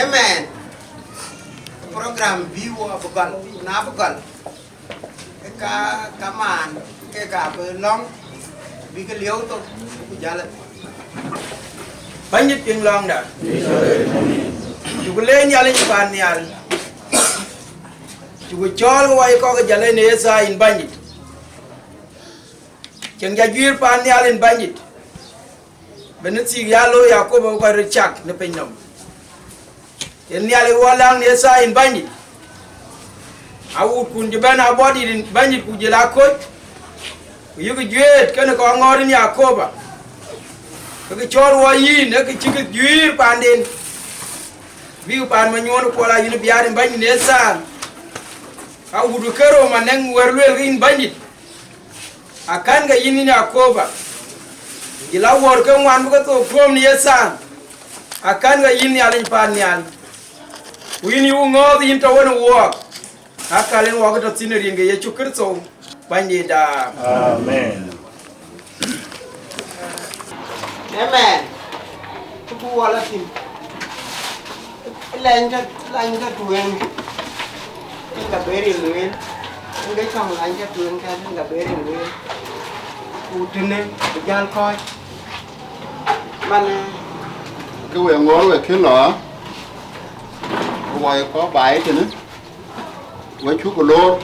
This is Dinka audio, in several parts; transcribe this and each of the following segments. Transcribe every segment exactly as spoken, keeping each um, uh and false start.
Amen. Program bï wɔ bï gɔl, na bï gɔl, ke ka kamaan ke ka bï lɔ̈ŋ, bï ke lieu thok, ku jäl. Bɛ̈nydït piŋ lɔ̈ŋda. Cuk leec Nhialic pan nhial. Cuk cɔɔl ke wai kɔk ë jäl në ye thaa yïn Bɛ̈nydït. Cieŋ ja juiir pan nhial yïn Bɛ̈nydït. Bï në thiëk ya looi Yakoba bï kɔc röt cak në piny nɔm. Yen Nhialic wɔ läŋ në thaa yïn Bɛ̈nydït. Awuutkun cï bɛ̈n abɔ̈ dït yïn Bɛ̈nydït ku jël aköc. Ku yïk juëët kënë kɔn ŋɔ̈ɔ̈r yïn Yakoba. Ke kë cɔɔl wɔ yïn, ee kë cï kë juiir paanden. Bïk paan manyuɔɔn kuɔl aa yïn biaar yïn Bɛ̈nydït në thaa. Ka wut ke Roma nɛŋ wɛ̈t lueel ke yïn Bɛ̈nydït. Akän ke yïn yïn Yakoba, jël awuɔ̈ɔ̈r ke ŋuan bï ke thok tuɔ̈ɔ̈m në ye thaa. Akän ke yïn Nhialic pan nhial, ku yïn yï ŋɔ̈ɔ̈th yïn tɔ̈ wën ë wɔɔk. Akäl en wɔɔk tɔ̈ thïn ë rin ke Yecu Kërtho Bɛ̈nydïtda. Amen. Amen. Ku bï wɔ lɔ thïn. Lany tɔ̈, lany tɔ̈ tueŋ, en ka bɛ ril lueel. En ke cɔŋ lany tɔ̈ tueŋ kɛn, en ka bɛ ril lueel. Ku tënë bï jäl kɔ̈ɔ̈c. Man, ke we ŋɔ̈ɔ̈r we kën lɔ, ku wɔ ye kɔ̈k baai tënë, we cuk loor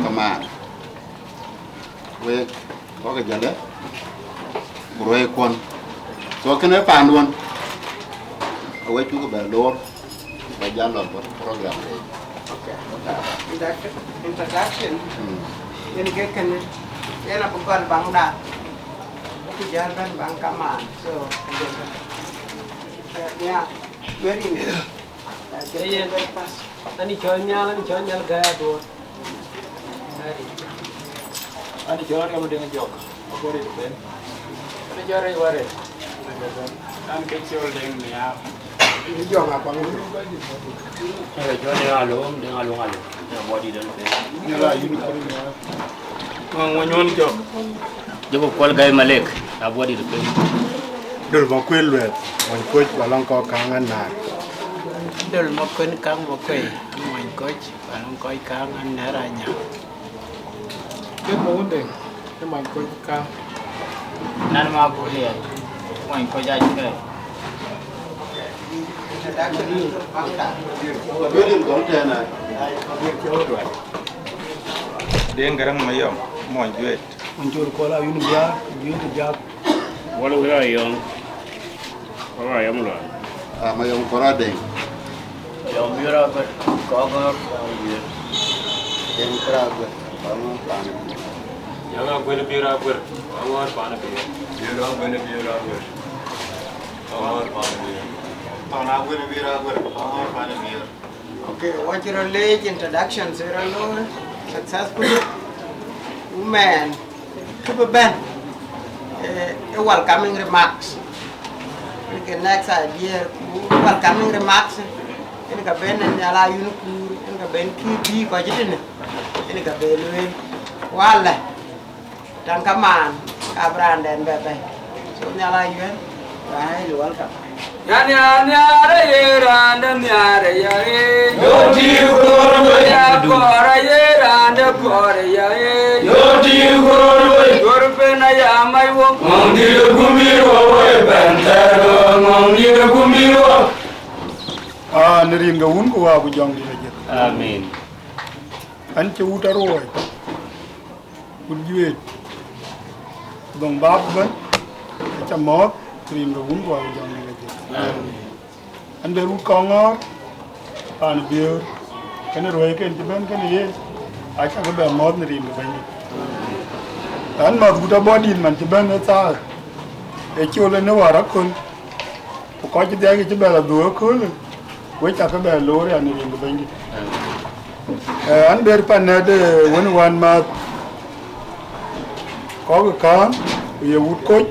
kamaan. Wek kɔc ke jëlë, ku ruɛɛi kuɔn. So kënë paanduɔn, awe cuk bɛ loor, bɛ jal lɔ bɔ̈ program de. Okay. Introduction, introduction. Mm. Yen ke kënë, yen abï gɔl baŋda, ku jäl bɛ̈n baŋ kamaan. So, yeah, very interesting. Ee yen. Ani cɔl Nhial, ani cɔl Nhial Gäi Aduɔɔr. Ani cɔl Riɛm Deŋ Jɔk, Abuɔɔr Rït Pɛ̈n. Ani cɔl Rɛc Warɛc. An ke cɔl Deŋ Nhial. Ni Jɔk Apaŋ. Ani cɔl Deŋ Alom, Deŋ Alom Alom. Ni Abuɔɔr Rït Pɛ̈n. Ni la yïn kɔn Nhial. Ŋɔŋ Wanyuɔn Jɔk. Jɔk Kuɔl Gäi Malek, Abuɔɔr Rït Pɛ̈n. Döl Makuël Luɛth, Mony Koc, Balɔŋ Kɔ̈k Kaŋ Anäär. Döl Makuën Kaŋ Makuëi, Mony Koc, Balɔŋ Kɔ̈k Kaŋ Anäär Anyaŋ. Kek Mawun Deŋ, ë Mony Koc Kaŋ. Nan Makuël, Mony Koc Acukɛ̈ɛ̈. Deŋ Gäräŋ Mayɔm, Mony Juet. Mony Col Kuɔl Ayun Biaar, Juet Biaar. Wal Wira Yɔŋ, Kɔŋɔ̈ɔ̈r Yam Lual. Ah, Mayom Kɔrɔdeng. Yom Biöör Aguer, Kɔŋɔ̈ɔ̈r Paan Biöör. Yom Kɔrɔdeng, Kɔŋɔ̈ɔ̈r Paan Biöör. Yom Aguer Biöör Aguer, Kɔŋɔ̈ɔ̈r Paan Biöör. Biöör Aguer Biöör Aguer, Kɔŋɔ̈ɔ̈r Paan Biöör. Thɔn Aguer Biöör Aguer, Kɔŋɔ̈ɔ̈r Paan Biöör. Okay, wacï rɔt leec, introduction cï rɔt looi successfully. Women, kë bï bɛ̈n, eh, ë welcoming remarks. Ënë ke next idea, ku welcoming remarks, ënë ka ben ë Nhial Ayuen Kuur, ënë ka ben kï bï kɔc tënë, ënë ka ben lueel. Walɛ, taŋ kamaan, ka bï raanden bɛ bɛ̈i. So, Nhial Ayuen, you are highly welcome. Ya nhiar nhiar ye rande nhiar ya ye. Yo ti kor we. Ya kor ye rande kor ya ye. Yo ti kor we. Kor ben ya mai wo. Ngong di gumi wo we ben ter wo, ngong di gumi wo. Ah, në rin ke Wun ku Wä ku Jɔŋdït Lajik. Amen. An cï wut aruɔɔc. Wut juëc, ku dhoŋ bap ëbɛ̈n, aca mɔ̈ɔ̈th në rin ke Wun ku Wä ku Jɔŋdït Lajik. An, bɛ rut Kɔŋɔ̈ɔ̈r Paan Biöör, kënë ruɛ̈iken cï bɛ̈n kënë yen, aca ke bɛ mɔ̈ɔ̈th në rin ke Bɛ̈nydït. An, mäth wut abɔ̈ dït man cï bɛ̈n ë thaar, ë col ë në wäär aköl. Ku kɔc cï dhiackï cï bɛ lɔ dhuk ëköölë, wek cä ke bɛ loor ya në rin ke Bɛ̈nydït. Eh, an, ber pan nɛ̈t, eh, wën wän mäth, kɔ̈k ë kääŋ, ku ye wut koc,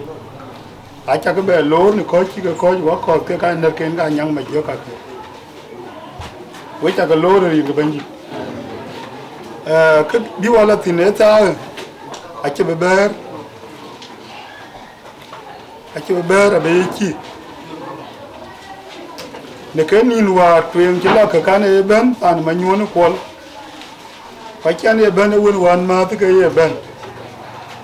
acä ke bɛ loor në kɔc cï ke kɔc, wä kɔ̈th ke ka nɛ̈rken ka nyaŋ mac jɔ̈k kakë. Wek cä ke loor në rin ke Bɛ̈nydït. Eh, kë bï wä lɔ thïn ë thaar, acï bï bɛ̈ɛ̈r. Acï bï bɛ̈ɛ̈r abï ye cï. Në ke nïn wäär tueŋ cï lɔ ke kan ë bɛ̈n paan Manyuɔ̈n ë Kuɔl, ku acïn ye bɛ̈n ë wën wän mäth ke ye bɛ̈n.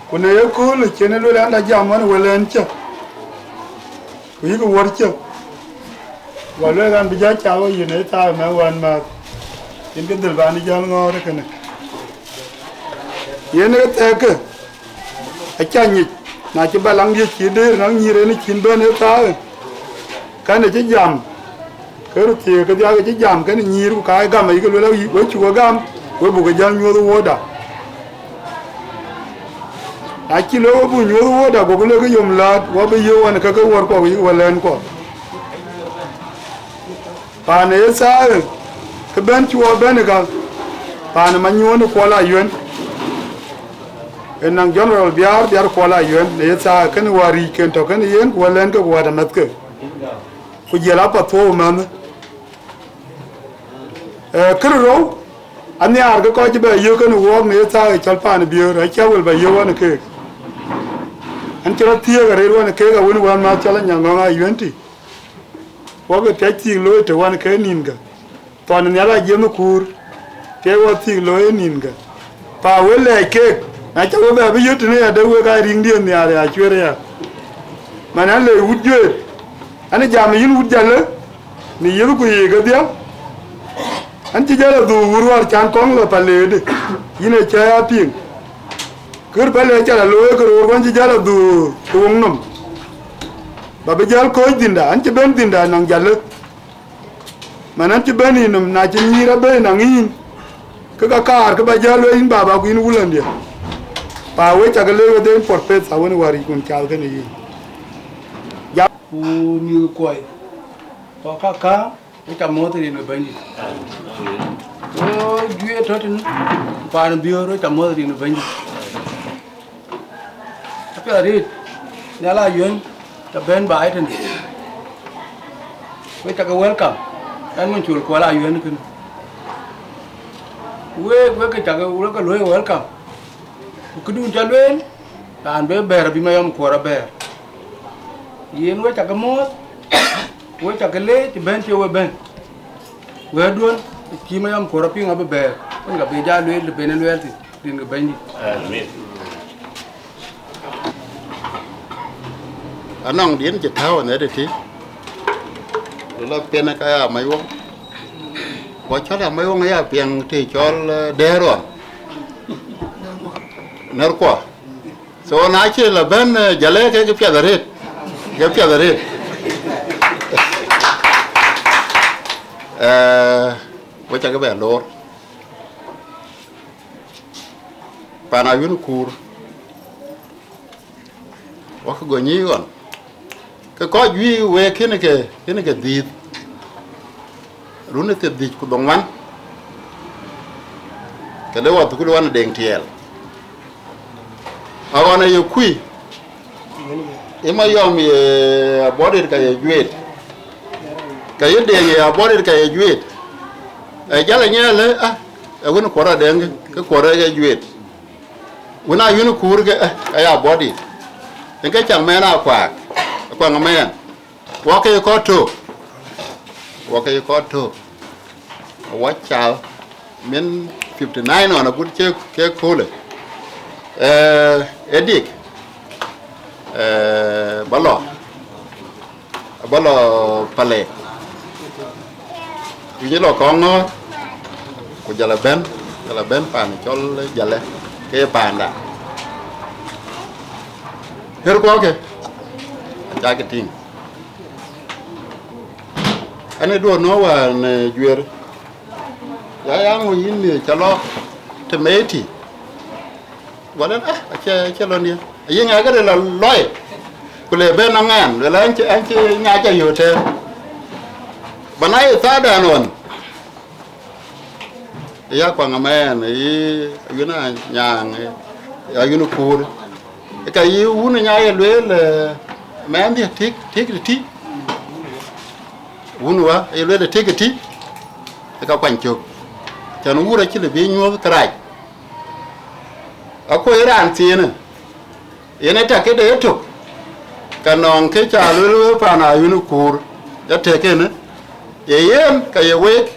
Ku në ye kööl cïn ë lueel an, da jam ɣɔn ë wël ɛn cä, ku yïk wuɔ̈r cä, wä lueel an, bï jɔ cak ɣo yen ë thaar ëmɛn wän mäth, yen ke dhil bän ë jäl ŋɔ̈ɔ̈r ë kënë. Yen ë thɛɛkkë, acä nyic, na cï balaŋ diëc cï dëër naŋ nyïïr en cïn bɛ̈n ë thaar, kɛn ë cï jam, ke röt thiëëk ke dhiak ë cï jam, kɛn nyïïr ku ka ë gam ayï ke luel, we cuk ë gam, we buk ë jäl nyuɔ̈th ë wuɔ̈ɔ̈da. Na cï luel we buk nyuɔ̈th ë wuɔ̈ɔ̈da, gokï luel ke yom läät, wä bï yöök ɣɔn ke ke wuɔ̈rkuɔ ku yïk wä lɛ̈ɛ̈nkuɔ. Paan ë Yithaya, kë bɛ̈n cï wɔ bɛ̈n ë ka, paan ë Manyuɔ̈n ë Kuɔl Ayuɛ̈n, ë naŋ General Biaar, Biaar Kuɔl Ayuɛ̈n, në Yithaya kënë wäär riicken tɔ̈ kënë yen, ku wä lɛ̈ɛ̈n ke ku wä tɔ mɛ̈thke, ku jiël apath thuɔɔu mɛ̈nhë. Ee, kërë rou, anhiaar ke kɔc cï bɛ yök kënë wuɔɔk në Yithaya cɔl paan ë Biöör, acä wël bɛ yök ɣɔn ë keek. An cï rɔt thiëëk arëët ɣɔn ë keek, awën wään mäth cɔl Anyaŋɔ̈ŋ Ayuɛ̈n tï. Wok ë piac thiik looi të wan ke nïnkë. Thɔn ë Nhialic ajiëth ë kuur, ke wɔ thiik looi ë nïnkë. Pa we lɛɛc keek, na cä we bɛ bï yöt tënë ya de wek aa riŋdiën nhiaar ya cuëër ya. Man an, le wut juëët, an, jam yïn wut jalë, në yiëth ku yiic kedhie. An, cï jal a dhuuk wur wäär can kɔŋ lɔ pa leedë, yïn ë cä ya piŋ. Kër pɛlë cä la looi ke roor wan cï jal a dhuuk ë woŋ nɔm. Ba bï jäl kɔ̈ɔ̈c dhïnda, an cï bɛ̈n dhïnda naŋ jalë. Man an cï bɛ̈n yï nɔm, na cï nyïïr abɛ̈i naŋ yïn, ke ka kaar ke ba jäl wei yïn baba ku yïn wulëndiɛ. Pa we cä ke leec wedhie yïn puɔt peth awën wäric kun cath kënë yïn. Ku mïth kuɔi, kɔ̈k kakä, we cä muɔ̈th rin ë Bɛ̈nydït. Wo juëc tɔ̈ tënë, ku paan ë Biöör, we cä muɔ̈th rin ë Bɛ̈nydït. Apiɛth arëët, Nhial Ayuɛ̈n, tɔ bɛ̈n baai tënë. We cä ke welcome, ɛn wën col Kuɔl Ayuɛ̈n kënë. Ku week, wek ke cä ke, wek ke luɔ̈i welcome. Ku këdun cä lueel, raan bï bɛ̈ɛ̈r abï Mayom Kuɔr abɛ̈ɛ̈r. Yen we cä ke muɔ̈ɔ̈th, we cä ke leec të bɛ̈n cï we bɛ̈n. Wɛ̈ɛ̈tduön, cï Mayom Kuɔr apiŋ abï bɛ̈ɛ̈r, yen ka bï jal lueel të ben ë luɛɛl thïn, rin ke Bɛ̈nydït. Amen. Anɔŋ diën cï tääu anɛ̈t ëtï, lɔ piɛn ë ka ya mac wok. Ku acɔl ya mac wok aya piɛŋ të cɔl, eh, dɛ̈ɛ̈r ɣɔn. Nɛ̈rkuɔ. So na cï lɔ bɛ̈n, eh, jalë ke ke piɛth arëët. Ke piɛth arëët. Eh, wek cakë bɛ loor. Pan Ayuen Kuur, wak go nyi ɣɔn. Ke kɔc juëc wek kën ke, kën ke dhiëth. Run ë thiërdhïc ku dhoŋuan. Ke de wɔ thukul wan Deŋ Tiɛɛl. Aɣɔn aye kui. Ë Mayɔm ye abɔdit ka ye juet. Ka ye Deŋ ye abɔdit ka ye juet. Ë jal anyɛɛlë, ah, ë wën kuɔr Adeŋ ke kuɔr ë ye juet. Wën Ayuen Kuur ke, eh, aya bɔdit. Yen ke caŋ mɛɛn akuak, akuak mɛɛn. Wɔ ke ye kɔc tök. Wɔ ke ye kɔc tök. Wɔ cal min fifty nine ɣɔn agut cï ke köölë. Eh, ë dik. Eh, ba lɔ. Ba lɔ Palek. Ku nyi lɔ Kɔŋɔ̈ɔ̈r. Ku jɔl a bɛ̈n, jɔl a bɛ̈n paan cɔl Jalë. Ke ye paanda. Ɣer kuɔɔk ke. Acakï tïŋ. An ë duɔ̈ɔ̈r nɔ̈k wään, eh, juëër. Ya, ya ŋö yïn mïth cä lɔ tëmëëti? Wala, ah, acie, acie lɔ nië. Aye ŋɛk këde lɔ lɔi. Ku le ben nɔŋ ɛn, wala an cï, an cï nya cä yöt tëë. Bana ye thadan ɣɔn. Ya kuaŋ amɛɛn, yi Ayuen Anyaŋ, Ayuen Kuur. Ka yï wun nya ye lueel, eh, mɛɛn dhië tik, tik tï. Wun wa, ye lueel tik tï. Ka kuany cök. Cän wur acï lë bï nyuɔ̈th kërac. Akuɔ̈c raan thiinë. Yen ë tak këde ëtök, ka nɔŋ kë ca lueel wek paan Ayuen Kuur, ya tëk kënë, ye yen ka ye week,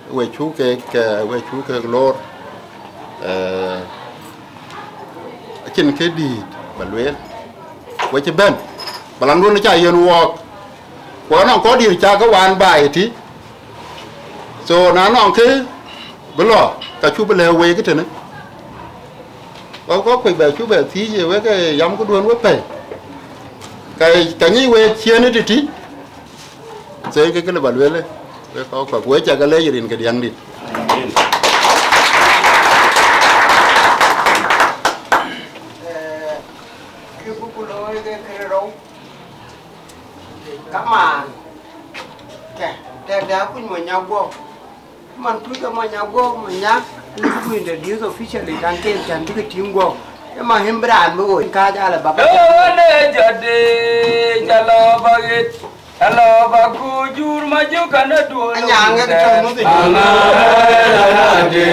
we cuk keek, eh, we cuk keek loor, eh, acïn kë dïït ba lueel, we cï bɛ̈n, balaŋdun ca yen wɔɔk, ku anɔŋ kɔc dïït ca ke waan baai ëtï, so na nɔŋ kë bï lɔ, ka cuk bï lɛ̈k week tënë. Wek kɔc kuec bɛ cuk bɛ thiëëc, ye wek, eh, yam këduön wek pɛ̈i. Ka, ka nyic week ciëën ë tïtï, thëëi ke kë lë ba lueel, wek kɔc kɔ̈k, wek cak alɛɛc rin ke diäŋdït. Eh, kë buk looi ke kërë rou, kamaan, kɛ, tɛ̈kdɛ akuc mony aguɔ. Man tuc ke mony aguɔ, mony nya, lëu buk introduce officially, kan ke cän bï ke tïŋ guɔ. Ë ma him bï raan bï ɣööc, kääc alë bak. Ënë jɔt de, jalo bagit, jalo baku jur ma jukan ë duɔl. Anyaŋ ë tɔ̈ muthë. Aŋa ë raan ade,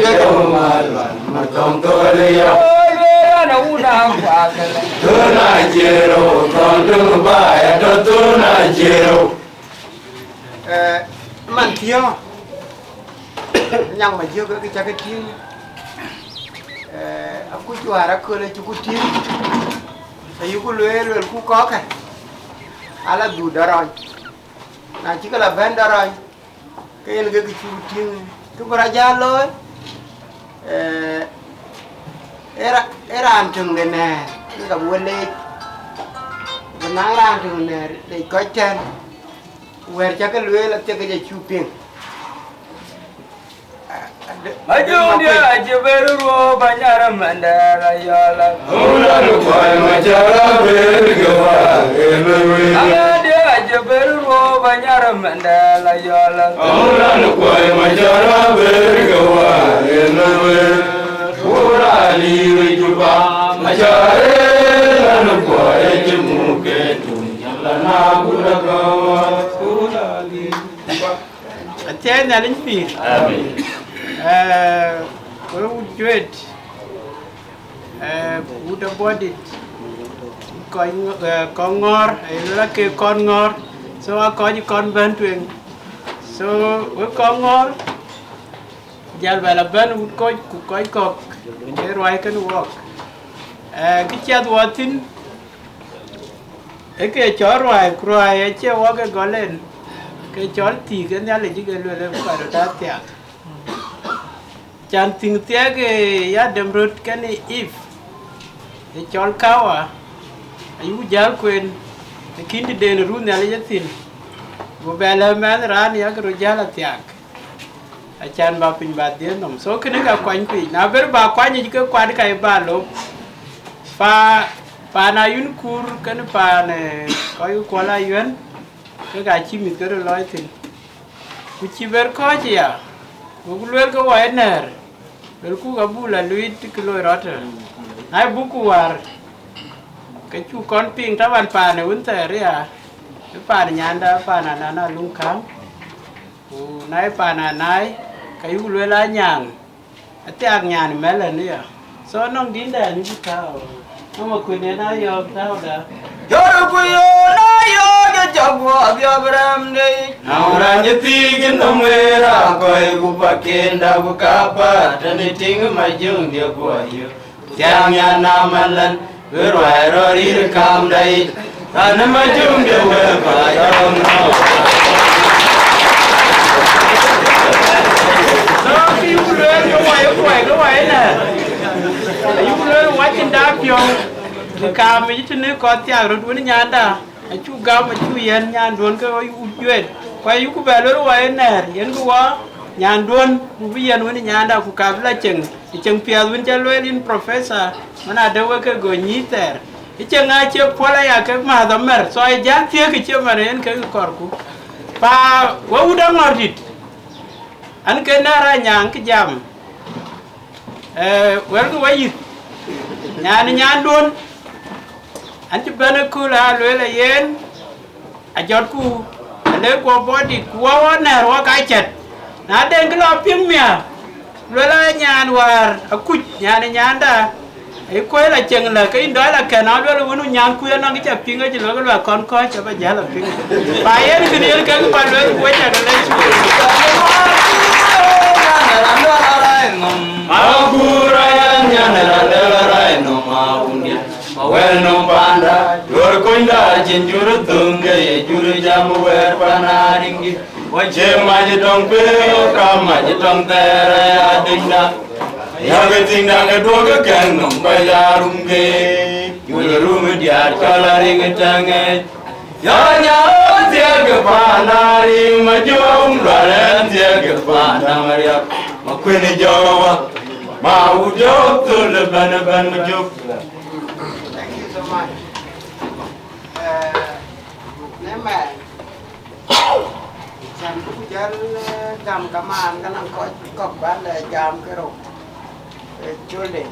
jalo mal, mal, mal, tɔŋ tɔ̈ le ya. Ënë raan awun akuakëlë. Thun aciero, tɔŋ döŋ ba ya tɔ̈ thun aciero. Eh, man thiɔ̈ɔ̈ŋ, nyaŋ ma jiök ke cä ke tïŋ, eh, akuc wäär aköl acuku tïŋ, ayuku lueel, luelku kɔ̈kkë, ala dhuk dɔrɔny. Na cï ke la bɛ̈n dɔrɔny, ke yen ke cuk tïŋ, kë bï rɔt jäl looi, eh, ee ra-, ee raan töŋ de nɛ̈ɛ̈r, yen ka bï we leec, bï naŋ raan töŋ de nɛ̈ɛ̈r lec kɔc tɛ̈n. Wɛ̈ɛ̈r cä ke lueel athiekic acuk piŋ. Majuŋ diɛ acï ber ruɔ̈ɔ̈p anyar mɛndɛɛr ayɔl. Amulan kuany macara ber ke wa ëlë wël. Aŋa diɛ acï ber ruɔ̈ɔ̈p anyar mɛndɛɛr ayɔl. Amulan kuany macara ber ke wa ëlë wël. Kurani rijuba macare lan kuany cï muk ke tuny. Athiɛɛi Nhialic pïïr. Amen. Eh, we wut Juet, eh, wut Abɔdit, kɔc ŋ-, eh, kɔc ŋɔ̈ɔ̈r, aye luel ake kɔc ŋɔ̈ɔ̈r, so aa kɔc kɔn bɛ̈n tueŋ. So, we kɔc ŋɔ̈ɔ̈r, jal bɛ la bɛ̈n wut kɔc ku kɔc kɔ̈k, ke ruai kënë wɔɔk. Eh, kë ciɛth wɔ thïn, Ee ke cɔl ruääi, ku ruääi acie wɔ ke gɔl en, ke cɔl thiëk, ke Nhialic ke lueel ë bï kɔc röt aa thiaak. Can thiëŋ thiaak ë Adam röt kenë Eve, ë cɔl Kawa, ayuk jäl kueen, Lakin tëden run Nhialic ë thïn, ku bɛ lɛ̈k mɛnh raan yak röt jäl athiak, acan ba piny ba dhiëëth nɔm. So kënë ka kuany kuic, na ber ba kuany yic ke kuat ka ba lop. Pa, paan Ayuɛn Kur kenë paan, eh, kɔc Kuɔl Ayuɛn, ke ka cï mïth ke röt lɔc thïn. Ku cï ber kɔ̈ɔ̈c aya, goku lueel ke wɔ ë nɛ̈ɛ̈r, luelku abuk la luiit kë loi rɔt. Na ë buk ku wäär, ke cuk kɔn piŋ taban paan ë wën thɛɛr aya, ë paan nyanda, paan Anana Luŋ Kaŋ. Ku na ë paan Anai, ke yuk lueel Anyaŋ, athiak nyan ë mɛ̈l ënë ya. So nɔŋ dïndɛn yï tääu, nɔŋ akuënden ayɔ̈ɔ̈k tääu da. Jɔt ku yöör ayɔ̈ɔ̈k ë cɔk guɔ dhiɔp rɛmde yic. Na wun raan cï thiic ë nɔm wëër akɔ̈i, ku pakiinda ku kapäär, tënë tïŋ ë majöŋdië guɔ yök. Thiäŋ nyan na malän, wëër ruai rɔt rïïr ë kaamda yic. Raan ë majöŋdië wëër ba jɔŋ nɔm. So kë yuk lueel ke wai, ke wai, ke wai ënë. Ayuk lueel wacin da piɔ̈u, bï kaam yic tënë kɔc thiak röt wën nyanda. Acuk gam, acuk yɛn nyanduön ke wɔ yuk juëët. Ku ayuk bɛ lueel wɔ ë nɛ̈ɛ̈r, yen kë wɔ nyanduön, ku bï yɛn wën nyanda, ku ka bï la ceŋ, ë ceŋ piɛth wën cä lueel yïn professor, man adë wek ke go nyïïth thɛɛr. Ë ceŋ acie puɔl aya ke määth amɛ̈r, so ë jäl thiëëk ë cie man yen ke kɔrku. Pa wek wut aŋɔ̈r dït, an ke nɛ̈ɛ̈r Anyaŋ kë jam. Eh, wɛ̈lkï wayïth, nyan ë nyanduön, an cï bɛ̈n ë kööl aa lueel ë yen, ajɔtku, alëk guɔ bɔ̈ dït, ku wɔ wɔ nɛ̈ɛ̈r wɔ ka cɛt. Na den kë lɔ piŋ miäk, lueel ë nyan wäär akuc, nyan ë nyanda, ë kuëël aceŋ lä, ke yïn dɔc la kɛn, a lueel wën nyan kuëël nɔŋ kë ca piŋ acï lueel ke luɛk kɔn kɔc, aba jäl a piŋ. Pa yen kë riël kek ba lueel, ku wec cak lec. Agur ayan nyan raan de rai nɔm aundia. Ma wɛl nɔm panda, jur kunyda cin jur thöŋ ke ye jur jam wɛɛr pana riŋdi. Wa cie mac tɔŋ pe, ka mac tɔŋ thɛɛr ya diŋda. Ya ke tiŋda ke duɔk ke kɛn nɔm ba ya rum ke. Jur rum diaar cɔl a riŋ tɛŋɛ. Ya nya thiek ke panda riŋ ma jom, lual en thiek ke panda mariak. Ma kuën jɔwa, ma u jɔk thul bɛn bɛn ma jɔk. Thank you so much. Eh, në mɛn, can buk jäl, eh, gam kaman, ka naŋ kɔc kɔ̈k ban lɛ jam ke rou. Eh, col de.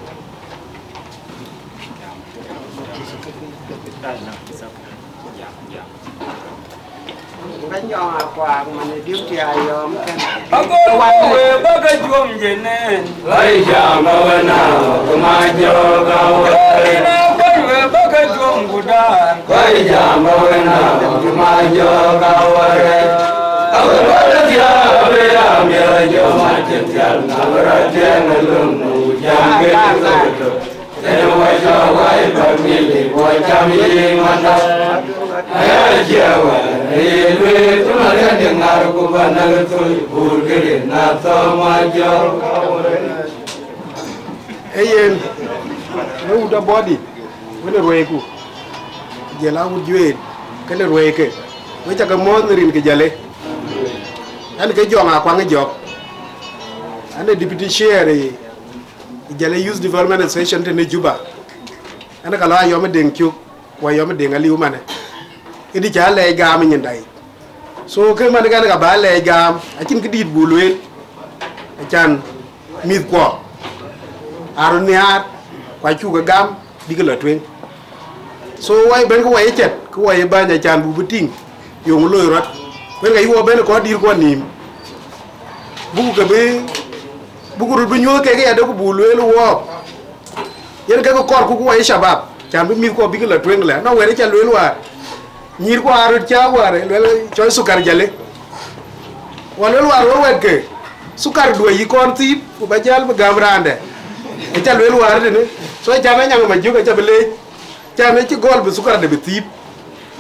Bɛ̈ny Jɔŋ Akuaŋ, man ë diu tï ayɔm kën. Agol wä we bä ke juɔm jënë. Wai jam ba we na ku ma jɔ ka we. Jɔŋ ina bäny we bä ke juɔm gudan. Wai jam ba we na ku ma jɔ ka we. Awe bä ke dia be ya mi jɔ ma cin tial na ra tiang lung jam ke. Tënë wɔ cä wai family, wɔ cam yiic manda. Aya cie wɛ̈ɛ̈r ë ye lueel, cï Mariaŋ de ŋar ku bä näk ë thöl, buur këde na thɔ̈ɔ̈m ajɔ̈ɔ̈k. Ee yen, në wut abɔ̈ dït, wën ë ruɛɛiku, jël a wut juëët, kënë ruɛɛike, we cä ke mɔ̈ɔ̈th në rin ke jäle. Ɣɛn ke Jɔŋ Akuaŋ ë Jɔk, ɣɛn ë deputy chair ë Jale Youth Development Association tënë Juba. Ɣɛn ka lɔ Ayɔm ë Deŋ cök, ku Ayɔm ë Deŋ aliu manë. Këdï cä lɛɛc gam ë nyindai. So, kë man kɛn ka bä lɛɛc gam, acïn këdït buk lueel, acan mïthkuɔ aa röt nhiaar, ku acuk ke gam, bïk lɔ tueŋ. So, wai bɛ̈n ke wai ë cɛt, ke wai ë bäny acan buk bï tïŋ, yöŋ loi rɔt. Kuën ka yï wɔ bɛ̈n ë kɔc dïïrkuɔ nïïm. Buku ke bï, buku röt bï nyuöth kek yadë ku buk lueel wɔɔk. Yen kek kɔɔrku ku wai shabab, can bï mïthkuɔ bïk lɔ tueŋ lɛ. Nɔŋ wɛ̈t ë ca lueel wäär. Nyïïrku aa röt cääk wäär, lueel cɔc thukar jale. Wä lueel wäär wek wɛ̈t ke, thukar duɔ̈i yï kɔn thiip, ku bä jäl bï gäm raandɛ. Ë ca lueel wäär tënë, so can anyaŋ ë ma jök aca bï leec. Can acï gɔl bï thukar de bï thiip,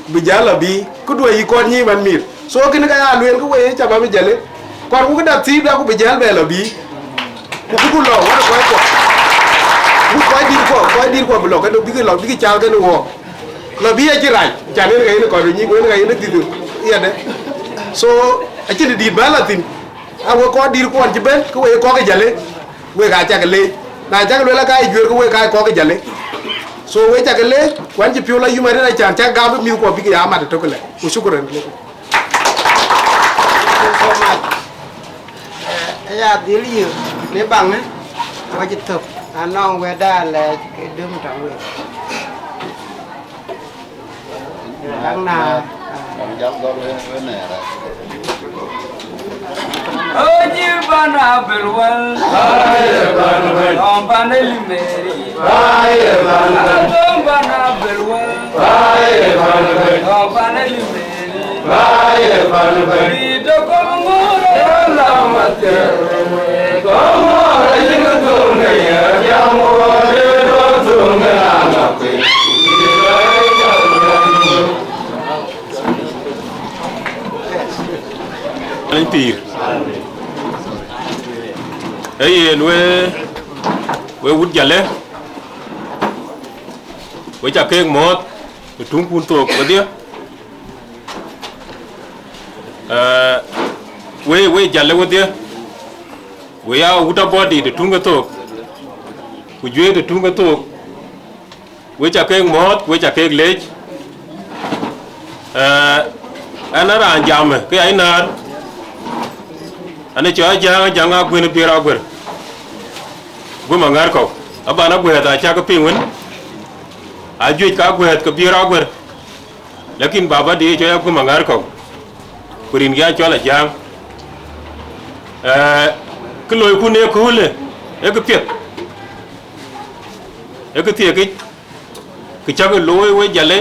bï jäl lɔ bï, këduö yï kɔn nyïïn man mïr. So kënë ka ya lueel ke wei ë ca bä bï jëlë, kɔn ku këda thiipda ku bï jäl bɛ lɔ bï. Ku bïku lɔ wën kɔc kuɔ. Bï kɔc dït kuɔ, kɔc dït kuɔ bï lɔ kënë bïk lɔ bïk cal kënë wɔɔk. Lɔ bï acï rac, can en ka yen kɔc nyïk, wen ka yen dhith yadë. So, acïn dït bä la thïn. A wek kɔc dït kuɔn cï bɛ̈n, ke wek kɔc ke Jale, wek aa cak leec. Na cak luel aka ye juëër, ke wek aa kɔc ke Jale. So, wek cak leec, kuan cï piɔ̈u la yum arëët acan cak gam mïth kuɔ bïk ya mat ëtök lɛ. Ku shukran lekum. Thank you so much. Eh, aya dhil yï në baŋë, wacï thök, anɔŋ wɛ̈tda lɛɛc ke döm tɔŋ wek. Baŋ na. Onyï bana belwel, tɔŋ bana limeri, tɔŋ bana belwel, tɔŋ bana limeri. Piny pïïr. Ee yen we, we wut Jale, we ca keek mɔ̈ɔ̈th, ë tuŋkun thook wedhie. Eh, we, we Jale wedhie, we ya wut abɔ̈ dït ë tuŋ ke thook, ku juëc ë tuŋ ke thook, we ca keek mɔ̈ɔ̈th, we ca keek leec. Eh, ɛn a raan jam, ke ya yï näär, ɛn ë cɔl Ajaŋ, Ajaŋ Aguën Biëër Aguër, guëm aŋär kɔ̈u, aban aguɛ̈ɛ̈th acäk piŋ wën, ajuëc ka aguɛ̈ɛ̈th ke Biëër Aguër. Lakin baba de cɔl Aguëm aŋär kɔ̈u, ku rin ke ya cɔl Ajaŋ. Eh, kë loiku në ëköölë, ee kë piɛth, ee kë thiekic, kë cäk looi we Jale,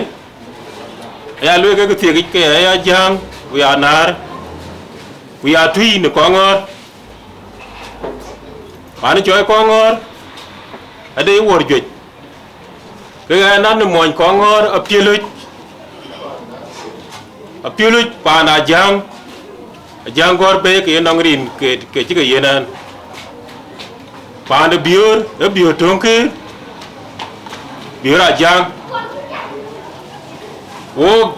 aya lueel ke kë thiekic ke ya Ajaŋ, ku ya näär, ku ya tui në Kɔŋɔ̈ɔ̈r. Paan cɔl Kɔŋɔ̈ɔ̈r, ade ye wuɔ̈r juëc. Ke ɣɛn an, në muɔny Kɔŋɔ̈ɔ̈r apiëlöc, apiëlöc paan Ajaŋ, Ajaŋ gɔ̈ɔ̈r bei ke ye nɔŋ rin ke, ke cï ke yen ɛn. Paan de Biöör, ee Biöör töŋ këër, Biöör Ajaŋ. Wok,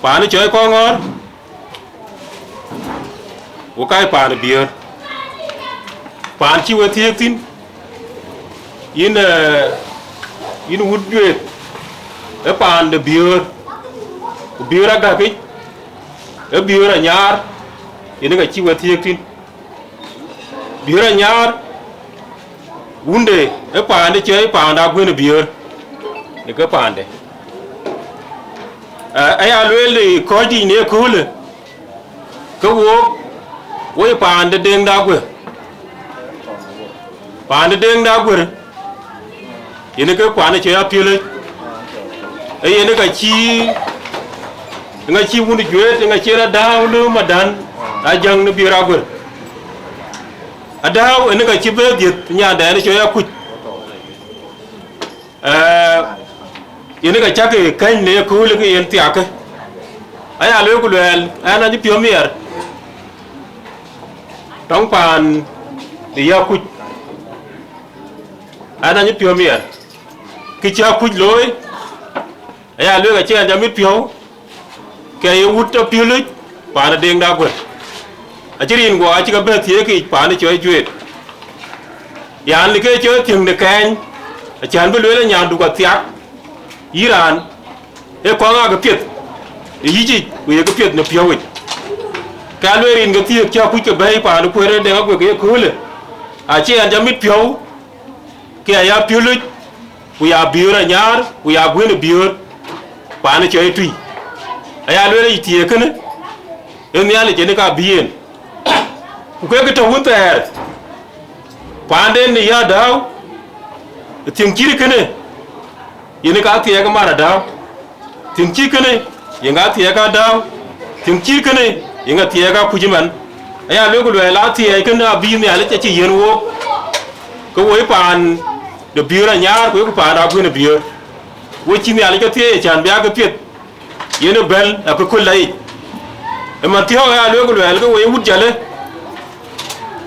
paan cɔl Kɔŋɔ̈ɔ̈r, wo kac paan ë Biöör, paan cï we thiëëk thïn, yïn, eh, yïn wut juëët, ee paan de Biöör, ku Biöör agäkic, ee Biöör anyaar, yen ka cï we thiëëk thïn. Biöör anyaar, wunde, ee paande cɔl paan de Aguën Biöör, në ke paande. Eh, aya lueel ë kɔc dït në ëköölë, ke wook, woi paan de Deŋ de Aguër. Paan de Deŋ de Aguër, yen ke kuan cɔl apiëlëc. Ee yen ka cï, ŋa cï wun juëët, ŋa cï Adääu lö Madan, Ajaŋ në Biöör Aguër. Adääu yen ka cï bɛ dhiëth nyandɛn cɔl Akuc. Eh, yen ka cak kɛ̈ny në ëköölë ke yen thiakkë. Aya lueel ku luɛɛl, ɛn acï piɔ̈u miɛr. Tɔŋ paan de Yakuc, ɛn acï piɔ̈u miɛr. Kë cï Akuc looi, aya lueel acï ɛn jɔ mit piɔ̈u, ke ye wut apiölic paan ë Deŋ de Aguër. Acï rin guɔ acï ke bɛ thiëëkic paan ë cɔl Juëët. Yan, lë ke cɔl thiëŋ de kɛɛny, acän bï lueel ë nyanduk athiak, yï raan, ee kɔŋ aa ke piɛth ë yïcic, ku ye ke piɛth në piɔ̈uwic. Ka lueel rin ke thiëëk cï Akuc ke bɛ̈ɛ̈i paan ë kueer ë Deŋ Aguër ke ye köölë, acï ɛn jɔ mit piɔ̈u, ke aya piölic, ku ya Biöör anyaar, ku ya Aguën Biöör, paan ë cɔl Tui. Aya lueel ë thiëëk kënë, ee Nhialic yen ka bï yen. Ku kek tɔ̈ wun thɛɛr, paanden ë ya Adääu, thiëŋ cït kënë, yen ka thiɛɛk ë man Adääu. Thiëŋ cït kënë, yen ka thiɛɛk Adääu. Thiëŋ cït kënë, yen ka thiɛɛk Akuc ëmɛn. Aya lueel ku luɛɛl, athiɛɛi kënë abï Nhialic acï yiɛ̈n wook, ke woi paan de Biöör anyaar, ku yeku paan de Aguën Biöör. Wo cï Nhialic ke thiëëc acän bï aa ke piɛth, yen ë bɛ̈l akëköl la yic. Ëmën thiɔ̈k aya lueel ku luɛɛl ke woi wut Jalë,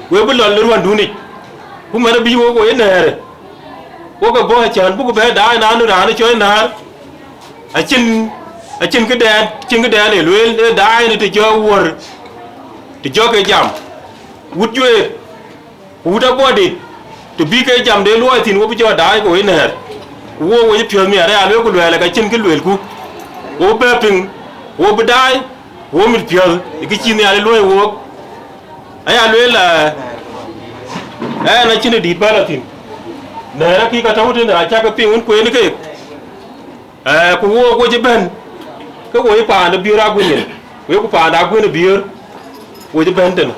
we bï lɔl në ruɔ̈ndun yic, ku mɛn abï wok woi nɛ̈ɛ̈rë. Wok ke bɔ̈ acän buk bɛ daai naan raan ë cɔl Näär, Acïn, acïn këdɛn, acïn këdɛn ë lueel, ë daai në të jɔ wuɔ̈r, të jɔ ke jam. Wut juëët, ku wut abɔ̈ dït, të bï ke jam de luɔi thïn, wo bï jɔ daai, ku wo nɛ̈ɛ̈r. Ku wo, wo cï piɔ̈ɔ̈th miɛt, aya lueel ku luɛɛl, ka cïn kë lueelku. Wo bɛ piŋ, wo bï daai, wo mit piɔ̈ɔ̈th, ë kë cï Nhialic luɔ̈i wook. Aya lueel, ë, ɛn acïn ë dït bä lɔ thïn. Nɛ̈ɛ̈r akï ka tɔ̈u tënë, acä ke piŋ wën kueen keek. Ë, ku wook wo cï bɛ̈n, ke wo cï paan de biöör aguinyën, wek ku paan de aguiën ë biöör, wo cï bɛ̈n tënë.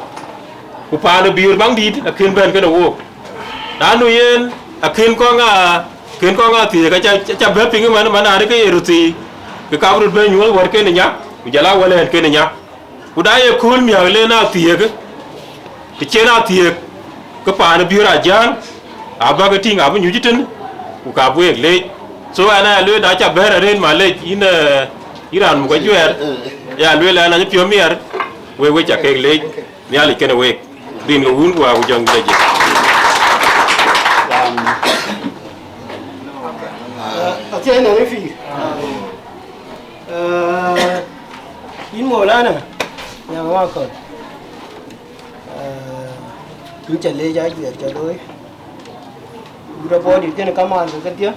Ku paan de biöör baŋ dït akën bɛ̈n kënë wook. Na nu yen, akën kɔŋ a, kën kɔŋ a thiëëk, aca, aca bɛ̈ piŋ man, man arëk ke ye röt thii, ke kap röt bɛ̈ nyuɔ̈th wär kenë nya, ku jɔl a wälɛ̈ɛ̈n kenë nya. Ku da ye kööl miäk le na thiëëk, të cïn a thiëëk, ke paan ë biöör a jäŋ, abä ke tïŋ abï nyuc tën, ku ka bï wek leec. So ɛn aya lueel, na ca bɛ̈ɛ̈r arëët malec, yïn, eh, yïn raan muk ajuɛɛr, ya lueel ɛn anyë piɔ̈u miɛr, wek we ca kek leec, Nhialic kenë wek, rin ke wun ku aku jɔŋ lec. Athiɛɛny nɔm ë pïïr. Eh, yïn Maulana, nyaŋ wakɔ̈l. Eh, yïn ca leec ajuɛɛr ca looi. Wut abɔ̈ dït kënë kamaan ke kedhie.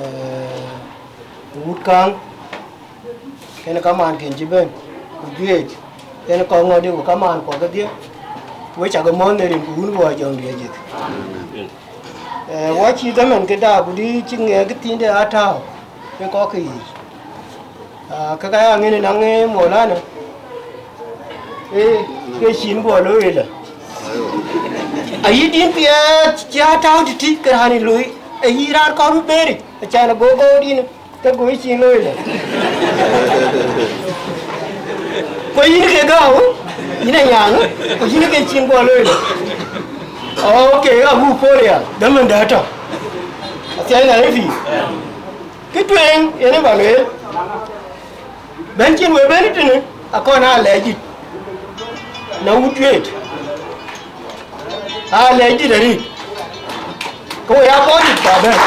Eh, wut kääŋ, kënë kamaan kën cï bɛ̈n. Ku juëc, kënë kɔŋ ŋɔ̈ɔ̈th ku kamaan kuɔ kedhie. Wek ca ke mɔ̈ɔ̈th në rin ku wun ku jɔŋ diɛ̈ jëth. Eh, wa cï dhaman këda ku dï cï ŋɛk thiinde aa tääu ke kɔ̈k ke yiic. Ah, ke ka ya ŋiɛ̈n naŋ, eh, Maulana, eh, ke cïn guɔ looi ëlë. Ayï dïn piɛth cï aa tääu tëtï ke raan ë looi, ayï raan kɔn bï beeric, acan ago goodïn. Ke goi cin looi lë. Ku yïn ke gääu, yïn a nyaaŋ, ku yïn ke cin guɔ looi lë. Okay, agu pol ya, dhamën dɛ tɔ. Athiɛɛny na ë pïïr. Kë tueŋ yen ë ba lueel. Bɛ̈n cïn we bɛ̈n tënë, akɔn aa lɛc dït. Na wut juëët. Aa lɛc dït arït. Ke we ya bɔ̈ dït ba bɛ̈n.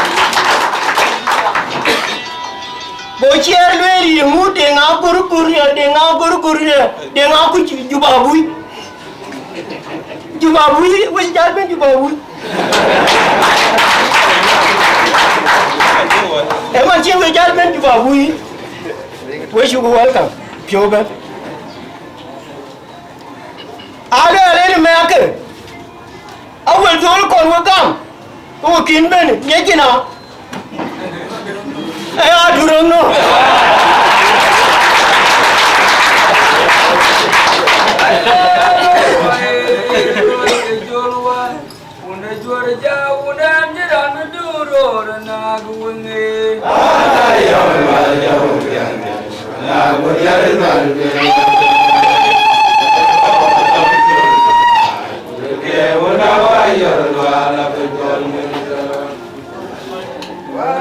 Go ciɛɛr lueel yï ŋu, deŋ a gurgur ye, deŋ a gurgur ye, deŋ a kuc Juba bui. Juba bui, we jal bɛ̈n Juba bui. Ë man cï we jal bɛ̈n Juba bui. We cuk welcome, piɔ̈u bɛ̈n. Alo, alo, ni mɛ̈ɛ̈kë. Awël thöl kɔn we gam, ke we kïn bɛ̈n, ŋiɛc kïn a. Ë ya duröŋ nɔ.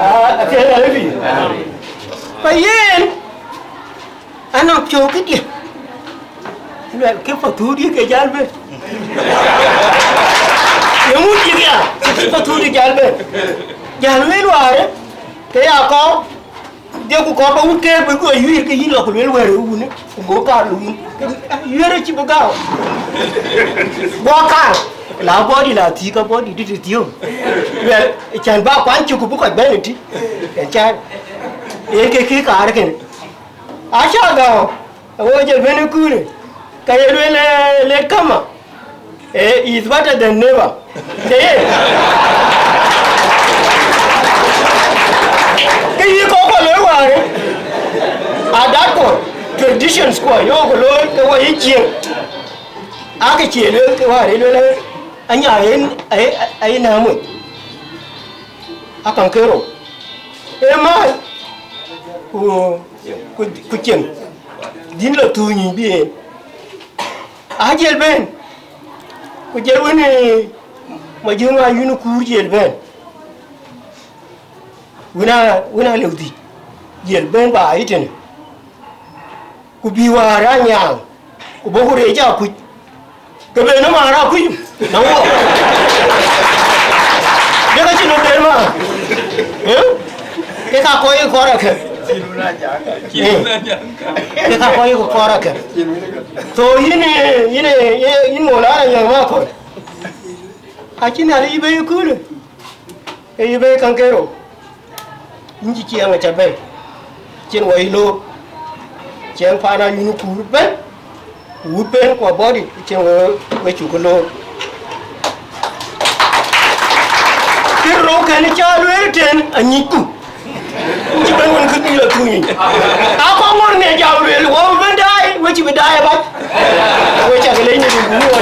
Ah, athiɛɛny arëpi. Ba yen, anɔŋ piɔ̈u këdiɛ̈. Luɛl ke pathurdiɛ̈ ke jal bɛ̈n. Yeŋu cïk ya, cïk pathurdiɛ̈ jal bɛ̈n. Jal wël wäärë, ke ya kɔɔr. Dhiëëku kɔɔr ba wut keek bï guɔ yuiir ke yïn lɔ ku lueel wɛ̈ɛ̈r ë wun, ku go kaar ë wun. Yuiir acï bï gääu. Guɔ kaar, la bɔ̈ dï la thiëëk, ka bɔ̈ dï dït ë thiëëu. Luɛl, cän ba kuany cök ku bï kɔc bɛ̈n ë tï. Ë cän. Yen ke kï kaar kënë. Acä gääu, awo jël bɛ̈n ë kuurë. Ka ye lueel, eh, late comer. Eh, is better than never. Ke ye. Ke yï kɔc kɔ̈k looi wäärë. Adat kɔ̈k, traditions kɔ̈k, yok looi ke wɔ yï cieŋ. Akë cie lueel ke wäärë lueel, anya en, ai, ai, ai na moc. Akaŋ ke rou. E mal. Ku, ku, ku cieŋ. Dïn lɔ thuuny bï en. Ajël bɛ̈n, ku jël wën, eh, Majöŋ Ayun Kuur jël bɛ̈n. Wën a, wën a lëu dhïc, jël bɛ̈n ba yï tënë. Ku bï wäär a nyaaŋ, ku bɔ̈ ku reec akuc. Ke ben nɔm a raan akuc, na wɔ. Dek acïn nɔm den ma. Eh? Ke ka kɔc kɔɔr akë. Ke ka kɔc kɔɔr akë. So yïn, yïn, yïn, yïn ŋö la na nyɔŋ ma kɔc. Acïn na yï bɛ̈i ëköölë. Ee yï bɛ̈i käŋ kerou. Yïn cï ciɛɛŋ aca bɛ̈i. Cïn wɔ yï loor. Ciɛɛŋ paan anyuun kuur bɛ̈n. Ku wut pen ku abɔ̈ dït, cïn we, we cuk loor. Kë rou kën cä lueel tën anyicku. Cï bɛ̈n wën kë dhil athuny. Akɔŋ ŋor ne jam lueel, wɔ bï bɛ̈n daai, we cï bï daai abac. We cak lec në rin ku wɔ.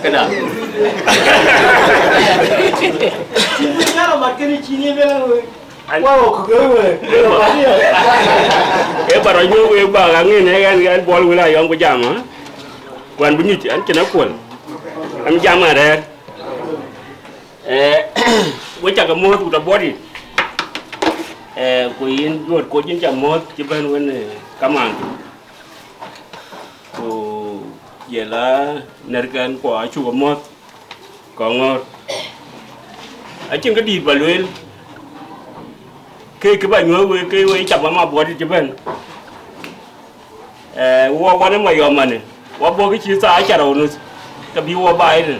Këda. Wow, kuk ë wëë. Ë ba rɔt nyuɔ̈k wek bak aŋën ë ɣɛn, ɣɛn Bol Wël Ayɔm ku jam, ë? Ku an bï nyuc, an cïn akuɔl. An jam arɛ̈ɛ̈r. Ë, we cak muɔ̈th ku tɔ bɔ̈ dït. Ë, ku yïn Juɔ̈t Koc yïn ca muɔ̈th cï bɛ̈n wën, ë, kamaan. Ku ye la nɛ̈rkɛn ku acuk muɔ̈th. Kɔŋɔ̈ɔ̈r. Acïn kë dït ba lueel. Ke kë ba nyuɔ̈th wek, ke we cam ama buɔt cï bɛ̈n. Ë, wɔ wan ë Mayɔm manë. Wɔ bɔ̈ kë cï thaa carou nuth. Ke bï wɔ baai tën.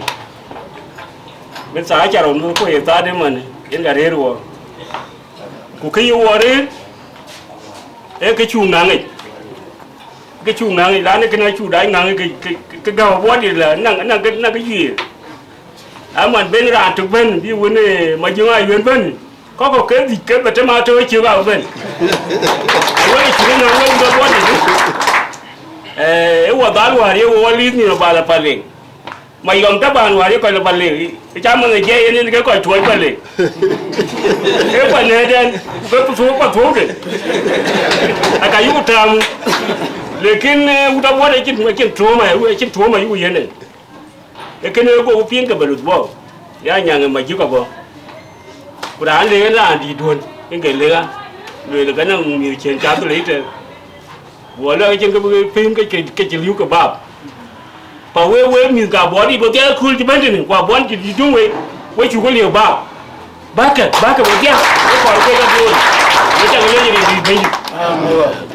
Bï thaa carou nuth ku ye thaa de manë. Yen ka rëër wɔ. Ku kë ye wɔ rëër. Ee kë cuk ŋaŋic. Kë cuk ŋaŋic, raan ë kënë acuk dac ŋaŋic, kë, kë, kë gäu buɔt dït la, naŋ, naŋ, naŋ kë juëër. Aman ben raan tök bɛ̈n, bï wën, ë, Majöŋ Ayuën bɛ̈n, kɔ̈k kɔ̈k ke dhïc ke bɛ tëm atɔ̈ ë ciëk abï bɛ̈n. Wek cï ŋaŋ wek bɛ buɔt dït. Ë, ë wɔ dhal wäär ye wɔ lïïth nyin ë bal ë Paleŋ. Mayɔm taban wäär ye kɔc lɔ Paleŋ, ë cä mɛnh ë jiɛc yen, yen ke kɔc tuɔɔc Paleŋ. Ke kɔc nɛ̈ɛ̈t ɛn, ke ku thuɔɔk, kua thuɔɔk de. Aka yuk tääm. Lekin, ë, wut abuɔt acïn, acïn tuɔɔm, acïn tuɔɔm ayuk yen en. Ee kënë go piŋ ke bɛ luth bɔ̈. Ya nyaŋ ë Majök abɔ̈. Ku raan le en raan dïït duön, en ke lëk a. Lueel ke nɔŋ mïth cien cath lei tɛ̈n. Guɔ lɔ ke cïn ke bï piŋ ke, ke, ke cï liu ke bap. Pa we, we mïth ka buɔt dït wedhia ë kööl cï bɛ̈n tënë, ku abuɔt cï dït döŋ we, we cuk ke liu bap. Bäkë, bäkë wedhia, we kɔɔr ke ke duööl. We cak lec rin dït Bɛ̈nydït.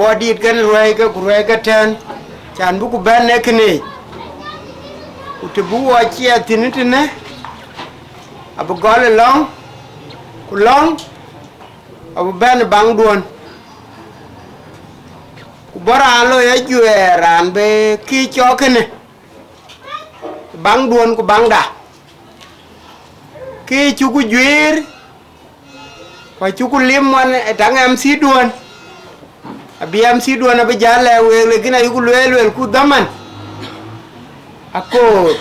Bɔ̈ dït kën ruɛ̈ike ku ruɛ̈ike tɛ̈n, can bï ku bɛ̈n ë kënë yic. Ku të bï wɔ ciɛɛth thïn tënë, abï gɔl ë lɔ̈ŋ, ku lɔ̈ŋ abï bɛ̈n ë baŋduön. Ku bɔ̈ raan loi ajuɛɛr raan bï kï cɔk kënë, baŋduön ku baŋda. Kï cuku juiir, ku acuku lim wan ë taŋ M C duön. Abï M C duön abï jäl lɛ̈k week, lakin ayuku lueel, lueel ku dhaman akoor.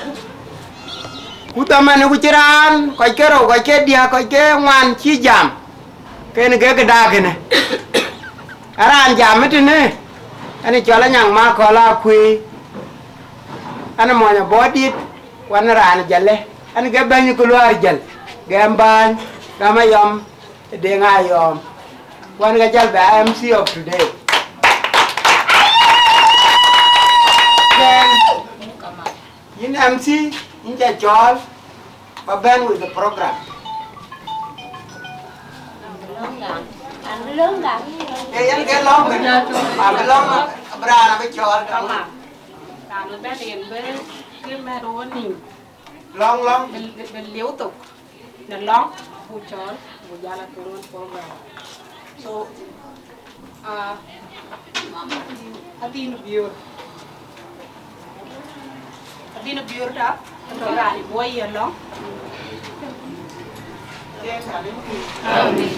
Ku dhaman ku cï raan, kɔc ke rou, kɔc ke diäk, kɔc ke ŋuan cï jam. Kën ke këda kënë. Araan jam ë tënë, ɛn ë cɔl Anyaŋ Makɔl Akuëi, ɛn ë mony abɔ̈ dït, wan raan Jalë, ɛn ke bɛ̈ny ku luaar Jal, gɛm bäny, gam ayɔm, ë Deŋ Ayɔm. Wan ke jal bɛ M C of today. Then, yïn M C, yïn ca cɔɔl, ba bɛ̈n with the program. Ee, yen ke lɔ̈ŋ kën, abï lɔ̈ŋ, abï raan abï cɔɔl, tamam. Raan bï bɛ̈n yen bï, bï mɛ̈t wɔ nïïm. Lɔ̈ŋ, lɔ̈ŋ. Bï, bï, bï liu thok. Në lɔ̈ŋ, buk cɔɔl, buk jal a program. So, Ah, adhin biöör. Adhin biöör da, tɔ̈ raan bɔ̈ ye lɔ̈ŋ. Amen.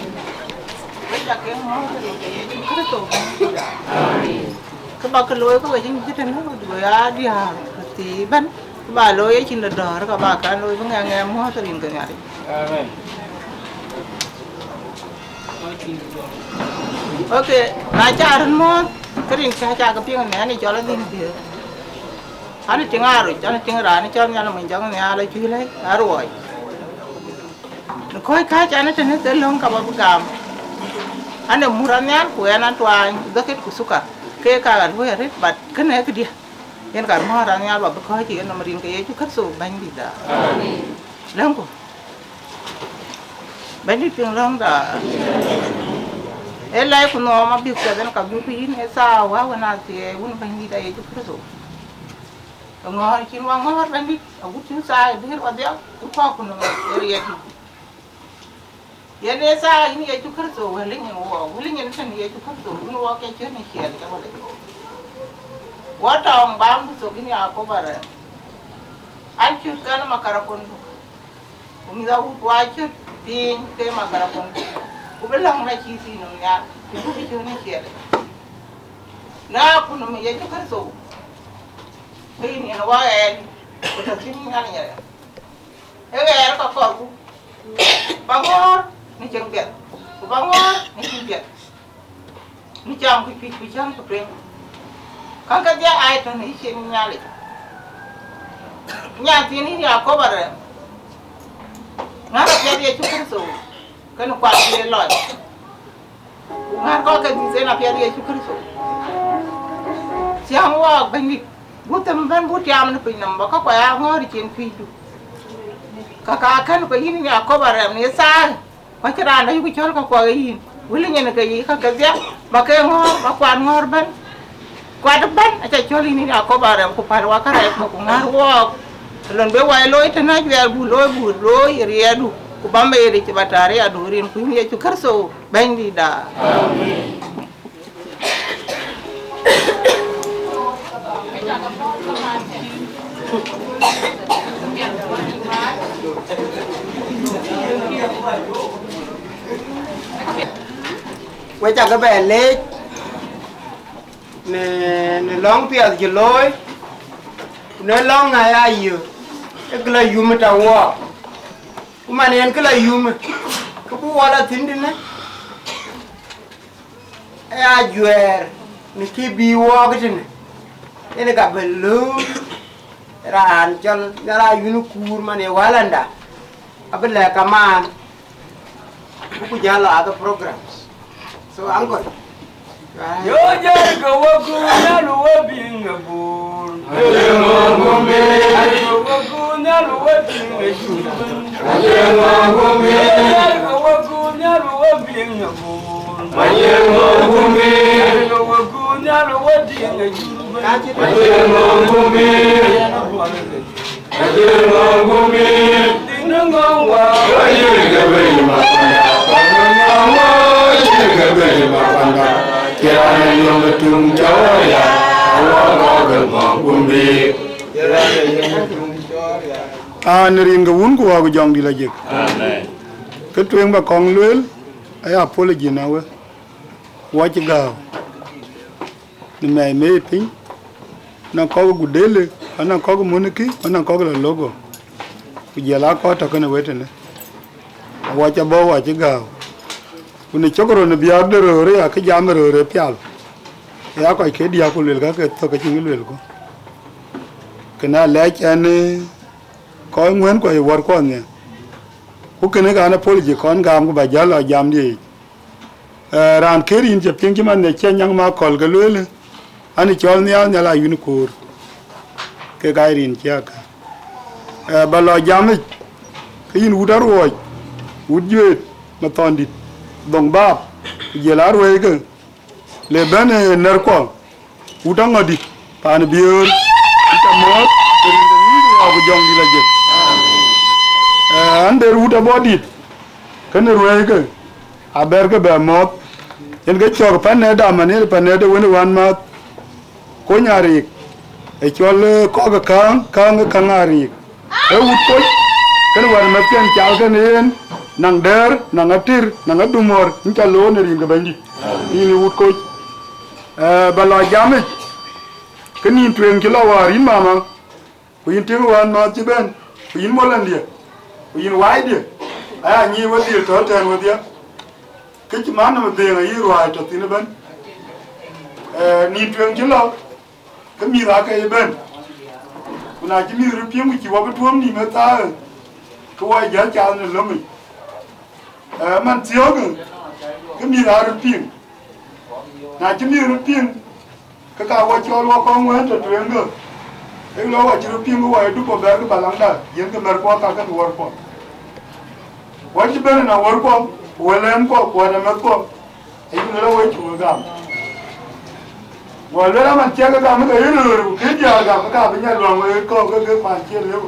Wek ca ke mɔ̈ɔ̈th rin ke Yecu Kërtho. Amen. Kë ba ke looi ke we cïn cï tënë, we ya diäär thii ëbɛ̈n. Kë ba looi ye cïn de dɔ̈ɔ̈r, ka ba kan looi bï ŋɛk ŋɛk mɔ̈ɔ̈th rin ke Nhialic. Amen. Ok, na ca röt muɔ̈ɔ̈th, ke rin cä ca ke piŋ në an, ë cɔl adhin dhiëëth. An, ë tiŋ aroc, an, ë tiŋ raan cɔl Nhial Mony Jɔŋ Nhial Acuël Aruɔɔc. Në kɔc kääc an, ë tënë ke löŋ ka ba bï gam. An, ë mur anhial ku ɛn an tuaany, ku dhäkit ku thukar. Ke ka ɣa luɔi arëët, but kënë ë këdiɛ̈. Yen ka mɔ̈ɔ̈r anhial ba bï kɔ̈ɔ̈c yen nɔm rin ke Yecu Kërtho Bɛ̈nydïtda. Amen. Lɛ̈ŋku. Bɛ̈nydït piŋ lɔ̈ŋda. Ee lɛc ku nhɔɔm abïk piɛth en ka bï ku yïn ë thaa wä wën a thiëëc wun Bɛ̈nydït a Yecu Kërtho. Ë ŋɔ̈ɔ̈r cïn wä ŋɔ̈ɔ̈r Bɛ̈nydït, agut cïn thaa ë dhëër wadhiau, ku kɔ̈k ku nɔm ë riɛt yïn. Yen ë thaa yïn Yecu Kërtho, wël nyin wɔ, wël nyin tën Yecu Kërtho, wun wɔ ke cïn ë ciɛɛl ke wël. Wɔ tɔŋ bam ku thok yïn Yakob arɛm. An cït kɛn makarapon duk. Ku mïth awut wa cït piny ke makarapon, ku bï läŋ na cï thii nɔm nhial, ku bï cï cïn ë ciɛɛl. Na ku nɔm Yecu Kërtho, ke yïn yen wa ɣɛɛr, ku tɔ̈ thïn Nhialic arɛm. Ë ɣɛɛr ka kɔɔrku, ba ŋɔ̈ɔ̈r në cieŋ piɛth, ku ba ŋɔ̈ɔ̈r në cieŋ piɛth. Në cam ku cuic ku cäŋ ku tueŋ. Käŋ kedhie aa tɔ̈ në yïcin Nhialic. Nyan thiin yïn Yakob arɛm. Ŋäär apiɛth Yecu Kërtho, kënë kuat ye lɔc. Ku ŋäär kɔc ke dhïth en apiɛth Yecu Kërtho. Thiäŋ wɔɔk Bɛ̈nydït, buk them bɛ̈n buk tiaam në piny nɔm, ba käkua ya ŋɔ̈ɔ̈r ë cin cuëcdu. Ka ka kɛ̈n ke yïn Yakob arɛm në thaar. Ku acïn raan dɛ̈ yuku cɔ̈l käkua ke yïn, wël nyin ke yï ka kedhie, ba ke ŋɔ̈ɔ̈r, ba kuat ŋɔ̈ɔ̈r bɛ̈n. Kuat ëbɛ̈n aca cɔ̈l yïn, yïn Yakob arɛm, ku päl wa kärɛc kɔ̈k, ku ŋäär wɔɔk. Lon bï wai looi tënë ajuɛɛr, buk looi, buk looi ë riɛɛtdu, ku ba meeric ba taar riɛɛtdu rin ku yïn Yecu Kërtho Bɛ̈nydïtda. Amen. We ca ke bɛ leec në, në lɔ̈ŋ piɛth cï looi, ku në lɔ̈ŋ aya yök, ë kë la yum ë tɔ̈ wɔɔk. Ku man en kë la yum, kë bï wɔ la thïn tënë, ë ajuɛɛr në kë bï wɔɔk tënë, en ka bï lööm raan cɔl Nhial Ayuen Kuur man ë wälanda, abï lɛ̈k kamaan, bï ku jäl la other programs. So, uncle, go ahead. Yo, Jericho, wo ku nyalu wo bing a bur. Jericho, wo ku nyalu wo bing a bur. Jericho, wo ku An, rin ke Wun ku Wä ku Jɔŋdït Lajik. Amen. Kë tueŋ ba kɔŋ lueel, aya apology na we. Wɔ cï gääu në mɛi mei piny, na kɔ̈k Gudele, ana kɔ̈k Muniki, ana kɔ̈k la Logo. Ku jël a kɔ̈k tɔ̈ kënë wetënë. Wɔ cä bɔ̈ wɔ cï gääu. Ku në cök röt në biäk de röör, ya kë jam röör ë pial. Ya kɔc ke diäk ku luel ka ke thök ke cïn kë luelku. Kënë alɛc ɛn, eh, kɔc ŋuɛ̈n kuɔ ye wär kuɔ nhial. Ku kënë kan apology kɔn gam ku ba jäl lɔ jamdiɛ̈ yic. Eh, raan kër yïn cä piŋ cï man de cï anyaŋ ma kɔl ke lueel, an, cɔl nhial nhial a yïn koor. Ke ka rin cï aka. Eh, ba lɔ jamic, ke yïn wut aruɔɔc, wut juëët, ma thɔndït, dhoŋ baap, ku jël aruɛɛi ke, le bɛ̈n, eh, nɛ̈r kuɔ, wut aŋɔ̈dït, paan biöör, wut amɔ̈ɔ̈th, ke rin de Wun ku Wä ku Jɔŋdït Lajik. Eh, an der wut abɔ̈ dït, kënë ruɛɛi ke, abɛ̈r ke bɛ mɔ̈ɔ̈th, yen ke cɔk pan nɛ̈t dam, an yen pan nɛ̈t de wën ë wän mäth, kony ariik, ë cɔl, eh, kɔk ë kääŋ, kääŋ ë käŋ ariik. Ee wut koc, kënë wän mɛthken cal kënë yen, naŋ dɛ̈ɛ̈r, naŋ atir, naŋ adumɔ̈r, yïn cä loor në rin ke Bɛ̈nydït. Yïn ë wut koc. Eh, ba lɔ jamic, ke nïn tueŋ cï lɔ wäär yïn mama, ku yïn tiŋ wään mäth cï bɛ̈n, ku yïn molandiɛ, ku yïn waaidiɛ, aya nyic wedhil tɔ̈ tɛ̈ɛ̈n wedhie. Kë cï man nɔm dhëëŋ ayï ruääi tɔ̈ thïn ëbɛ̈n. Eh, nïn tueŋ cï lɔ, ke mïth aake ye bɛ̈n. Ku na cï mïth röt piŋ ku cï wɔ bï tuɔ̈m nïïm ë thaar, ke wɔ jäl cath në lömic. Eh, man thiɔ̈kë, ke mïth aa röt piŋ. Na cï mïth röt piŋ, ke ka wɔ cɔl wɔ kɔŋ wën tɔ̈ tueŋkë. Ke lɔ wɔ cï röt piŋ ke wɔ ye dupɔ bɛ̈ɛ̈r ke balaŋda, yiɛ̈n ke mɛ̈r kuɔ ka ke wär kuɔ. Wɔ cï bɛ̈n ë na wär kuɔ, ku wël ɛn kuɔ, ku wɛ̈t ë mɛ̈th kuɔ. Ayï luel awec cuk gam. Go luel aman ciɛk gam ke ye röör, ku kë diäär gam ka bï nya luaŋ wek kɔ̈u ke ke kuan cie lëu.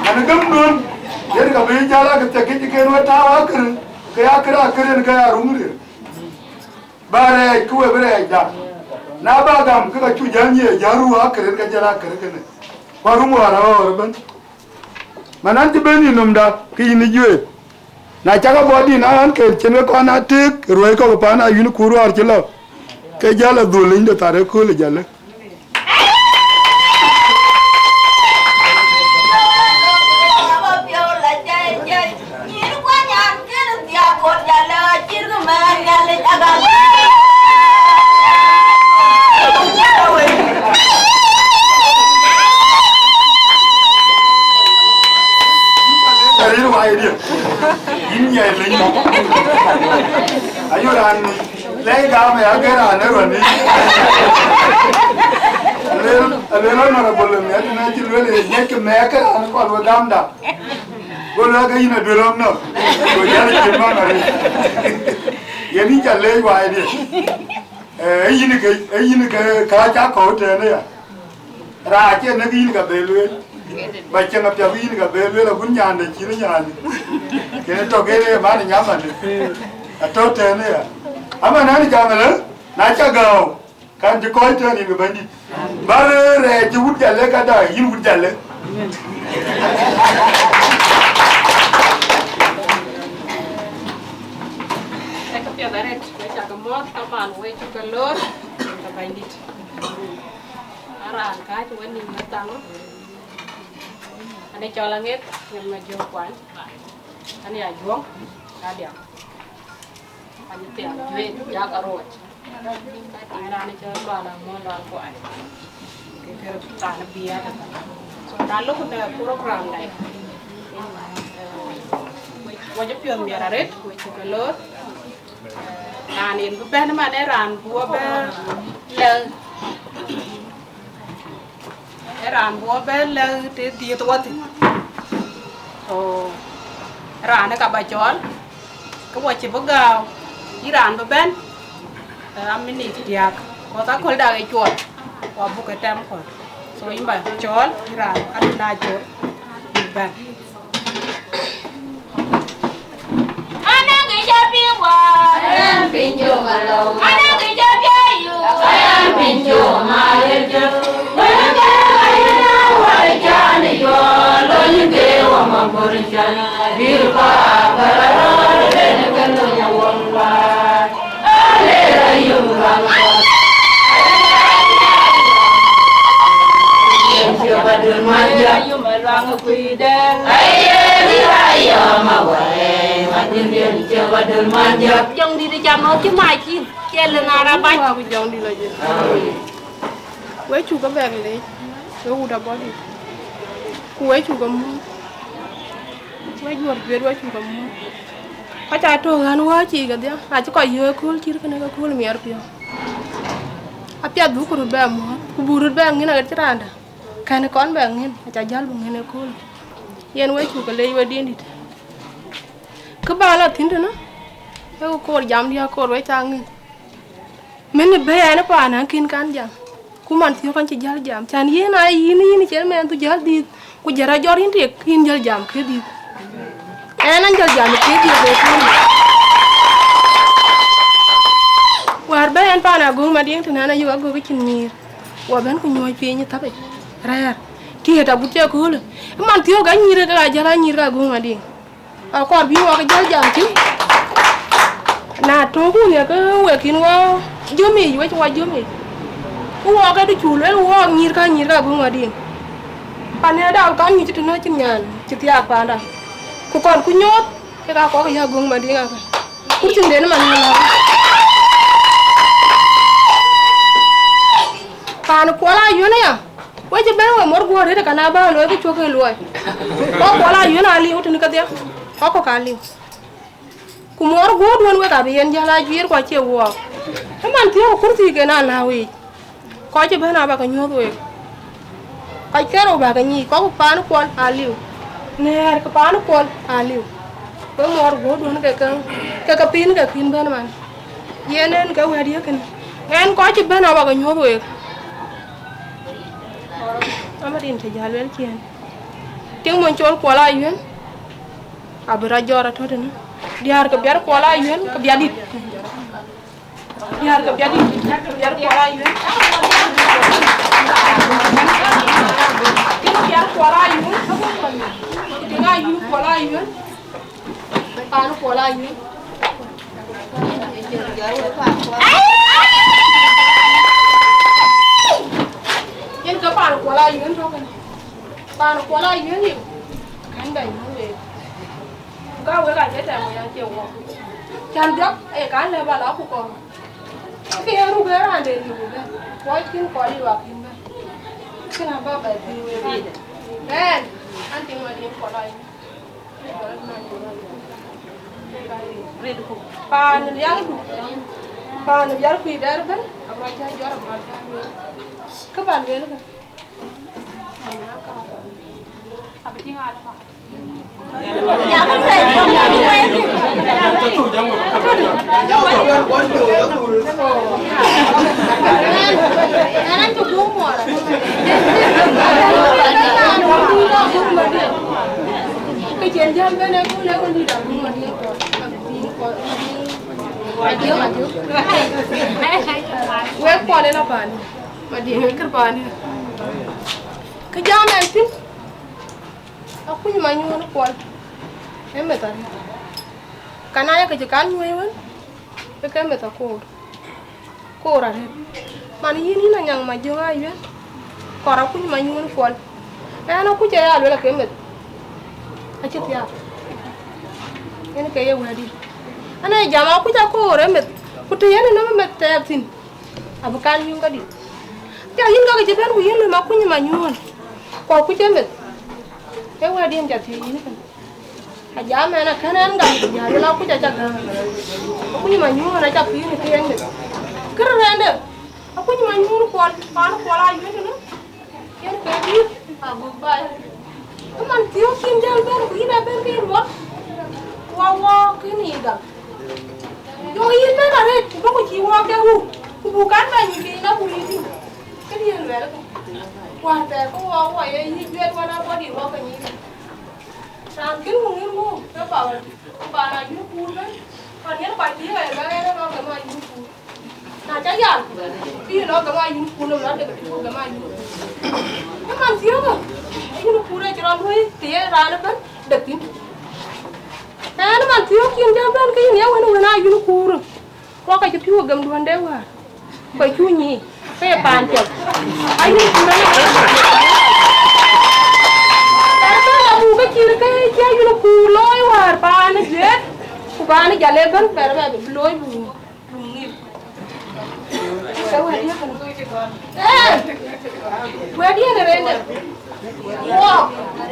An gäm duön, yen ka bï jäl a ke thiek kïc ken wek tääu akër, ke ya kër akër yen ke ya ruŋ rir. Ba rɛɛc ke we bï rɛɛc dak. Na ba gam ke ka cu jäl nyiëë jäl ruu akër yen ke jäl akër kënë. Ku aruŋ wäär aɣɔ̈ɔ̈r ëbɛ̈n. Man an cï bɛ̈n yïn nɔmda, ke yïn ë juëët. Na cak abɔ̈ dïn, an, ke cïn we kɔn aa tëëk ruɛ̈i kɔ̈k paan aa yïn kuur wäär cï lɔ, ke jäl a dhul liny de thar ëkööl ë jäl ë. Arït wai dië. Yïn nyɛɛi leny mɔ̈k. Ayo raan lɛ̈i gam ë agen raan ë ruɔ̈n yic. Alel, alel honorable ë miɛt tënë cï lueel ë ŋiɛckï mɛɛk ke raan kɔl we gamda. Go lueel ke yïn aduël ɣɔ̈k nɔ̈k. Go jäl cïn man arït. Yen yïn ca leec wai dië. Eh, ee yïn ke, ee yïn ke kääc akɔ̈u tënë ya. Raan acie nek yïn ka be lueel. Ba cieŋ apiɛth yïn ka be lueel, agun nyande cïn nyande. Kën tɔ̈ kën ë man nyamande. Atɔ̈ tënë ya. Ama nɛn jam ëlë, na ca gääu, kan cï kɔc tënë yïn ke Bɛ̈nydït. Ba rëër rɛɛc cï wut Jalë kada, yïn wut Jalë. Ee këpiɛth arëët, wek cä ke mɔ̈ɔ̈th, kaman wek cuk ke loor, ke Bɛ̈nydït. Araan kääc wën nïn ë thaŋ, an ë cɔl aŋek, yen ma jök kuany, an ya juɔ̈ŋ, ka diam. An thiaŋ juëc, jak aruɔc. Ka tïŋ raan cɔl Lual Amuɔ̈n Lual Kuany. Ke kër raan biɛɛt ëbɛ̈n. So, na lok në program dai. Wek, wek piɔ̈th miɛt arëët, wek cuk ke loor. Raan yen bï bɛ̈n man ee raan bï wɔ bɛ lɛ̈k. Ee raan bï wɔ bɛ lɛ̈k të dhiëëth wɔ thïn. So, raan ë ka ba cɔɔl, ke wɔ cï bï gääu, yï raan bï bɛ̈n, Aa, minit diäk, kɔth aköl dak ë cuɔl, ku abuk ke tɛm kɔl. So, yïn ba cɔɔl, yïn raan adï na cɔɔl, bïk bɛ̈n. Jɔŋdït cä nɔ̈k cï mac yïn, cï lë na rabac. Ku jɔŋdït lɔ jël. Wek cuk ke bɛ̈k leec, wek wut abɔ̈ dït. Ku wek cuk ke mum. Wek juɔ̈r juet, wek cuk ke mum. Ka ca tök ɣän wääc yiic kedhie, acï kɔc yöök ëkööl cït kënë ke kööl miɛt piɔ̈u. Apiɛth buk röt bɛ muɔ̈ɔ̈th, ku buk röt bɛ ŋïn aɣet cï raanda. Kɛ̈n kɔn bɛ ŋïn, aca jäl bï ŋïn ëkööl. Yen wek cuk ke leec wek diɛ̈n dït. Kë ba lɔ thïn tënë, ee ku koor jamdiɛ̈ akoor wek ca ŋïn. Mën ë bɛ̈ɛ̈i ɛn ë paan an kën kan jam. Ku man thiɔ̈k an cï jäl jam. Can yïn aa yïn, yïn cïn mɛnhdu jäl dhiëth. Ku jɔl rɔt jɔt yïn tik, yïn jäl jam ke dhiëth. Ɛn an jäl jam ke dhiëth ë kööl. Wäär bɛ̈ɛ̈i ɛn paan Agöŋ Madiŋ tënë an ayök Agöŋ cïn nyïïr. Wɔ bɛ̈n ku nyuɔ̈ɔ̈c piny ë thäpic. Rɛ̈ɛ̈r. Tiët agut cï ëköölë. Ë man thiɔ̈k anyïïr ke ka jäl anyïïr ke Agöŋ Madiŋ. Akɔɔr bï wɔk jäl jam cï. Na töŋ ku ŋiɛk ke wek kïn wɔ jömic, wec wɔ jömic. Ku wɔk ke dï cu luel wɔk nyïïr ka nyïïr ka bï ŋɔ̈t yïn. Pan ë dau kan nyuc tënë cïn nyan cï thiaak panda. Ku kɔn ku nyuɔɔth kek akɔk ya Agöŋ Madiŋ akë. Kurthinden man ŋic. Paan Kuɔl Ayuen aya. Wek cï bɛ̈n we mor guɔ̈ɔ̈r rëët, ka na bä looi, ke cuɔ̈k ke luɔi. Kɔc Kuɔl Ayuen aliu tënë kedhie, kɔc kɔ̈k aliu. Ku mor guɔ̈ɔ̈rduön wek abï yen jäl ajuiir, ku acie wɔɔk. Ë man thiɔ̈k kurthiken alääu yiic. Kɔc cï bɛ̈n abä ke nyuɔ̈th week. Kɔc kerou bä ke nyiic, kɔc paan Kuɔl aliu. Nɛ̈ɛ̈r ke paan Kuɔl aliu. Wek mor guɔ̈ɔ̈rduön ke ke, ke ke pïn ke kïn bɛ̈n man. Yen en ke wɛ̈t ye kënë. Ɛn kɔc cï bɛ̈n abä ke nyuɔ̈th week. Amarin cï jäl luel ciëën. Tiŋ mony cɔl Kuɔl Ayuen, abï rɔt jɔt atɔ̈ tënë. Diäär ke biɛt Kuɔl Ayuen, ke biɛt dït. Diäär ke biɛt dït, ke biɛt Kuɔl Ayuen. Tiŋ biɛt Kuɔl Ayuen, tiŋ Ayuen Kuɔl Ayuen. Paan Kuɔl Ayuen. Yen ke paan Kuɔl Ayuen tɔ̈ kënë. Paan Kuɔl Ayuen yï. Kën bɛ yïn week. Ku ka wek acie tɛ̈m wek acie wɔ. Can jɔk, ee kan lɛ̈k ba la ku kɔn. Ke ye ruk ë raan de liu bɛ̈n. Kuɔc kïn kɔc liu akïn bɛ̈n. Kën abä bɛ thïn wek. Ɛn, an tïŋ Madiŋ Kuɔl Ayuen. Paan riäŋdu, paan riäŋ kuc dɛ̈r ëbɛ̈n, abä cä jɔt amat bä lueel. Kë bä lueel kë. Abï tïŋ alama. Ɛn, ɛn acï guöm muɔɔr. Ke cïn jäl bɛ̈n ë kööl ë kɔn dït abï ŋɔt ye kɔn. Abï kɔn, abï. Adiö, adiö. Wek Kuɔl ëlä paani. Madiŋ kër paani. Kë jam ɛn thïn. Akuny manyuɔ̈ɔ̈n Kuɔl. Ee meth arëët. Ka na ye ke cï kan nyuɔ̈ɔ̈c wën, ke ke meth akoor. Koor arëët. Man yïn, yïn Anyaŋ Majöŋ Ayuen. Kɔɔr akuny manyuɔ̈ɔ̈n Kuɔl. Ɛn akuc aya luel ake meth. Acï thiaak. Yen ke ye wɛ̈ɛ̈t yïn. Ɛn ee jam akuc akoor ë meth. Ku të yen ë nɔm ë meth thɛɛp thïn. Abï kan nyuɔ̈ɔ̈n kedï. Piɛth yïn ka ke cï bɛ̈n ku yïn lëm akuny manyuɔ̈ɔ̈n. Ku akuc ë meth. Ee wɛ̈ɛ̈t yen ca thiëëc yïn kënë. Ajam ɛn akën ɛn gam, ku jal la kuc aca gam. Akuny manyuɔ̈ɔ̈n aca piŋ ë kë ɛn dë. Kërë rɛ̈nde, akuny manyuɔ̈ɔ̈n Kuɔl, paan Kuɔl Ayuen tënë. Yen ke dït, aguk baai. Ëman thiɔ̈k cïn jäl bɛ̈n, ku yïn abɛ̈n ke yïn mɔt. Ku awɔɔk kën yï gam. Jɔ yïn bɛ̈n arëët, ku bɔ̈ ku cïï wɔɔk ke wuk, ku buk kan bɛ̈ny piny la ku yïn tïŋ. Këdiën luɛɛlkë. Wäär thɛɛr ke wɔɔk wɔ ye yï juëët wën abɔ̈ dït wɔɔk ke nyïïn. Raan kën ku ŋïr ŋö, ke ba wën, ku ba na yïn kuur bɛ̈n. Pan yen kɔc thiëëk aye bɛ̈n rɛ̈ɛ̈r ë lɔ gɛm a yïn kuur. Na cä yal, bï lɔ gɛm a yïn kuur, lɔ dek ku gɛm a yïn kuur. Ë man thiëëk ë, yïn kuur ë cï rɔt luɔi, të ye raan ëbɛ̈n dek thïn. Ɛn man thiɔ̈k cïn jam bɛ̈n ke yïn ya wën wën aa yïn kuur. Wok acï piɔ̈u gɛm duɔ̈nde wäär. Ku cu nyic ke ye paan piɛth. Ayïn kuur ënë. Ɛn bɛ̈n abuk ke cïn ke cï ayïn kuur looi wäär paan ë juëët. Ku paan ë jal ëbɛ̈n bɛ̈r bɛ bï looi buk. Wɛ̈t yen ë rënde. Wok.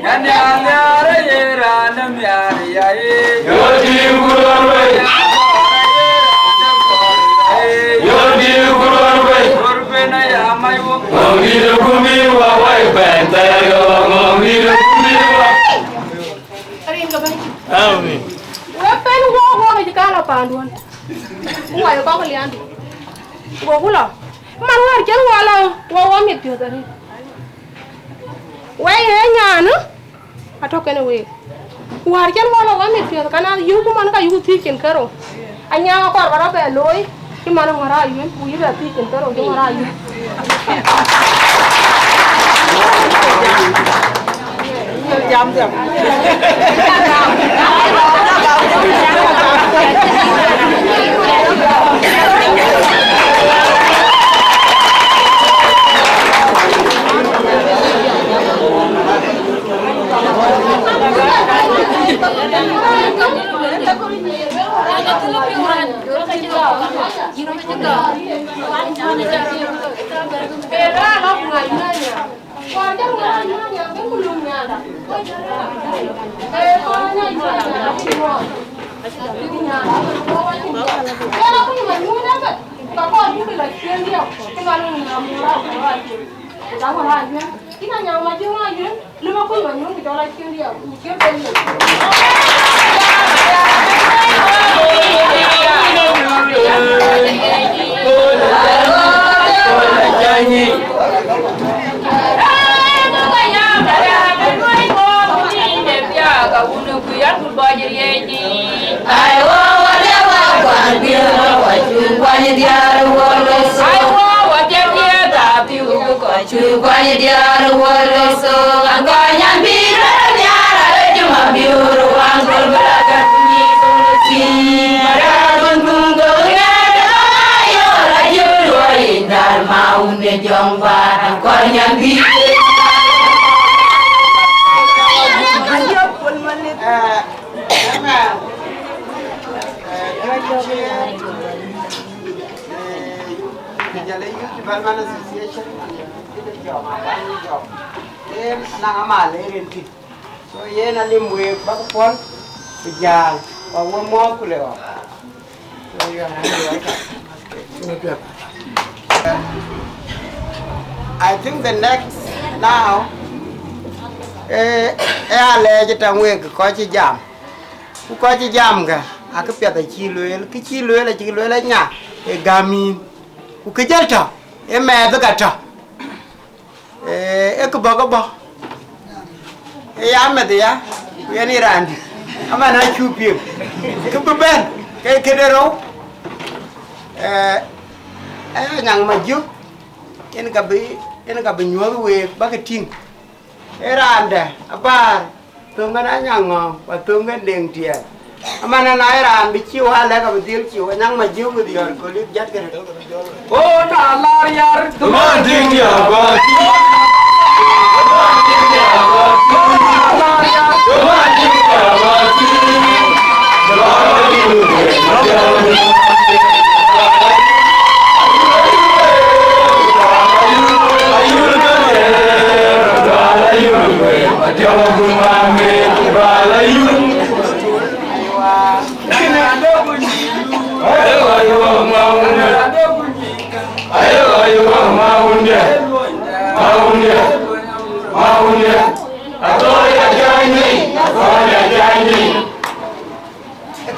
Yan ya miar ye raan miar ya ye. Yo di kuron wei. Yo di kuron wei. Kurpe na ya mai wo. Ngong di kumbi wa wai pen ter go ngong di kumbi wa. Arin ka bɛ̈ny. Amin. Wek pen wok wok ë cï ka lɔ paanduɔ̈n. Ku wai kɔk liandu. Goku lɔ. Man wäär cïn wɔ lɔ wɔ wɔ mit piɔ̈th arëët. Wɛi ë nyan ë atɔ̈ kenë week. Wäär cïn wɔ lɔ wɔ mit piɔ̈th, kan a yökku man ka yökku thiëc cin kerou. Anyaŋ akɔɔr ba rɔt bɛ looi, cï man ŋɔ̈r a yuen, ku yï bɛ thiëc cin kerou cï ŋɔ̈r a yuen. Ai wo, wa de wa kwan biɛl wa cu kuany diaar wol so. Ai wo, wa de diaar ta piu ku kɔc cu kuany diaar wol so. An kɔc nyan bi rɛ̈ɛ̈r diaar a rɛ̈ɛ̈r cï ma biur wan gol bï la gät nyi gol si. Ma rɛ̈ɛ̈r dun dun gol ŋɛɛr de lɔ na yol a jur woi dar ma wun de jɔŋ ba. An kɔc nyan bi. Amen. Eh, thank you, Chair. Eh, Youth Development Association, and the village job, and the job. Yen anɔŋ amal ë rin tït. So yen alim week bäk puɔl, ku jääl, ku wä muɔɔth ku le ɣɔk. So you are highly welcome. I think the next now, eh, eh, alɛɛc tɛ̈ŋ wek kɔc cï jam. Ku kɔc cï jam kë, akë piɛth acï lueel, kë cï lueel acï lueel anya, ë gäm yïn. Ku kë jël tɔ̈, ë mɛɛth ka tɔ̈. Ee, ë kë bɔ̈ kë bɔ̈. Ë ya meth ya, ku yen ë raandït. Aman acuk piŋ. Kë bï bɛ̈n, ke këde rou. Ee, ee Anyaŋ Majök, yen ka bï, yen ka bï nyuɔ̈th week, bäk tïŋ. Ee raandɛ, abäär. Thöŋ kën Anyaŋ Ŋɔ̈ɔ̈ŋ, ku thöŋ kën Deŋ Tiɛɛl. Aman ë na ye raan bï ciu alɛ̈k abï dhil ciu, Anyaŋ Majök with your colleague jat kën. Ku na lar yar, man tïŋ ya ba tïŋ. Man tïŋ ya ba tïŋ. Man tïŋ ya ba tïŋ.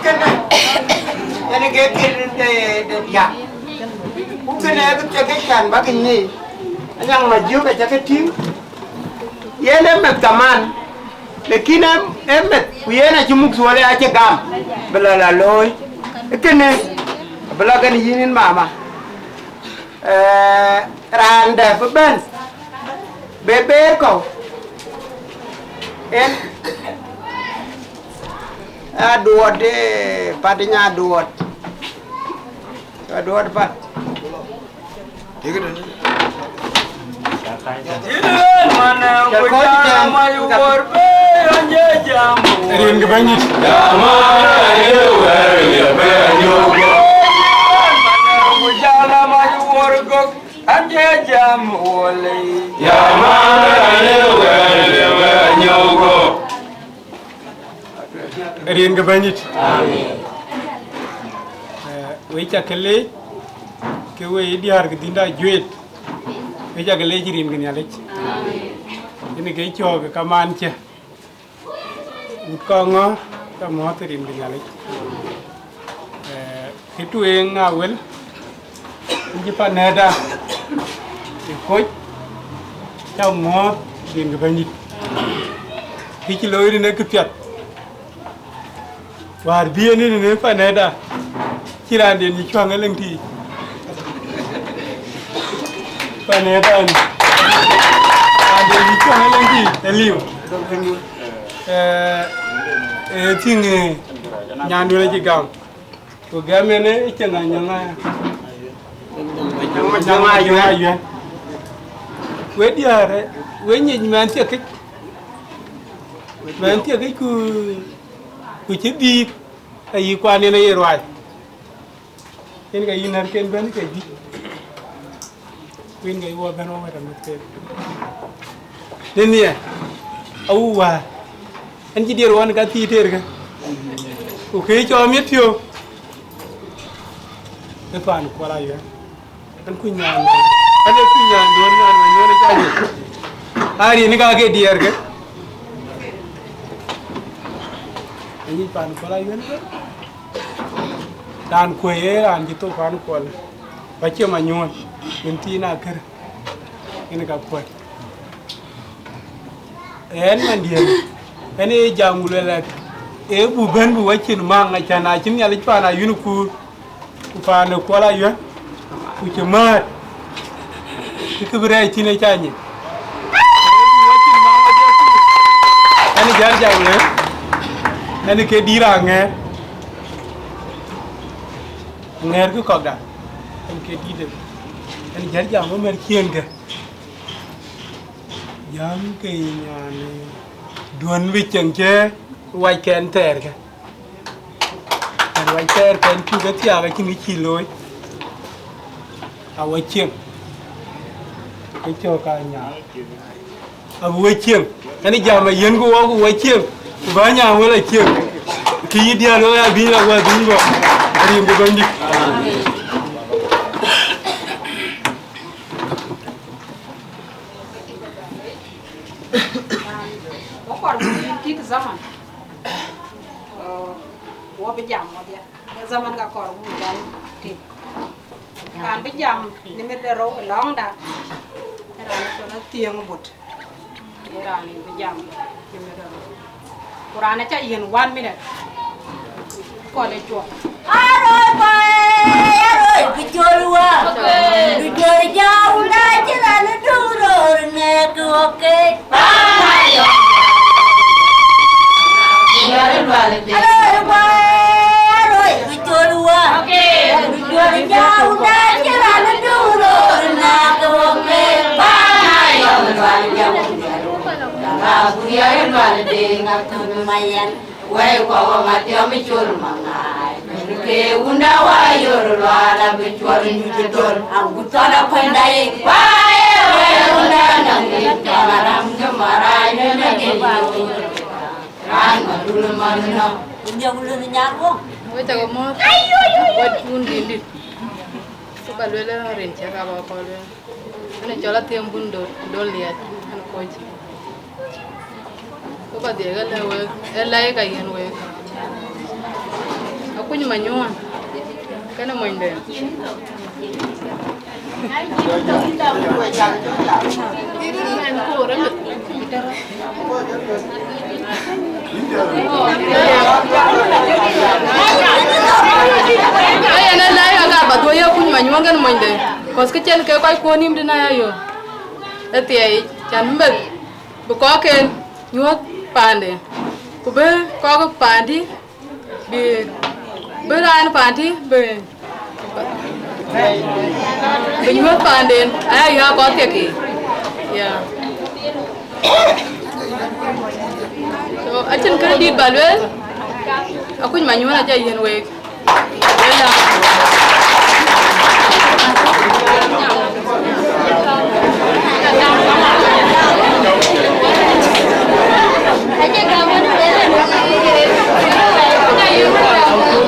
Kënë, yen ke kën Can bäk nyic, anyaŋ Majiök aca ke tïŋ, yen ee meth kaman, lakin ee, ee meth, ku yen acï muk thuɔl, acï gam, bï lɔ la looi. Ee kënë, abï lɔ kën yïn, yïn mama. Ee, raan dɛ̈ bï bɛ̈n, bï beer kɔ̈u, en, aduɔt, ee, Pat nya aduɔt, aduɔt Pat. Rin ke Bɛ̈nydït. Rin ke Bɛ̈nydït. Amen. Eh, wek ca ke leec, ke wek diäär ke dhiënda juëët, wek ca ke leec rin ke Nhialic. Amen. Yen ke cɔɔk ke kaman cë. Wut kɔŋ ŋɔ, ca mɔ̈ɔ̈th rin ke Nhialic. Eh, kë tueŋ awël, yïn cï panëda ë koc, ca mɔ̈ɔ̈th rin ke Bɛ̈nydït. Kë cï looi rin ë këpiɛth. Wäär bï en rin ë panëda, cï raanden yï cuaŋ ë leŋ tïï. Panëda en, raanden yï cuaŋ ë leŋ tïï, ë liu. Eh, eh, thing, eh, nyanduɔn acï gam. Ku gam en, eh, cieŋ anyɔŋ a-, anyɔŋ ayuɛn. We diäär, eh, we nyic mɛn thiekic. Mɛn thiekic ku, ku cï dhiith, ayï kuan en aye ruai. Yen ka yïn nɛ̈rken bɛ̈n ke juëc. Ku yen ka yï wɔ bɛ̈n wɔ wɛ̈t amïth keek. Në nhiɛ, awu wäär. Ɛn cï diɛɛr ɣɔn ka thii teerkë. Ku kë cɔɔm ye thiöök. Ë paan kuɔl ayuɛn. Ɛn kuc nyan, ɛn ee kuc nyan duön nyan ma nyuɔn ë janyë. Aa rin ka ke diɛɛrkë. Anyic paan kuɔl ayuɛn ke. Raan kuëi ee raan cï thok paan kuɔl, ku acie manyuɔɔn, yen thiin akër, yen ka kuɛ̈t. Ɛn mandiën, ɛn ee jam ku luel ë, ee bu bɛ̈n bu wacin maŋ, acan acïn Nhialic paan ayuɛn kuur, ku paan ë kuɔl ayuɛn, ku cï määt. Kë kë bï rɛɛc thïn ë ca nyin. Ɛn jäl jam lë, ɛn ke dïïr aŋɛɛr, aŋɛɛr kë kɔ̈kda, ɛn ke dïït, ɛn jäl jam ë mɛ̈r ciëënkë, jam ke nyan duön bï cieŋ cë wackɛn thɛɛrkë. Ɣɛn wac thɛɛr kɛn cuk ë thiaak acïn kë cï looi. Awacieŋ, ke cɔk ka nyaŋ. Awacieŋ, ɛn jam ayen ku wɔ ku wacieŋ, ku bä nyaŋ wël acieŋ. Kë yï diäär wek abï la wä dhïn bɔ̈, arim ke Bɛ̈nydït. Wɔ kɔr bï yïn kïk zaman, wɔ bï jam wɔdhia. Ë zaman ka kɔr buk jam tïŋ. Raan bï jam nimit de rou ë lɔ̈ŋda, ë raan ë cɔl Athiëŋ Bot. Ë raan bï jam nimit de rou. Ku raan acä yiën one minute. Kɔl ë cuɔp. Aroi bɔi, aroi bï jol wä. Bï jol jam da cï raan ë duk röör nek, okay. Wɛ̈i kɔ̈k ë Mathiɔ̈m ë col maŋai, ke wunda wa yor lual abï cuɔl nyuc ë thol. Agut thɔn akuɛ̈nda yic. Wɛ̈i, wɛ̈i wunda nɔm yic, thɔn aram ke marac në nɔm yic. Raan madul man nɔm. Ku jɔk luth nyan wok. Wek cä ke mɔ̈ɔ̈th, wɛ̈t kun dït dït. Ku ba lueel rin cä ka ba kɔl lueel. Ënë cɔl Athiëŋ Bun Dol, Dol Liɛt, ënë koc. Ku ba dhiëëk ëlë wek, ë lɛ̈i ka yiën wek. Akuny manyuɔɔn, kënë monyden. Yen ë lɛ̈i agar ba dhuɔ̈k ye kuc manyuɔ̈ɔ̈n kën monyde, kɔc kë cïn ke kɔc kuɔ̈n nïïm dïn aya yök. Ë thiɛɛi, can bï meth, bï kɔcken nyuɔ̈th paande, ku bï kɔc paandï, bï, bï raan paandï, bï, bï nyuɔ̈th paanden, aya yök akɔ̈th thiek yiic. Yeah. So, acïn kë dït ba lueel, akuc manyuɔ̈ɔ̈n aca yiën week.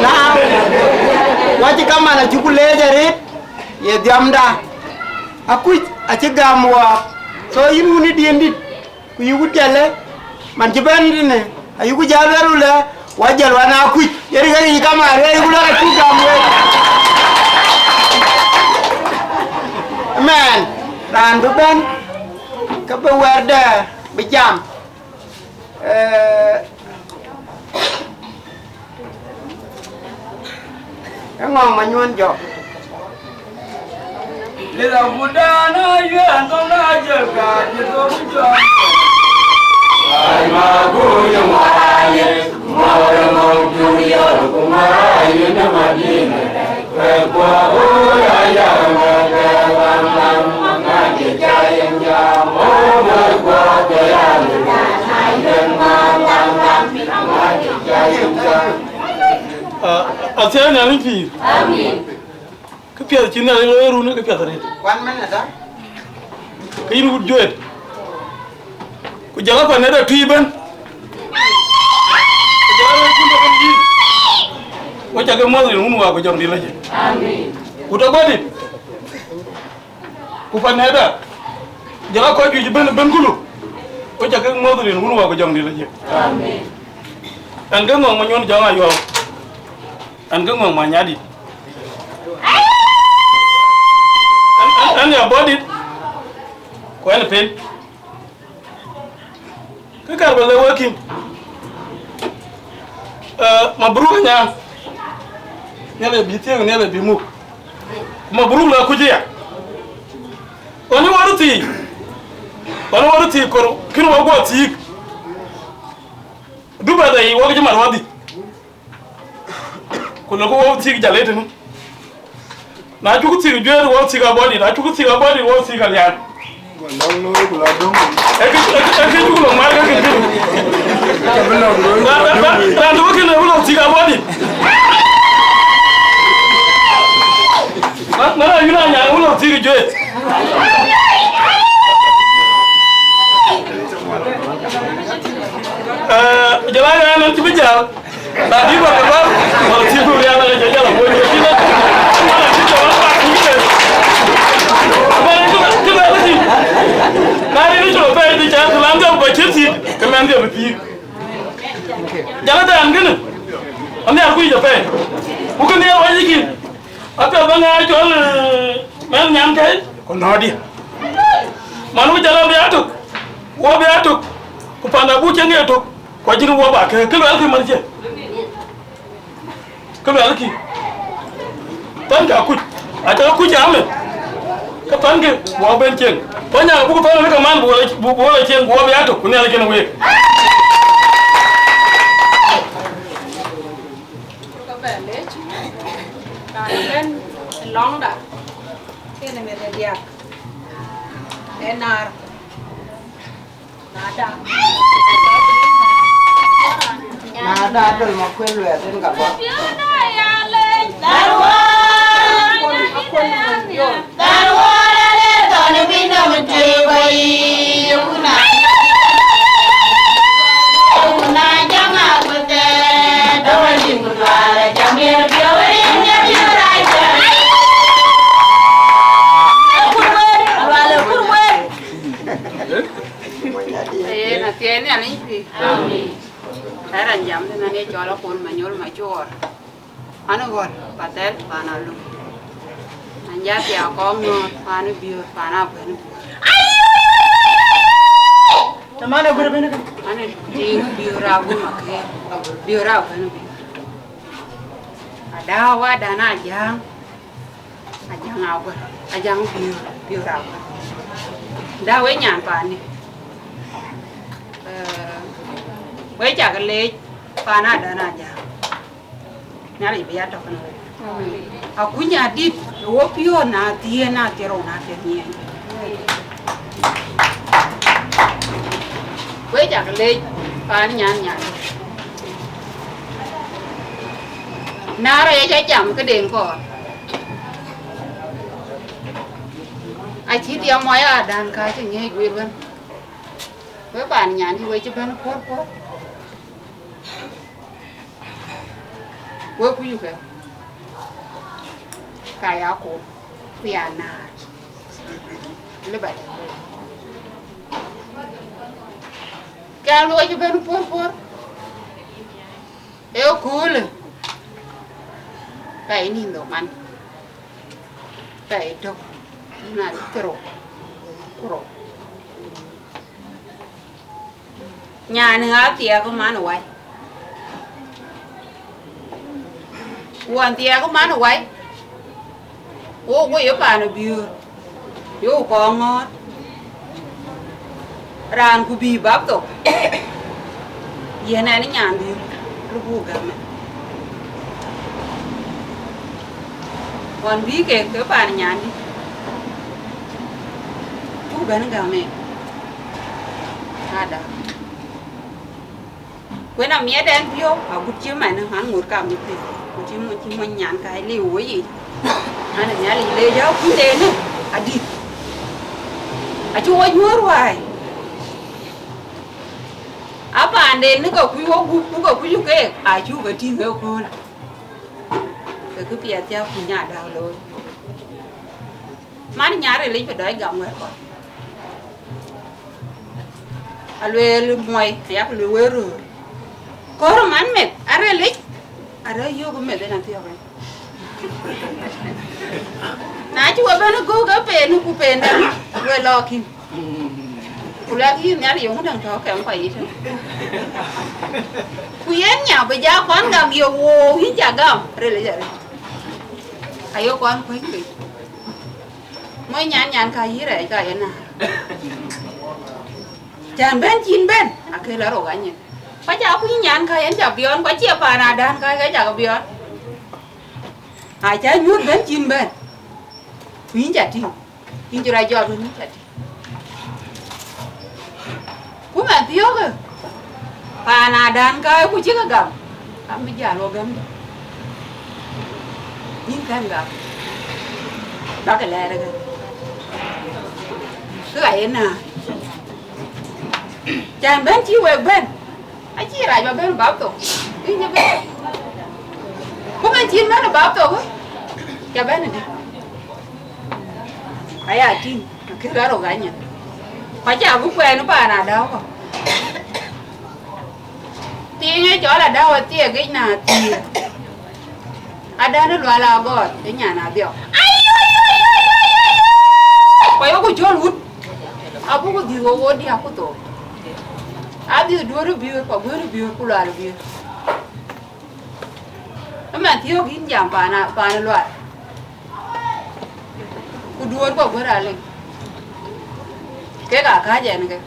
Now, wacï kaman acï ku leec arëët, ye dhiamda, akuc acï gam waak, so yïn wun ë diɛ̈n dït. Ku yuku jël, man cï bɛ̈n tënë, ayuku jäl lueel lɛ, wa jël wan akuc, yen ke yic kamaan, ayuku lueel acuk gam wek. Mɛn, raan bï bɛ̈n, ke bï wɛ̈tde bï jam. Eh, Eŋɔ̈ɔ̈ŋ manyuɔ̈ɔ̈n jɔk. Lila budana yuɛn kɔn na jël ka jël kɔn jɔk. Ai ma bu ye ŋuan ye, ŋuan ye ŋuan ye ŋuan ye ne Madina. Athiɛɛi Nhialic pïïr. Amen. Këpiɛth cï Nhialic looi run, këpiɛth arëët. One minute, huh? Ke yïn wut Joel. Ku jɔl a pan ëda tui ëbën. Ku jɔl a rɛ̈ɛ̈r kun tɔ̈ kën yïn. Wo ca ke muɔ̈th rin wun wa ku jɔŋdït la cï. Amen. Ku tɔ guɔ̈tdït. Ku pan ëda, jɔl a kɔc juëc ëbën ëbën kulu. Wo ca ke muɔ̈th rin wun wa ku jɔŋdït la cï. Amen. Ɛn ke ŋɔ̈ŋ manyuɔ̈ɔ̈n jɔŋ ayuɔɔu. Ɛn ke ŋɔ̈ŋ manyadït. Ɛn, ɛn, ɛn ya bɔ̈dït. Ku ɛn pen. Kë kɛ̈r ba lëu wek kïn, eh, mabruk anya, Nhialic abï thiëëk, Nhialic abï muk. Ku mabruk la kuc aya. Ɣɔn ë wär thiic, ɣɔn ë wär thiic kor kën wä guɔ thiik. Du bɛ dhɛ̈i wä ke cï mat wädhï. Ku lëku wä thiik jal ëtënë. Na cuk thiik juëër, wä thiik abɔ̈dït, na cuk thiik abɔ̈dït, wä thiik alian. Ee kë, ee kë, ee kë cuk lɔ mar ke kë kë. Raan, raan, raan, raan tök kënë wä lɔ thiik abɔ̈dït. Na, na, na, yïn anyaŋ wä lɔ thiik juëër. Eh, jɔl a yɛn an cï bï jäl. Na bï bä ke bä, wala cï du rial, ala jɔl jɔl a bɔ̈, cï na, wala cï jɔl a bä ku ke. Bä ni cï bä, cï bä bä ti. Na ri ni cï bä di cha, lan jɔl bä cï ti, ke mɛn jɔl bï ti. Jɔl a dan gini. Ami a ku jɔ pɛ. Ku ke ni wa ji ki. Apiɛth bä ŋɛɛr cɔl, eh, mɛn nyan kɛ̈i, ku nɔ̈ɔ̈dï. Man wïc jɔl a bï a tök, wɔ bï a tök, ku panda buk cieŋ ye tök, ku ajïn wɔ bä kë, kë luɛlkï man cie. Kë luɛlkï. Thɔ̈nkï akuc, acä kuc amɛ. Ke thɔ̈nkï, wɔ ben cieŋ. Ku anyaŋ buk thɔ̈n ke man, buk wɔ, buk wɔ cieŋ, ku wɔ bï a tök, ku Nhialic kën week. Cuk ke bɛ lec, raan ëbɛ̈n ë lɔ̈ŋda, kënë meth ë diäk, ë naar, nada. Nada, döl ma kuën luɛɛth en ka bɔ̈. Ayen athiɛɛi Nhialic pïïr. Amen. Ë raan jam tënë ane cɔl Akon Manyol Macuɔɔr. An ë ɣɔl, ba thɛl, ba na lum. An ja thiak kɔŋ ŋɔ̈ɔ̈th, paan ë Biöör, paan Aguën Biöör. Tamam, Aguën Biöör. An ë tiŋ Biöör Aguën Makeer, Biöör Aguën Biöör. Ada wa dan Ajaŋ, Ajaŋ Aguën, Ajaŋ Biöör, Biöör Aguën. Da we nyan paani. Eh, we cak leec paan adan Ajaŋ. Nhialic bï ya tɔ̈ kënë wek. Akuny adït, ë wo piɔ̈ɔ̈th na thiëër, na thiëër rou, na thiëër nyiɛɛny. Wek cak leec paan nyan nyan. Na rɔt ye ca jam këden kɔɔr. Acït ya mɔc adan ka cï ŋiɛc guiir wën. Wek paan nyan dï, wek cï bɛ̈n puɔ̈r puɔ̈r. Wek kuc ke, ka ya kom, ku ya naar. Liberty. Ka luɔi cï bɛ̈n puɔ̈r puɔ̈r. Ee köölë, ka ye nïn dhok man, ka ye tök, na cï rou, ku rou. Nyan ë ɣa thiɛɛk man wai. Ɣɔn thiɛɛk man wai. Wo, wo ye paan Biöör. Yo kɔŋ ŋɔ̈ɔ̈th. Raan ku bï bap thok. Yen ɛn nyandï, lupuk gämë. Ɣɔn bï kek ke paan nyandï. Cuk bɛ̈n gämë. Ada. Kuen amiɛt ɛn piɔ̈u, agut cï man, an ŋot kam thïn. Ku cï mo, cï mo nyan ka liu wei yic. An Nhialic leec akuc den adït. Acï wo nyuɔ̈ɔ̈r wai. Apaanden ka kuc wo gup, ku ka kuc keek, acuk ke tïŋ ëkööl. Ke kë piɛth cä kuny ada looi. Man nyar ril ic bï dɔc gam wɛ̈ɛ̈r kɔn. Alueel muɔi, ayak lueel wek röör. Kɔɔr man meth, aril ic, arɛ̈ yök meth en athiɔ̈k en. Na cï we bɛ̈n ë göök ë pen, ku pen däŋ, we lɔ kïn. Ku lɛ̈k yïn nhial yöŋ däŋ tɔ̈ kɛm kɔc yic. Ku yen nya bï ja kɔn gam ye woou, yïn ca gam, ril ic aril. Ayo kɔn kuëny piny. Mony nyan nyan ka yï rɛɛc ka yen na. Cän bɛ̈n cïn bɛ̈n, akël arok anyin. Ku aca kuc nyan ka yen ca biɔn, ku acie paan adan ka ke cak biɔn. Aca nyuɔ̈th bɛ̈n cïn bɛ̈n. Ku yïn ca tïŋ, yïn cï rɔt jɔt wën yïn ca tïŋ. Ku man thiɔ̈kë, paan adan ka ku cïkë gam, ka bï jäl wɔ gämdï. Yïn kɛn gam, bäkë lɛɛr ëkë. Kë ka yen na. Cän bɛ̈n cï wek bɛ̈n, acï rac ba bɛ̈n bap thok. Yïn cï bɛ̈n. Ku man cïn bɛ̈n bap thok, ca bɛ̈n ëdï. Aya tïŋ, akël arok anyin. Ku aca bï kuɛɛn paan adäu kɔ̈k. Tiiŋ ë cɔl adäu athiɛɛk yic na thiëër. Adan ë lual agɔɔt ë nyan adhiɔk. Ku ayoku cɔl wut. Abuku dhiëth wo wo diäk ku thok. Adhiëth duöör ë biöör, ku aguëër ë biöör, ku lual ë biöör. Ëmɛn thiɔ̈k yïn jam paan, paan lual. Ku duöör kɔ̈k bï raan liŋ. Kek aa kääc ɛn ke.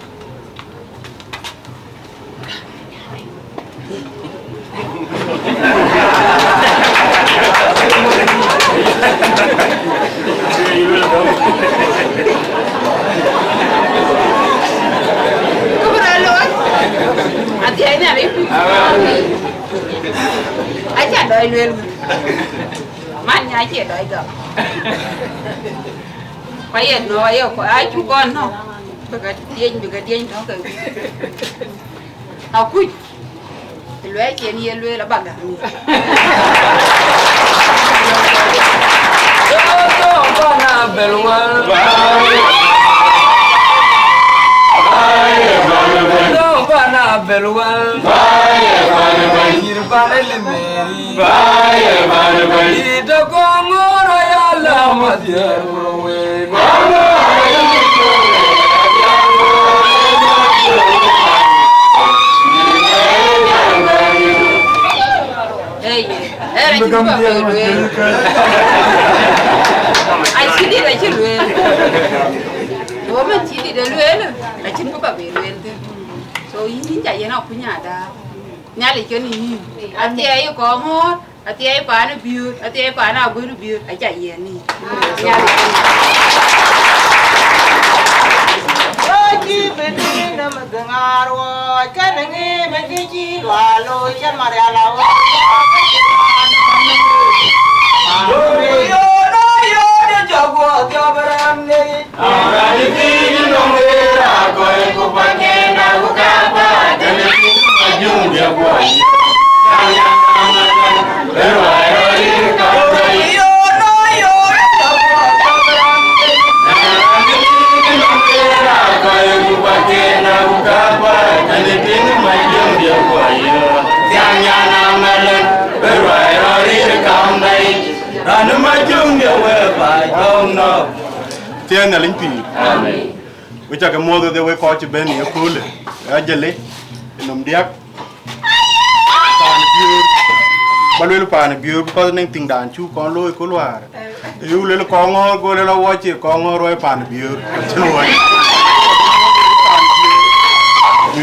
Kë bï raan looi, athiɛɛi Nhialic. Aca dɔc lueel wën. Man nya cie dɔc gam. Ku aye nɔ̈k, aye ku, acuk kɔn nɔ̈k. Bï ke dieny, bï ke dieny tɔ̈ ke. Akuc. Të luɛɛc cï en ye lueel aba gam. Dɔm pana bɛl wal. Dɔm pana bɛl wal. Cïr pan ë limeri. Ita kɔŋ ŋɔ̈ɔ̈r aya la Hey, hey, acïn kë bä lueel. Acï dït acï lueel. Wo man cï dït lueel, acïn kë bä be lueel thïn. So yïn ca yen akuny ada. Nhialic kën yïn. Athiɛɛi kɔŋ ŋɔ̈ɔ̈r, athiɛɛi paan ë biöör, athiɛɛi paan aguër ë biöör, aca yiɛ̈n ni. Nhialic kën yïn. Wɔ cï bï tïŋ në Madhäŋ Aruɔɔc, kënë ŋic bï kë cï luaal looi cïn Marial awɔɔc. Thiëëc Nhialic pïïr. Amen. Wek cä ke muɔ̈th ëdhe wek kɔc cï bɛ̈n ë köölë, ë ajëlë, ë nɔm diäk, paan ë biöör, bä luel paan ë biöör, because nɛŋ tiŋdan cuk kɔn looi ku luaar. Ë yu luel kɔŋ ŋɔ̈ɔ̈r, go luel awɔc cie kɔŋ ŋɔ̈ɔ̈r, wai paan ë biöör.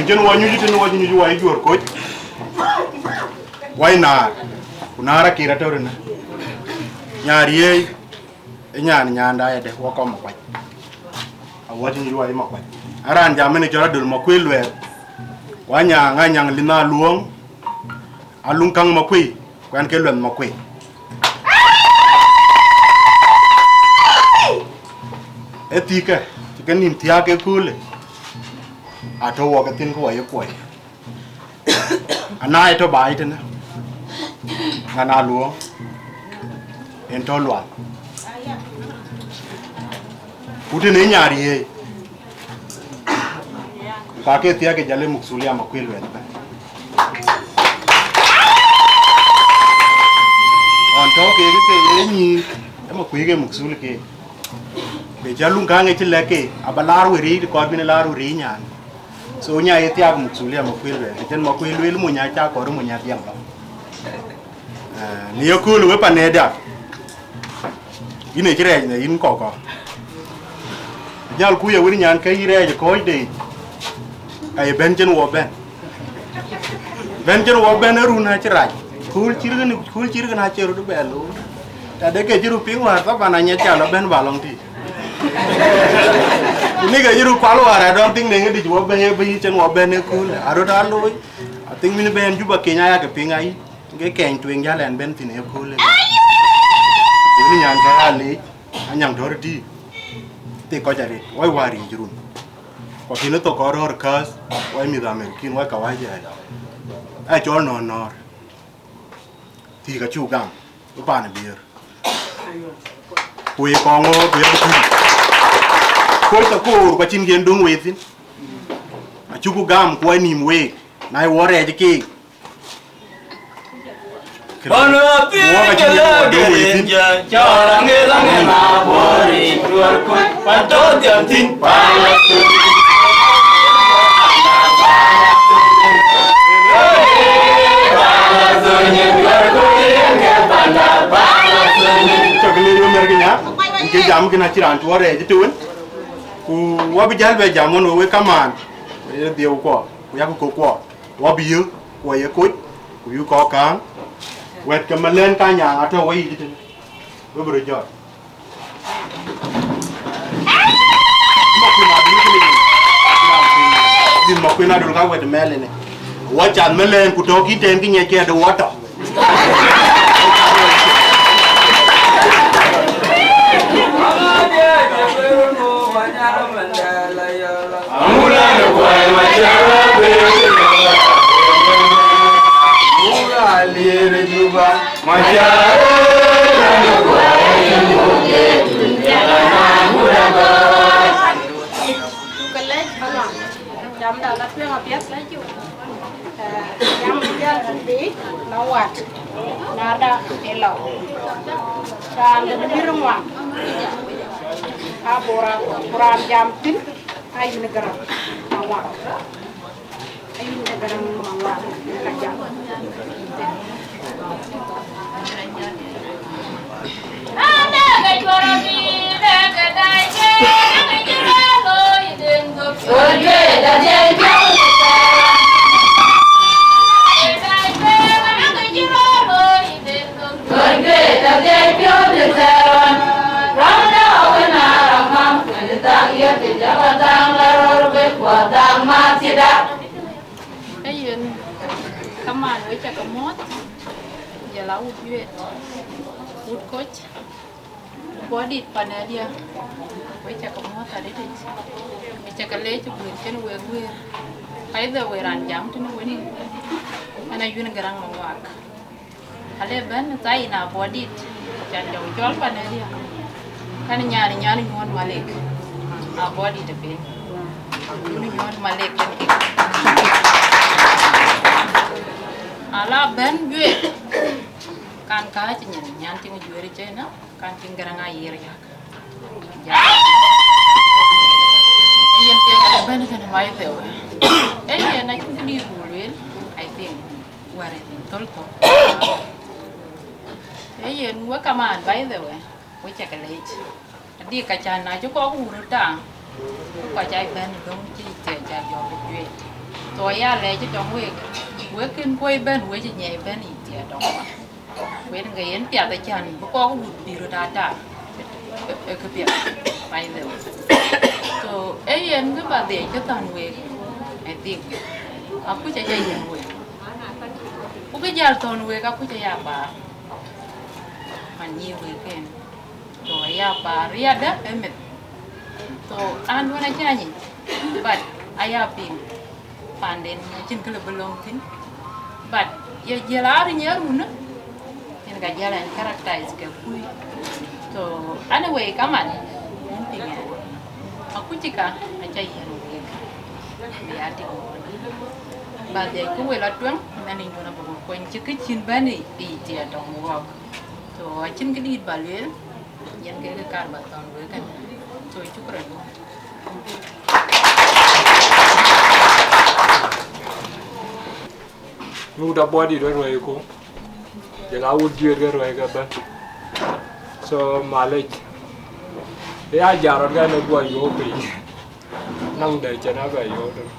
Cïn wɔ nyuc, nyuc cïn wɔ nyuc, wai juɔ̈r koc, wai naar, ku naar akïr atɔ̈ ënë. Nyaar yiëëi, ë nyan nyanda yede, wɔ kɔm Makuac. Awɔc nyuc wai Makuac. Ë raan jam ënë cɔl Adöl Makuëi Luɛɛth. Ku Anyaŋ, Anyaŋ Linha Luɔŋ, Aluŋ Kaŋ Makuëi, ku ɛn ke Luɛth Makuëi. Ë thiikë, cï ke nïm thiaak ë köölë, atɔ̈ wɔ ke thïn ke wɔ ye kuɔi. Anaai tɔ̈ baai tënë, ŋa na luɔɔŋ, en tɔ̈ lual. Ku tënë nyaar yiëëi, ku ka ke thiaak ke jal ë Maksulia Makuëi Luɛth bɛ̈n. Ɣɔn tɔ̈ kek ke ye nyïïr, ë Makuëi ke Maksul keek. Ke cä luŋ kaŋ ë cï lɛ̈k ke, aba laar weric, kɔɔr bïn laar weric nyan. So nya ye thiaak Maksulia Makuëi Luɛth, ke cïn Makuëi Luɛth mony acä kɔɔr mony adhiɛŋ lɔ. Eh, në ye kööl we panëda, yïn ë cï rɛɛc në yïn kɔkɔ. Jal ku ye wën nyan ke yï rɛɛc ë kɔ̈ɔ̈c de, ka ye bɛ̈n cïn wɔ bɛ̈n. Bɛ̈n cïn wɔ bɛ̈n ë run acï rac. Kööl cït kënë, kööl cït kënë acie röt bɛ looi. Tɛ̈dë ke cï röt piŋ wäär thaban anyɛ cal ëbɛ̈n ba lɔŋ tïc. Ku nikë cï röt kual wäär, I don't think në ŋic wɔ bɛ̈n, ye bï cïn wɔ bɛ̈n ë kööl. Aröt aa looi. I think min bɛ̈n Juba keny aya ke piŋ ayï. Ke kɛny tueŋ jäl ɛn bɛ̈n thïn ë kööl ë. Ëbï nyan kë aa leec, anyaŋ tɔ̈ röt tïï. Thik kɔc arëët, wai wäär yic run. Ku akïn ë thok kɔɔr röör kääth, wai mïth Amerikin, wai kawaja aya. Ɛ cɔl nɔ̈ɔ̈r nɔ̈ɔ̈r. Thiëëk acuk gam, bï paan ë biëër. Ku ye kɔŋ ŋoot, ku ye bï tïŋ. Kuöc tɔ koor, ku acïn yen döŋ wei thïn. Acuk gam, ku anïïm week, na ye wɔ rɛɛc keek. Bana piny ke la gere ja, chara nge la nge na bori, tuar ku, pato diam tin, pala tu. Cɔk le yo mer ke nya, ke jam kina ciran tuare jitewen. Ku wabi jal be jam won we kaman. Ye dieu ko, ku yak ko ko. Wɔ bï yök, ku wɔ ye koc, ku yuk kɔ̈k kääŋ, wɛ̈t ke Malɛn ka nyaŋ atɔ̈ wɔ yic tënë, we bï röt jɔt. Dhil Makuën Adöl ka wɛ̈t mɛl ënë. Wɔ cath Malɛn ku tɔ̈ kï tɛ̈n kï nyiɛc kɛɛt de wɔ tɔ̈. Duka lec malɔn. Jamda la tueŋ apiɛth la cï. Eh, jam jäl tïŋ biic, na wat, na da ë lɔ. Raan de bï röt ŋuan. Abor, abor, ku raan jam thïn, Ayïn Gäräŋ Maŋuak. Ayïn Gäräŋ Maŋuak, ka jam. Ee yen, kamaan, wek ca ke muɔ̈th, jɔl a wut Juet, wut Koc, Bɔ̈dït panɛ̈ diäk, wek ca ke muɔ̈th arëët, wek ca ke leec guiir cïn wek guiir. By the way, raan jam tënë wën, ɣɛn Ayïn Gäräŋ Maŋuak. Ale bɛ̈n thaai na Bɔ̈dït, can jɔŋ cɔl panɛ̈ diäk. Kan nyan, nyan Nyuɔ̈n Malek. A Bɔ̈dït ë piny. Nyuɔ̈n Malek kën kë. Ala bɛ̈n Juet. Kan kääc nyin, nyan tiŋ Juet cï na, kan tiŋ Gäräŋ Ayïr yak. Ja. Yen ke bɛ̈n kën, by the way. Ee yen acïn kë dït buk lueel, I think. Wɛ̈t ë thöl thok. Ee yen wek kamaan, by the way, wek ca ke leec. Adï ka cän na cï kɔk wur ë taaŋ, ku kɔc aa bɛ̈n ë döŋ cï thiëc ca jɔ̈ɔ̈k ë Juet. So ya lɛc ë tɔŋ wek, wek kën kuɔ̈i bɛ̈n, wek cï nyiɛc bɛ̈n yic thiëc tɔŋ. Wën ke yen piath acän bï kɔk wur bï röt aa taaŋ. Ë, ë kë piath, by the way. So ee yen kë ba dhiëc kë thɔ̈n wek, I think. Akuc aca yiën wek. Ku kë jäl thɔ̈n wek akuc aya baar. Man nyiëë wek en. So aya baar, ya dë ë meth. So an duɔ̈n aca nyic, but aya piŋ panden acïn kë lë bï lɔ̈ŋ thïn. But ye jiël a rinyë runë, yen ka jäl ɛn characterize ke kuc. So anyway, kaman, yïn piŋ ɛn. Akuc cï ka, aca yiën wek. Bï ya tïŋ. Ba dhiëc kë wël atueŋ, mɛn ë nyuɔ̈n abï ku kuany cï kë cïn bɛ̈n ë yic tiɛɛt tɔŋ wɔɔk. So acïn kë dït ba lueel, yen ke kë kaar ba thɔ̈n wek kënë. So shukran. Mut abɔ̈ dït ë ruɛ̈iku, jɔl a wut Juet ke ruɛ̈i ke bɛ̈n. So malec, ya jar rɔt kɛn ë guɔ yöök piny. Naŋ dɛ cïn abɛ yöök tën.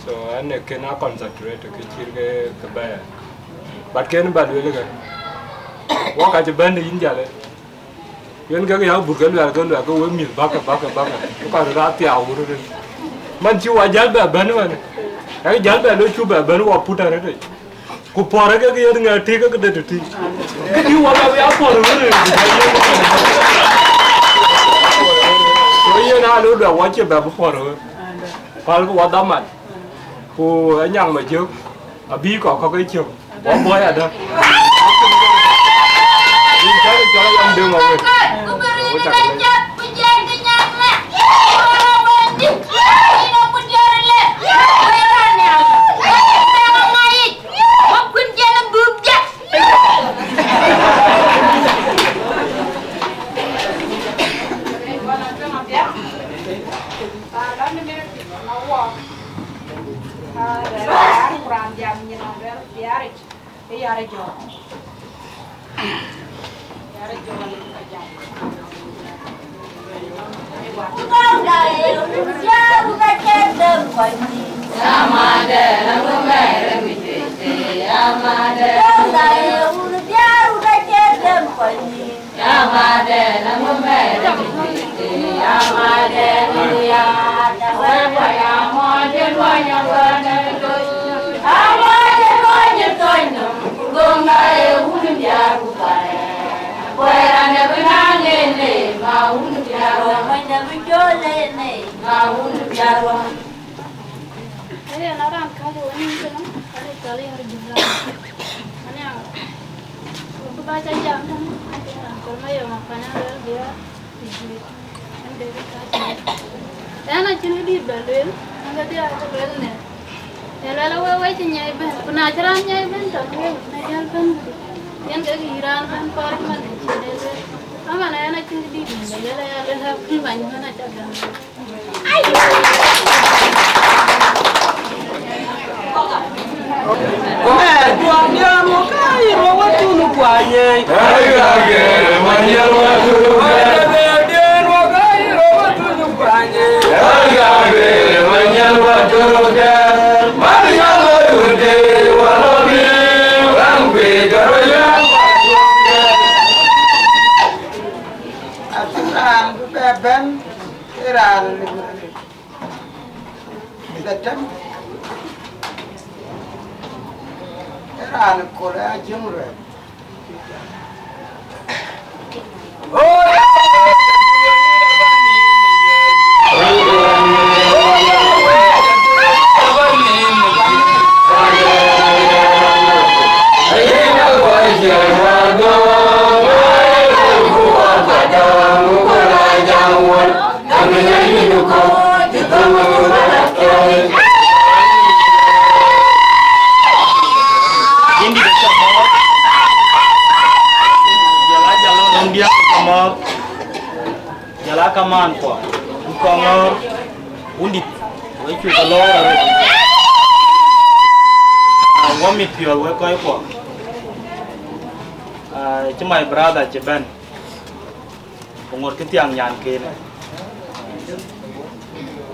So ɛn ë kën a concentrate kë cït ke, ke bɛ̈ɛ̈r. But kën ba lueel kë, wɔ ka cï bɛ̈n yïn jalë. Yen kek ya but ke luɛl, ke luɛl, ke wek mïth bäkë, bäkë, bäkë. Ku ka röt a thiau wurë tën. Man cï wa jäl bɛ bɛ̈n man. Yak jäl bɛ lo cu bɛ bɛ̈n wa put arëët. Ku pɔ̈rë ke yen ŋɛk tik ke de tëtï. Kë tï wala ya pɔ̈rë wërë. So yen a lo dua wa cï bɛ bï pɔ̈rë wërë. Pal ku wa dhaman. Ku anyaŋ ma jök. Abï kɔk kɔk e cök. Wa bɔ̈ ya dä. Yen cä cɔl yam döŋ awën. Wo cak lec. Ëë, na raan kääc ë wenïïm tënë, ade cɔl Yar Jɔl. Ania, ku bä ca jam tënë, ade raan cɔl Mayom Akuany aluel bï ya. Ɣɛn acïn kë dït bä lueel, ɣɛn ke dhiau ke lueel nɛ. Ee lueel awek wek cï nyiɛc bɛ̈n, ku na cï raan nyiɛc bɛ̈n tɔ̈ wek, na jäl bɛ̈n këdï. Yen kek yï raan bɛ̈n kɔɔr man ë cïn ee lueel. Mama na yana cïn dït, yala yala la pï bany mana ca gam. Acïn raan bï bɛ bɛ̈n, ë raan ë tɛ̈m, ë raan ë kööl ë ajiëŋ ruɛɛt. Yïn dït acä mɔ̈ɔ̈th, jɔl a jɔl lɔ nɔm diäk acä mɔ̈ɔ̈th, jɔl a kamaan kuɔ, ku kɔŋ ŋɔ̈ɔ̈r, wun dït, wek cuk ke lɔɔr arëët. Ah, wɔ mit piɔ̈ɔ̈th wek kɔc kuɔ. Ah, cï my brother cï bɛ̈n. Ku ŋot kë thiaŋ nyan kënë.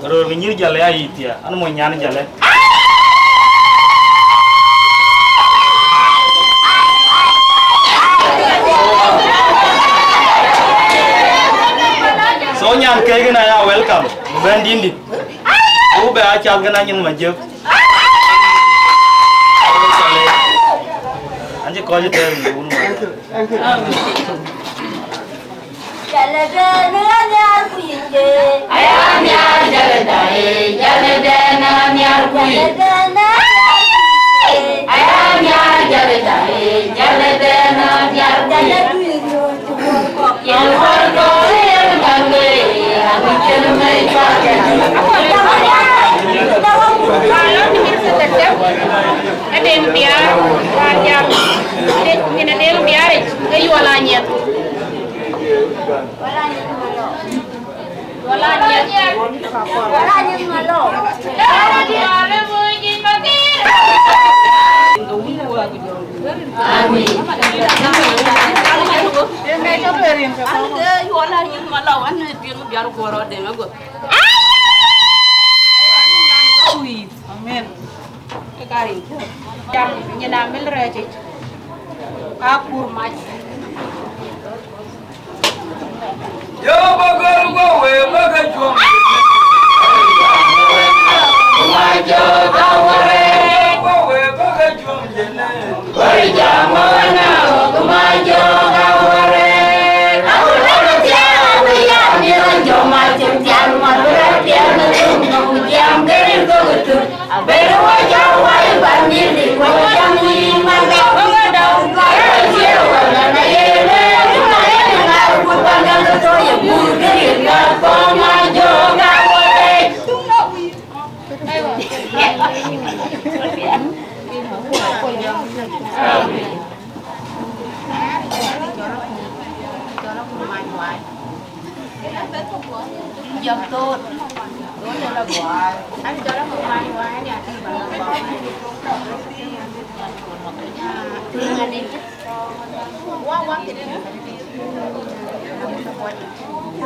Röör kë nyïïr Jalë ayï thiaŋ, an mony nyan Jalë. So nyan këc kënë aya welcome. Bɛ̈n dïn dït. Ku bɛ a cath kënë anyin ma jëp. An cï kɔc tɛɛr në wun wä. Jalë den ë nhiar ku yïn je. Aya nhiar jalë da, eh, jalë den ë nhiar ku yïn. Jalë den ë nhiar ku yïn je. Aya nhiar jalë da, eh, jalë den ë nhiar ku yïn. Jalë du yïn nyuɔɔn ku wuɔ̈r kɔ̈k. Yɛn wuɔ̈r kɔ̈k, yɛn gäŋ, eh, aku cïn mëi cuat. Aden Biaar, Biaar, nyin Aden Biaar, ke Yuɔl Anyiɛth. Amen. Ke ka rin cök. Jam nyin amil rɛɛc yic. Ka kur mac. Yo, bagol go we, baga chum. Majo ka wore. Go we, baga chum jene. Bari jam wana, majo ka wore. Aku lolo tia, aku ya, mira jo majo tia, mabura tia, na tum, na kujam, keri go tu.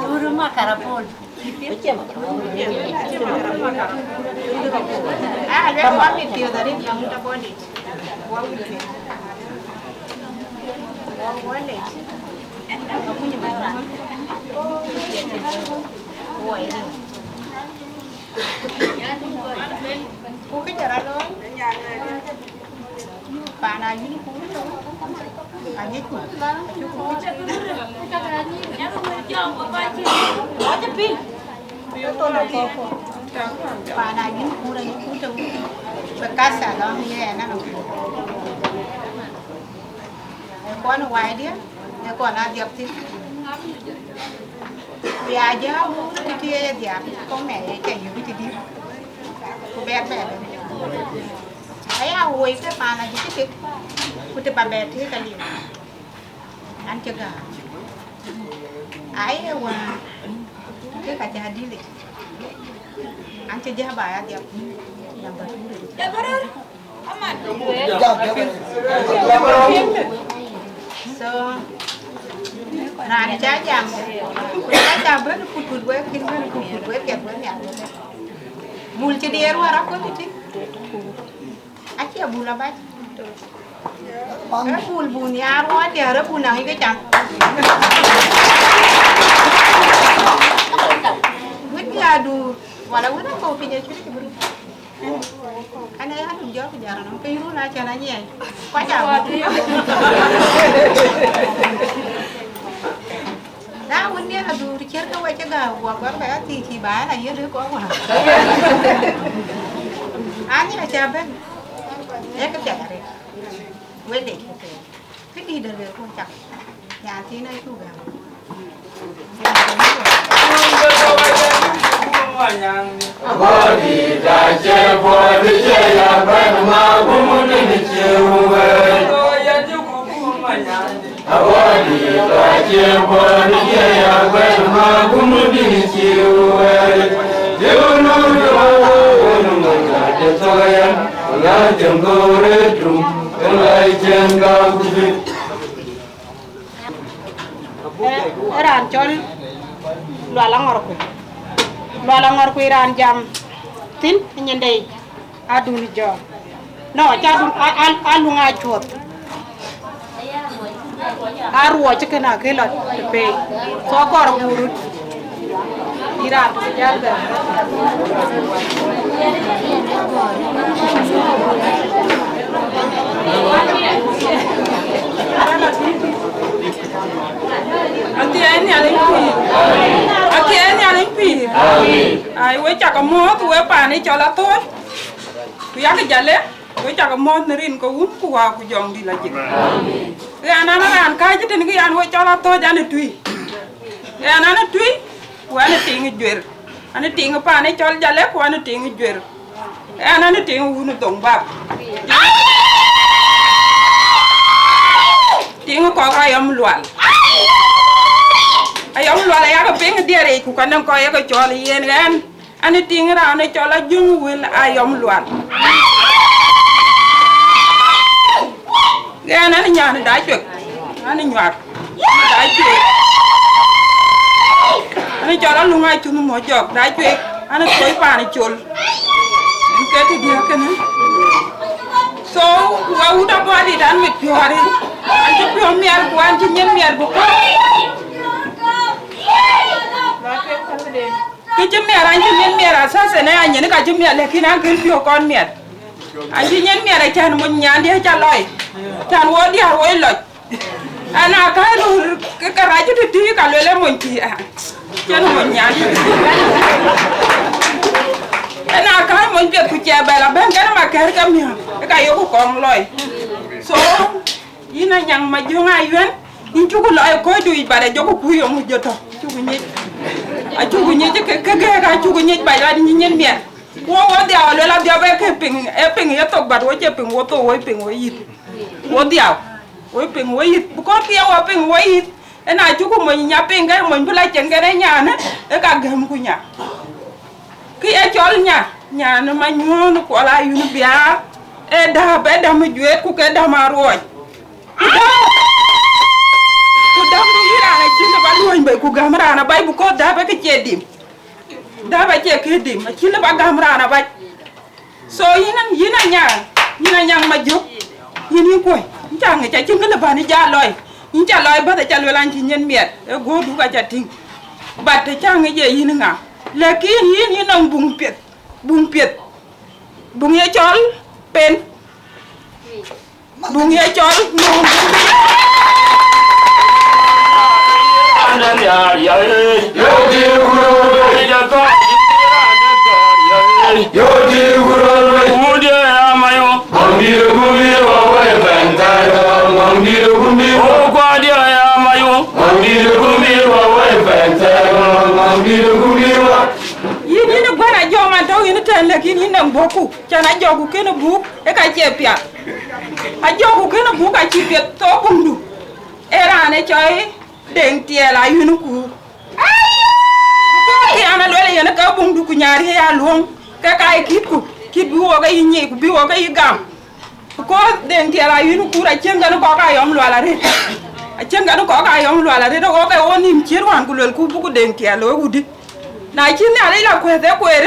Uru makarapol. Ah, leo wami piu dari yang muta bodi. Wami piu. Wale. Ku kë cä rɔt looi, paan aa yïn kuur, aŋicku, acuk kuur. Paan aa yïn kuur, aŋicku tëu, bï kath alɔŋ yɛn anɔŋ. Ee kɔn ë wai diɛ̈, ee kɔn aa dhiɔp thïn. Ku ya jääk wun ë tëthiëëc ë dhiaak, kɔŋ ŋɛɛc ë cä yök ë tëdï, ku bɛɛr bɛɛr. Aya woi ke paan adï cï tek, ku të ba bɛɛr tëëk aliu, an, cï gäär. Aye wään, ke ka ca dil yic. An cï jä ba ya dhiap. Number two. So, raan ca jam, ku ca ca bɛ̈n kut kut wek, kïn bɛ̈n kut kut wek, piɛth wek nhial wek. Bul cï diɛɛr wär aköl tïtï. Acie bul abac. Ë bul bun ya ruɔɔt ya rë bun naŋ ke cam. Wit ya du wala wit ko piny cï cï buru. Ana ya du jɔ ku jara no ke yuru na cana nyɛ. Kwa ja. Na wun ni a du ri cer ke wa ce ga wa gor ba ya ti ti ba na yere ko wa. Ani a ca ben. E ke ca re. Wele. Këdït de luel ku cak. Nyan thiin acuk gäm. Abɔ̈ dït acie puɔ̈th cie ya bɛ̈n ma gumu dït cie wëëc. Abɔ̈ dït acie puɔ̈th cie ya bɛ̈n ma gumu dït cie wëëc. Yönu yönu yönu mën ka cï thok yɛn, la cïn goor ë tum, la cïn gam kudït. Ë raan cɔl Lual Aŋɔrkui. Lual Aŋɔrkui raan jam thïn ë nyinde yic, adun jɔɔk. No, ca dun, a, a, a luŋ a cuɔth. A ruɔc kënë akë lɔ të pei. So kɔɔr guurut. Yïn raan të jäl bɛ. Athiɛɛi Nhialic pïïr. Athiɛɛi Nhialic pïïr. Ai, we cak muɔ̈ɔ̈th, we paan ë cɔl Athööc. Ku yak Jale, we cak muɔ̈ɔ̈th në rin ke Wun ku Wät ku Jɔŋdït Lajik. Ɣɛn an, raan kääc tënë kë yan we cɔl Athööc an ë tui. Ɣɛn an ë tui, ku an ë tiŋ ë juër. An ë tiŋ ë paan ë cɔl Jale, ku an ë tiŋ ë juër. Ɣɛn an ë tiŋ ë wun ë Dhoŋ Bap. Tiŋ ë kɔk Ayɔm Lual. Ayɔm Lual ayak piŋ diɛɛr yic, ku ka nɔŋ kɔc ye ke cɔɔl yen ɣɛn. An ë tiŋ raan ë cɔl Ajuŋ wël Ayɔm Lual. Ɣɛn an ë nyan ë Dacuek, an ë nyuak, an ë Dacuek. An ë cɔl Aluŋ Acunh Mɔ̈c Jɔk Dacuek, an ë thööc paan ë col. Yen ke të diäk kënë. So, we wut abɔ̈ dït an mit piɔ̈ɔ̈ri, an cï piɔ̈u miɛt ku an cï nyin miɛt bï kɔ̈k. Kë cï miɛt, an cï nyin miɛt, asas ënë anyin ka cï miɛt, lakin an kën piɔ̈u kɔn miɛt. An cï nyin miɛt acän mony nyandiɛ̈ ca lɔi, cän wo diäär woi lɔc. An a käi röör ke, ke rac tëtï ka luel ë mony tï, ah, cän mony nyan. An a käi mony piɛth ku cɛ bɛl abɛ̈n kɛn ma kɛ̈r ke miäk, ke ka yok kɔŋ lɔi. So, yïn Anyaŋ Majöŋ Ayuɛn, yïn cuk lɔ ë kɔ̈ɔ̈cdu yic, but ajɔku kuc yom jɔ tɔ̈, cuk nyic. Acuk nyic ke, ke gɛ̈ɛ̈k acuk nyic, bac lat nyin nyin miɛt. Wo, wo dhiau aluel adhiau bɛ ke piŋ, e piŋ ye thok, but wo cie piŋ wo thok, wo piŋ wo yith. Wo dhiau, wo piŋ wo yith, because ke ye wo piŋ wo yith, ëna cuk mony nya piŋ ke mony bï la cieŋ kɛn ë nyan, e ka gɛ̈mku nya. Kë ye cɔl nya, nyan ë manyuɔ̈ɔ̈n kuɔl ayun biaar, ee dääp, ee däm ë juëët ku ke däm aruɔɔc. Ku däm, ku dämdu yïn raan acï lëu ba luɔ̈ny bei ku gäm raan abac, because dääp ee kë cie dim. Dääp acie kë dim, acï lëu ba gäm raan abac. So yïn, yïn Anyaŋ, yïn Anyaŋ Majök, yïn yï kuɔ̈c, yïn ca ŋic acïn kë lëu bän yï jal lɔi. Yïn ca lɔi bäth aca luel an cï nyin miɛt, ee guɔ̈ɔ̈rdu ka ca tïŋ. But të ca ŋic ye yïn ŋa, lakin yïn, yïn nɔŋ buŋ piɛth, buŋ piɛth, buŋ ye cɔl Pen, buŋ ye cɔl Nööŋ. Yïn, yïn ë guɛ̈n ajɔ̈k man tɔ̈u yïn ëtɛ̈ɛ̈n, lakin yïn nɔŋ buɔ̈kku, cän ajɔ̈kku kënë buk, ë ka cie piath. Ajɔ̈kku kënë buk acï piɛth, thou buŋdu. Ee raan ë cɔi Deŋ Tiɛɛl Ayuen Kuur. Ku kë an, aluel yen ke buŋdu ku nyaar ye ya luɔŋ, ke ka ye kïtku, kït bï wok ke yï nyic, ku bï wok ke yï gam. Ku kɔ̈th Deŋ Tiɛɛl Ayuen Kuur, acïn kën kɔ̈k ayɔm lual arëët. Acïn kën kɔ̈k ayɔm lual arëët, wok ke wo nïm ciët wään, ku luelku buku Deŋ Tiɛɛl looi wudï. Na cï Nhialic la kuɛth ë kueer,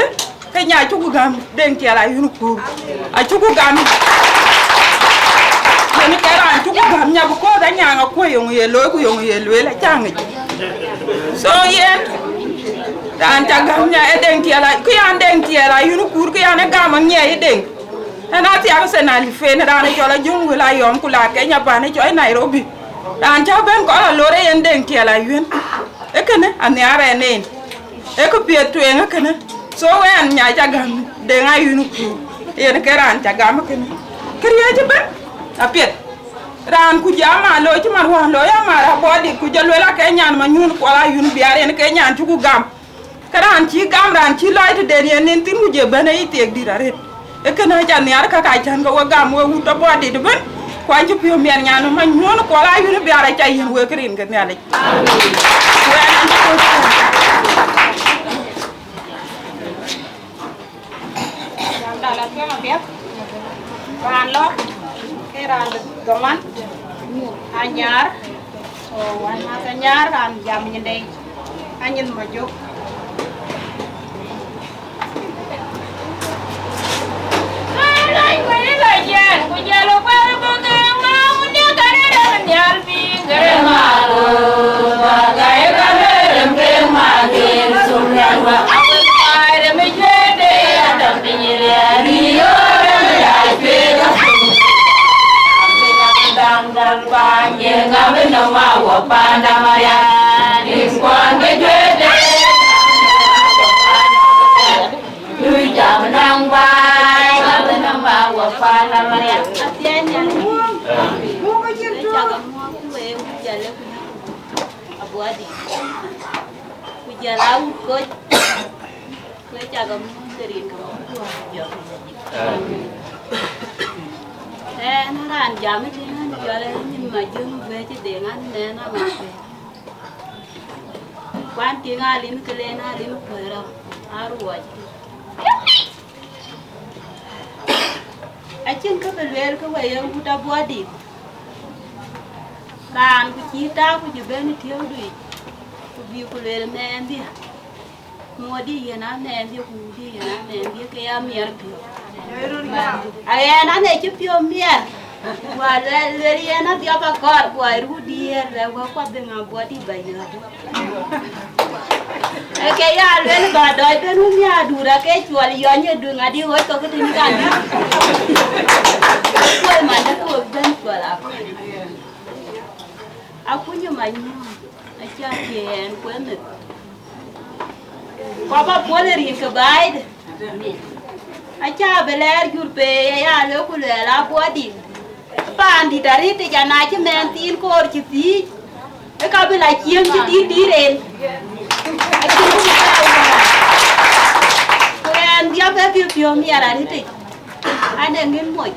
ke nya cuku gäm Deŋ Tiɛɛl Ayuen Kuur. Acuku gäm. Yen ke raan cuku gäm nya, because anyaŋ akuɔ̈c yöŋ ye looi ku yöŋ ye lueel, acaŋ ŋic. So yen, raan ca gäm nya ë Deŋ Tiɛɛl, kë yan Deŋ Tiɛɛl Ayuen Kuur, kë yan ë gam aŋiɛc ë Deŋ. Ëna thiak Senali fen, raan ë cɔl Ajöŋ Wël Ayɔm, ku la Kenya pan ë cɔl Nairobi. Raan ca bɛ̈n kɔn la lor ë yen Deŋ Tiɛɛl Ayuen. Ë kënë anhiaar ɛn en. Ë kë piɛth tueŋ ë kënë. So wɛn nya ca gäm Deŋ Ayuen Kuur. Yen ke raan ca gam ë kënë. Këriëëc ëbɛ̈n apiɛth. Raan ku jam aa looi cï man wään looi amar abɔ̈dït, ku jɔ luel ake nyan Manyuɔ̈n Kuɔl Ayuen Biar, yen ke nyan cuku gam. Ke raan cï gam, raan cï lɔc tëden yen nin thïn, ku je bɛ̈n ë yï thiek dït arëët. Ë kënë aca nhiaar ka ka cän ke we gam, we wut abɔ̈dït ëbɛ̈n. Ku an cï piɔ̈u miɛt nyan Manyuɔ̈n Kuɔl Ayuen Biar aca yiën wek rin ke Nhialic. Wɛn an cï piɔ̈u. Jam da la tueŋ apiɛth. Raan lɔ, ke raan dhoman, anyaar, o wan math anyaar, raan jam nyindei, anyin ma jok. Athiɛɛny Nhialic, ë cak amuɔ̈ɔ̈th ku wek ku jɔl ë ku abuɔdït, ku jɔl a wut koc, ku ë cak amuɔ̈ɔ̈th ë rin ke wek ku jɔl. Ɣɛn raan jam ë tïŋ an, jɔl ë nyin ma jön wëc ë Deŋ an, nɛn ama pɛ̈l. Kuan tïŋ alim ke len alim kuɛɛr aruɔc. Acïn kë bï lueel ke we ye wut abuɔdït. Raan ku cï tak ku cï ben ë tiëëudu yic, ku bï ku lueel mɛɛndhï. Muɔdï yen amɛɛndhï, ku wudï yen amɛɛndhï, ke ya miɛr piɔ̈u. Aɣɛn an, ë cï piɔ̈u miɛr, ku aluel luel yen adhiɔp akɔɔr, ku aruu diëër, luɛl wek kuath dheŋ abuɔdït ba yɔ̈ɔ̈k. Ë ke ya luel ba dɔc ben wun ya duur, ake cuɔl yɔny ë duŋ adï ɣöc kɔ̈k tïn kan dï. Kuɔl man dë ke wek ben cuɔl akɔ̈k. Akuny ë Manyuɔ̈ɔ̈n, aca tiɛɛn ku ë meth. Ku aba puɔl ë rin ke baaide. Aca bï lɛɛr jur pei aya lëk ku luɛɛl abuɔdït. Paandït arëtic ana cï mɛɛn thiin koor cï thiic, ë ka bï la cieŋ cï dït dït en. Acïn ku bï lɛɛr wään. Ku ɛn dhiɔp ë piɔ̈u piɔ̈u miɛt arëtic. Ade ŋïn moc.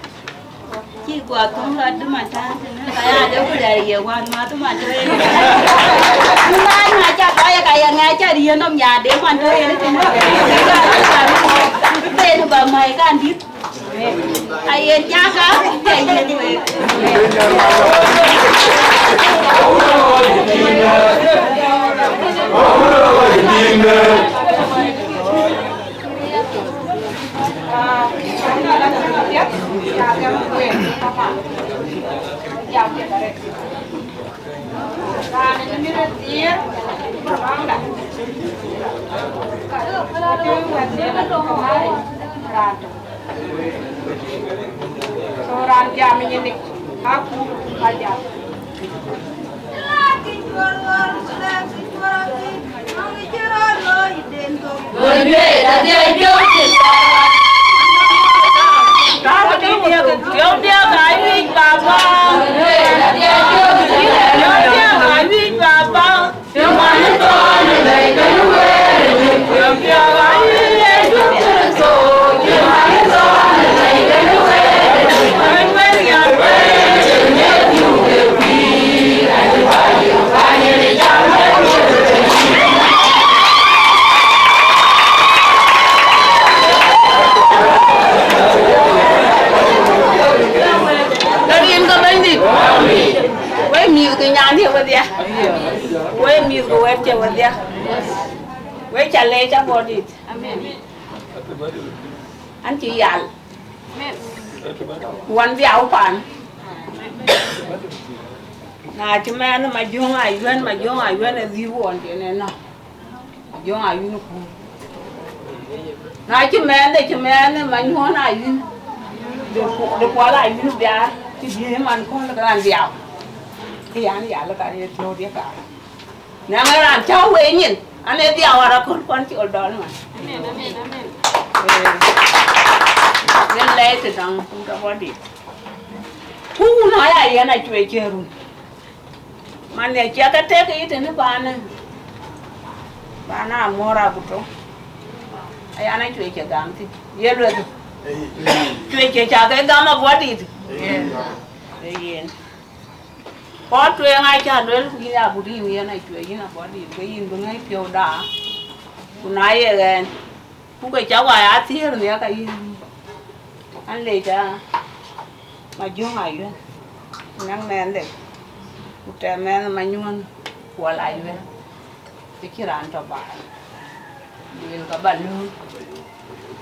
Cï guɔ thöŋ rɔt dï man tän tënë, ka ya lëu ku lɛɛr ye wään mäth man tɔ̈ yen. Ku ŋaany ŋaany ca kɔc ka ye ŋɛɛc ca riëën nɔm nyaande man tɔ̈ yen tënë. Ka ben ba mäi kan dït. Ayen jaka, ayen wek. So raan jam nyindik, aku ka jam. Nyan ye wedhia. We mïth ku wɛ̈t cï wedhia. We ca leec abɔ̈ dït. An cï yal. Wan dhiau pan. Na cï mɛnh Majöŋ Ayuɛn, Majöŋ Ayuɛn ë dhïïu ɣɔn cïn ënɔ̈. Majöŋ Ayuɛn kuur. Na cï mɛnh, cï mɛnh Manyuɔ̈n Ayuɛn. De ku-, de Kuɔl Ayuɛn Biaar, cï diëër man kööl ke raan dhiau. Ke yan yal ka ye piɔ̈u dië kaar. Nɛŋ ë raan cä wee nyin, an, ee dhiau ara köl kuan col dɔl man. Amen, amen, amen. Eh, yen lɛɛc të dɔŋ, ku tɔ bɔ̈ dït. Ku wun aya yen acuëëc cï run. Man, ne ciɛk ke tek yic tënë baanë, baanë amuɔ̈r aguto. Ayan acuëëc cï gam thïn. Ye lueth. Cuëëc cï ca ke gam abɔ̈ dït. Ee yen. Kɔc tueŋ acä luel, ku yïn abut yïn yen acuëëc, yïn abɔ̈ dït, ke yïn bï ŋäc piɔ̈u daa. Ku na ye ɣɛn, ku ke cä wai athiëër nhiäk ayï. An, lec a Majöŋ Ayuɛn, nɛŋ mɛnhde, ku tɛ̈ mɛnh Manyuɔ̈n Kuɔl Ayuɛn, ke cï raan tɔ baai. Lueel ka ba lööm.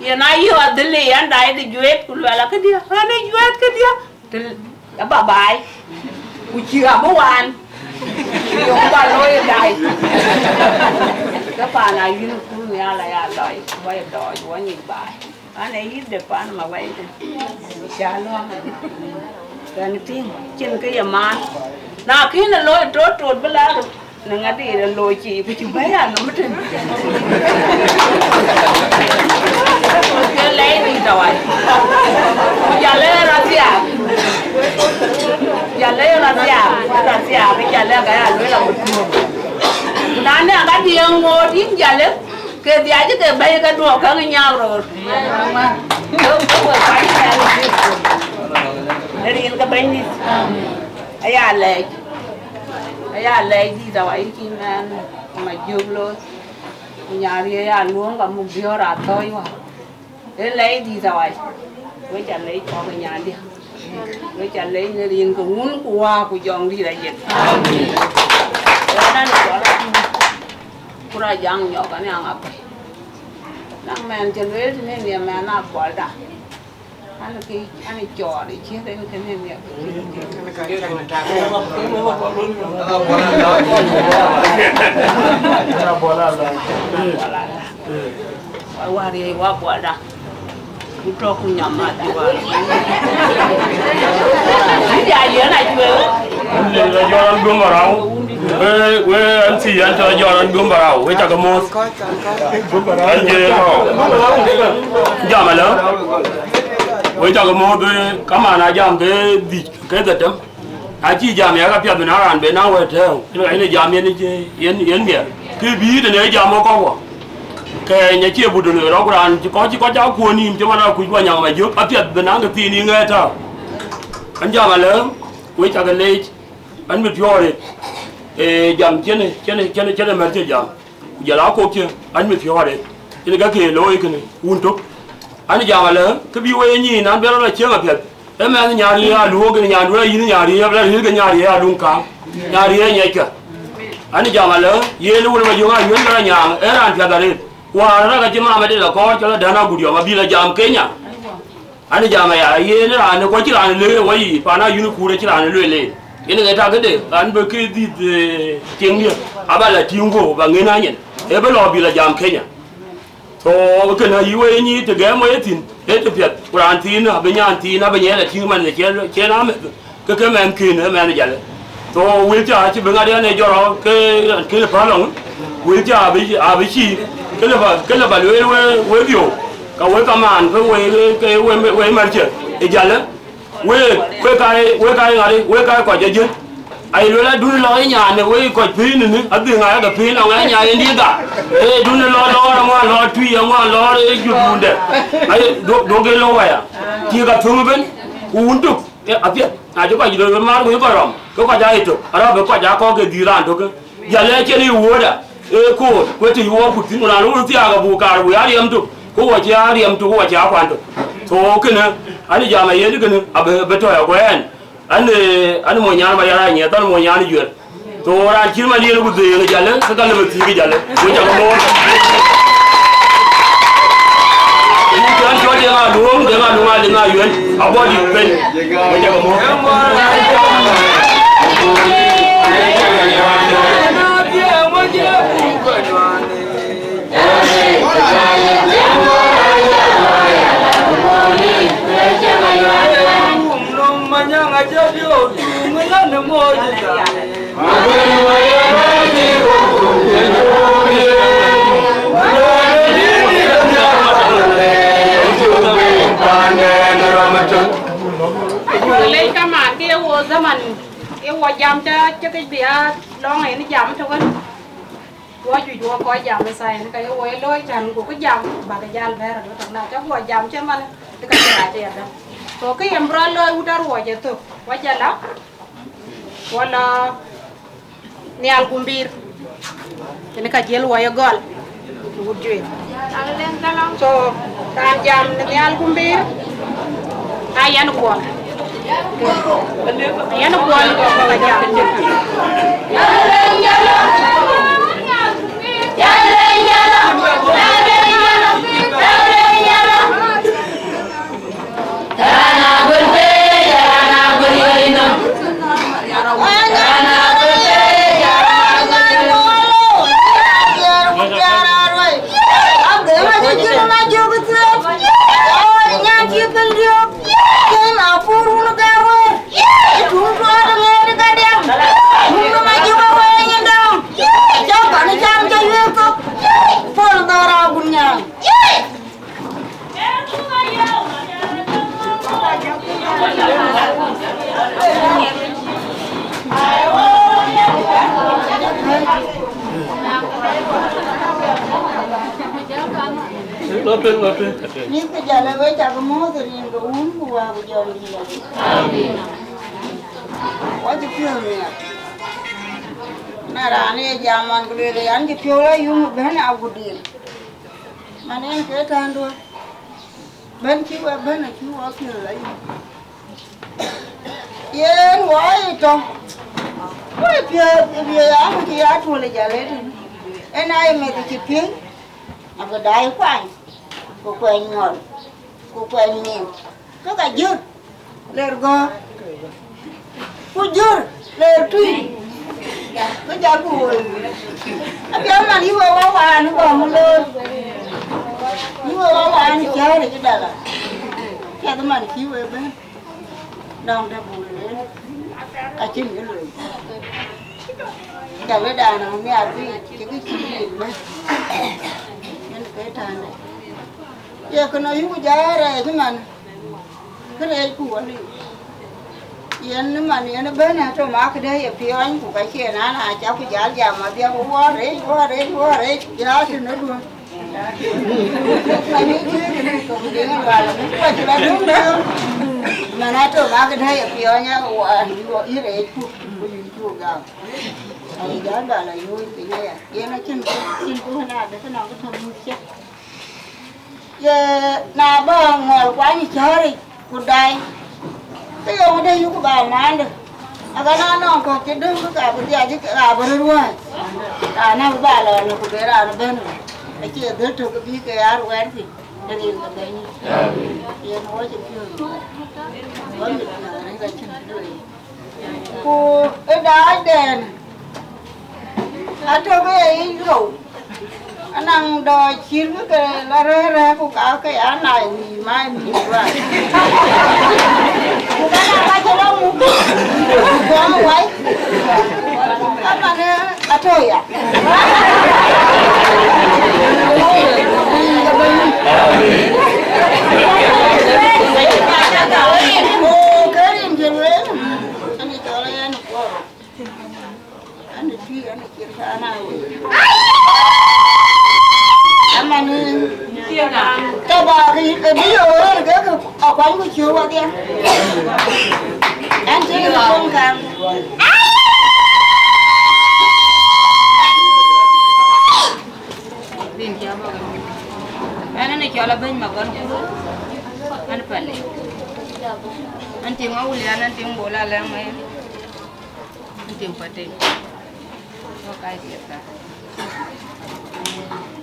Yen ayï adhil ë yan dai de juëët, ku luɛl akëdië, ɣɛn ë juëët këdië. Të aba baai, ku cï abï waan, ku yök ba looi ë dai. Ke paan Ayuɛn kuur nhial aya lɔi, wɔ ye dɔɔc, wɔ nyic baai. An, ee yïth de paan ma wɛi tën, ca luɔm. Kɛn tïŋ, cïn kë ye maan. Na kïn ë looi tot tot bï la röt, në ŋadï ë looi cï, ku cï bɛ̈ɛ̈i alöm tën. Ke lɛi dït awai. Ku jal ë rɔt thiaak. Jal ë rɔt thiaak, rɔt thiaak, jal ë ka ya lueel abï tuɔ̈ɔ̈m. Na ne ŋadï ë ŋoot yïn jal ë, ke dhiac ke bɛ̈i ke duɔ̈k käŋ nyaak röör. Ke, ke we kuany kɛn ë rin ke Bɛ̈nydït. Aya lɛc. Aya lɛc dït awai cï mɛn Majöŋ looi. Ku nyan riëëc aa luöŋ ka muk diɔ̈ɔ̈r aa thɔ̈ɔ̈c wäär. Ë lɛc dït awai. We ca lɛc kɔ̈k ë nyandië. We ca lɛc në rin ke Wun ku Wät ku Jɔŋdït Ayiëk. Amen. Wɛ̈t an cɔl Ajuɔ̈ɔ̈r, ku rɔt jaŋ nyɔk an aŋ apɛi. Naŋ mɛn cï lueel tënë nhiam mɛn aa Kuɔlda. An kë, an cɔɔr ë ciëër en kënë nhiam. Wä wär ye wä Kuɔlda. Ku tɔ̈ ku nyam ma di wär. Aya yen acuëëŋ. Ënde la jɔl an guöm arau. We, we an thii an tɔ jɔl an guöm arau. We cak moth. An je tɔ. Jam alä. We cak moth, we kaman a jam ke dhïc ke dhetem. Acï jam ya ka piath bï na raan ben na wɛ̈t tɛ̈ɛ̈u, yen ka yen ë jam yen, yen, yen miɛt. Kë bï tënë jam wɔ kɔ̈k wɔ, ke nya cie but dönë rɔ̈k raan cï kɔc, cï kɔc aa kuɔ̈n nïïm cï man akuc wɔ nyaŋ Majöŋ, apiɛth bï naŋ kë thiin yï ŋɛɛr tääu. An jam alë, we cak leec, an bï piɔ̈ɔ̈r ë, ee, jam cïnë, cïnë, cïnë, cïnë mɛ̈t cï jam. Ku jɔl aa kok cï an mi piɔ̈ɔ̈r arëët, yen ka ke looi kënë wun tök. An jam alë, kë bï we ye nyiin an bï rɔt a cieŋ apiɛth. Ë mɛnh nyar ye aluöök, yen nyandu ë yïn nyar ye, bï la ril ke nyar ye aluŋ kaam. Nyar ye nyiɛckë. An jam alë, yen wun ë Majöŋ Ayuɛn bï rɔt nyaaŋ, ee raan piath arëët. Wäär rɔt ka cï mamadït la kɔɔr cɔl Adän Agut Yɔm abï la jam Kenya. An jam aya, yen raan ë kɔc cï raan ë lëë wɔ yiic, pan Ayuɛn kuur acï raan ë lueel en. Yen ë ŋɛ̈t tak këde, an bï ke dhïth, eh, tiŋdiɛ̈, aba la tïŋ guöp, ba ŋën anyin, ee bï lɔ bï la jam Kenya. So, kënë ayï we nyic të gɛ̈m we thïn, ee të piɛth, ku raan thiin abï nyan thiin, abï nyan la tïŋ man ë ciɛn, ciɛn ameth. Ke ke mɛnhkïn ë mɛnh jalë. So wheelchair acï bï ŋat yen ë jɔt rɔt ke kënë päl lɔŋ, wheelchair abï, abï cïï, ke lë ba, ke lë ba lueel we, we dhiöu, ka we kamaan, ke we, ke we, we märcë ë jalë. We, we ka, we ka ŋat, we ka kɔc ë jiël. Ai lueel adun lɔ ë nyan, we kɔc pïïr nïnë, adhil ŋa ke pïïr nɔŋ ë nyan yen dïït da. Ee dun lɔ lɔɔr aŋuan lɔɔr tui, aŋuan lɔɔr ë jut wundɛ. Ai, duɔ̈k, duɔ̈k ë lɔ waya. Cï ka thöŋ ëbën, ku wun tök. Ee, apiɛth, na cï kɔc döt maar ku cï kɔc rɔm, ke kɔc aa ye tök, arɔ̈ bï kɔc aa kɔ̈k ke dhil raan tök. Jal ë cïn ë wuöördä, ee koor, ku ë të yï wɔ kut thïn, ku raan wun thiaak abuk kaar, ku ya riɛm tök, ku wɔ cï aa riɛm tök, ku wɔ cï aa kuan tök. So, kënë, an jam ayen kënë, abï, abï tɔ̈ ya ku ɛn. An, eh, an mony nyan Mayar Anyieth, an mony nyan Juɛl. So raan cït man yen ku dhëëŋ jalë, ke ka lëbë thiëëk jalë. Wek cä ke moor. Yïn cän cɔl Deŋ Aluɔŋ, Deŋ Aluɔŋ, Deŋ Ayuɛl, abɔ̈ dït pɛ̈n. Wek cä ke moor. Lec kaman ke ye wo zaman, ye wo jam ca cï kec bï ya lɔŋ en jam tök ën. Wo juëc wo kɔc jam ë thaai ën, ka ye wo ye looi tɛ̈n, ku kë jam bäk jal bɛ̈ɛ̈r ë tök, na cä guɔ jam cï man, ke ka cï rac ëyadäŋ. So kë yen bï rɔt looi wut aruɔɔc ë thök, wa jala, wala Nhial Gumbir, yen ka jiël wa ye gɔl, wut juëc. So raan jam në Nhial Gumbir, a yɛn kuɔn. Yɛn kuɔn ka jam. Mïth ke jäl ë wec, cak mɔ̈ɔ̈th ë rin ke Wun ku Wät ku Jɔŋdït Lajik. Amen. Wa cï piɔ̈ɔ̈th miɛt. Na raan ë jam ɣɔn ku lueel an, cï piɔ̈u la yum ëbɛ̈n agut dïïr. Man en ke tɛ̈ndu. Bɛ̈n cï we bɛ̈n acï wɔ piɔ̈ɔ̈th la yum. Yen wɔ ye tɔ̈. Wɔ ye piɔ̈ɔ̈th ë biëë ya ku cï ya tuɔl ë jäl ëtënë. En aye meth cï piŋ, abï daai kuany, ku kuɛny nyɔl, ku kuɛny nyin. Ke ka jur, ler gɔ̈ɔ̈r, ku jur, ler tui, ke jɔlku woi. Apiɛth man yï we wä wään ë gɔ̈ɔ̈r loor, yï we wä wään ë cäär ë cï dala. Piɛth man cï we bɛ̈n, dɔŋ de buk lueel, acïn kë lueel. Jal ëdan anhiar bï cï kë cï yic bɛ̈n, yen ke tande. Ye kënë ayuku jɔ rɛɛc man, kërɛɛcku aliu. Yen man yen ëbɛ̈n atɔ̈ ma këdë ye piɔɔny, ku ka cie na na cak ku jal jam adhiak, ku wɔ rɛɛc, wɔ rɛɛc, wɔ rɛɛc, ya tënëduön. Ayï cï kënë thok dïŋ lual, ku ka cï la döŋ döŋ. Man atɔ̈ ma këdë ye piɔɔny, a wɔ yï rɛɛcku, ku yï cuk gam. Ayï jal bal ayuuc piny aya. Yen acïn, cïn ku na dë kënɔŋ kë tɔ̈ muk cë. Ye na bä ŋɔl kuany cääric ku dai, ke yöŋ de yuk ba maandë. Aga na nɔŋ kɔ̈k cï döŋ, ke ka bï dhiac, ke ka bï röt wääc. Raan abï ba lɔ në ku be raan ëbɛ̈n. Acie dhël tök bï ke ya ruɛɛt piny, ë rin ke bɛ̈ny. Yen wɔ cï piɔ̈ɔ̈th. Wɔ mit piɔ̈ɔ̈th arëk acïn lueel. Ku ë daacdɛn atök ë yic lou, anaŋ dɔɔc cït bï ke la rɛ̈ɛ̈r rɛ̈ɛ̈r, ku ka ke ya naai mïïm, aa mïïm ruac. Ku ka na ka cï la muk, ku gɔm wai, ka man ë atɔ̈ ya. Ku ke rin cï lueel, an, cɔl yen kuɔɔr. An, tï, an, cït ka na wei. Aman, tɔ ba ke, ke bï yo rɔt ke, ke akuany ku cï wadhiɛ. An, tï, ni kon kan. Rin cä bɔ̈ ke mïth. Ɛn, ɛn ë cɔl Abëny Magɔn Kur, ɛn Pale. An tiŋ Awulian, an tiŋ Bol Alɛŋ, an tiŋ Patem. Wok ai piɛth ka.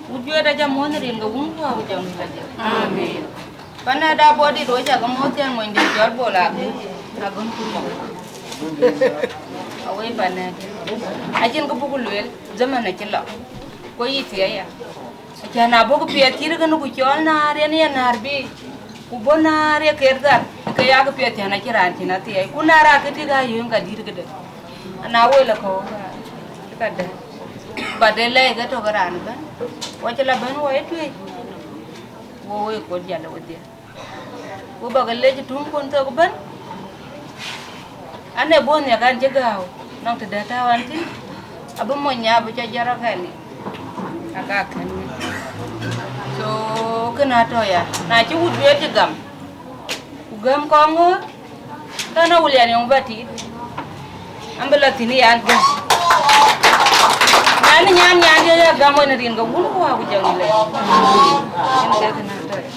Wut juëët aca muɔ̈th rin ke Wun ku Wä ku Jɔŋdït Lajik. Amen. Panɛ̈da bɔ̈ dït, wek cä ke muɔ̈th thiɛ̈n, mony dït cɔl Bol Agum, Agum Kurma. Awei panɛ̈t. Acïn kë buk lueel, zaman acï lɔ. Ku yï thiëëc ya. Acän abɔ̈ kë piɛth cït kënë ku cɔl naar yen ye naar bï, ku bɔ̈ naar ye ket gat, ke ya kë piɛth cän acïn raan cïn athiɛɛi. Ku naar akë tïk ayööŋ ka dït këde. Ana wël ë kɔ̈u ka dë. But de lɛc ke tök raan ëbɛ̈n. Wɔ cï la bɛ̈n wɔ ye tuëc. Wo wo ye kuɔt jäl ë wedhie. Ku bä ke lec ë tuŋ kun thok ëbɛ̈n. An, ee bɔ̈ nhiäk an, cï gääu, nɔŋ tëde tääu an thïn, abï mony nya bï cä jɔt rɔt kɛn ni, aka kɛn ni. So, kënë atɔ̈ ya, na cï wut juëët cï gam, ku gäm kɔŋ ŋööt, ke na Awulian yɔŋ bä tiit, an, bï la thïn yan gäm. Na ni nyan nyan dië ya gam wën rin ke Wun ku Wä ku Jɔŋdït Lajik. Yen ke kënë atɔ̈ ya.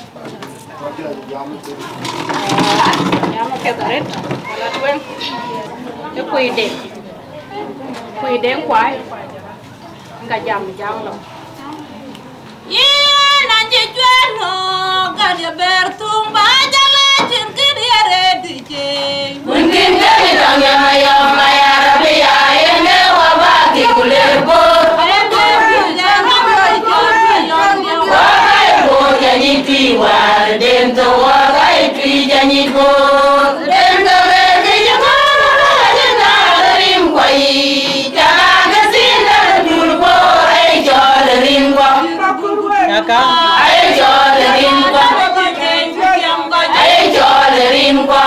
Jam apiɛth arëët, wala tueŋ, ë Kuideŋ, Kuideŋ Kuai, ka jam, jam lɔ. Yïn an cï cuɛn nɔ̈k, ka ye bɛ̈ɛ̈r thum, ba jal acïn kë diɛɛr ë dï cëëc. Wun kïn ke bï tɔŋ yɔm ayɔm, aya Rabbi, ya yen ke wä bä thiëc ku ler bor. Wä ka ye bor, ya nyic tui wäär, den thok wä ka ye tui, ya nyic bor. Den thok ë kë cï gɔ̈ɔ̈r, wä ka cï gɔ̈ɔ̈r ë rim kuɔ yiic, cä ka ke thïn dɛ̈t dul bor, aye cɔl ë rim kuɔ. Aka. Aye cɔl ë rim kuɔ. Aye cɔl ë rim kuɔ.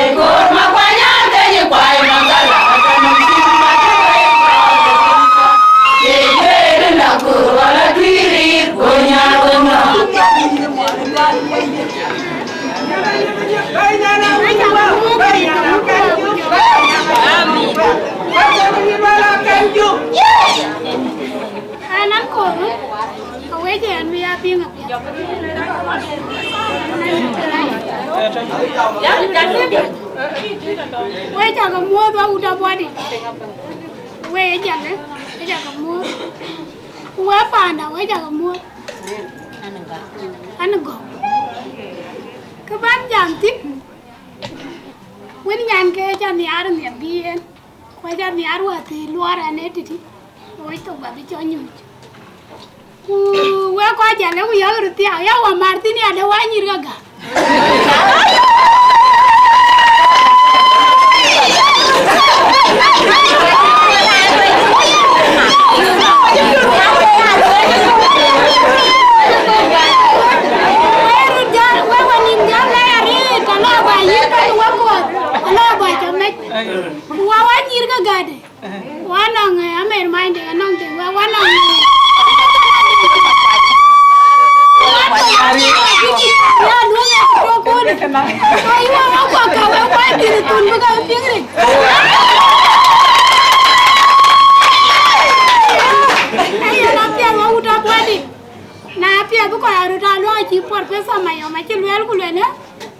Ë koor ma kuany an, ke nyi kuai ma gala, ka nɔm cïn ma tëk, aye cɔl ë rim kuɔ. Ye juëër na koor wala tui riir, go nyar we nɔm. An, an koor, awec ɛn bï ya piŋ apiɛth. Wek cä ke muɔ̈th, wä wut abɔ̈ dït. Wek ë Jalë, wek cä ke muɔ̈th. Ku wek panda, wek cä ke muɔ̈th. An, gɔ̈k. Kë bän jam thïn, wën nyan ke cä nhiaar nhiɛm bï yen. Ku aca nhiaar wäthii luɔɔr ɛn ë tïtï, wec thok bä bï cɔ nyuc. Ku wek kɔc Jalë ku yäk röt thiaak, ya wä mar thïn ya de wä nyïïr ke gäk. Wek röt jäl, wek wä nïm jäl lɛc arëët, ala bä yïn pɛ̈n wä kuɔth, ala bä cä mec. Ku wä wä nyïïr ke gäde. Wä nɔŋ, eh, amer many de, anɔŋ de, wä, wä nɔŋ, eh, ya duŋ ya tokun. Wä yï wä wä kuak ka wä kuany dït thun bï ka piŋ rin. Aya na piɛth wä wut abɔ̈ dït. Na piɛth bï kɔc aröt aa luɔk acï Professor Mayom acï lueel ku lueel, eh,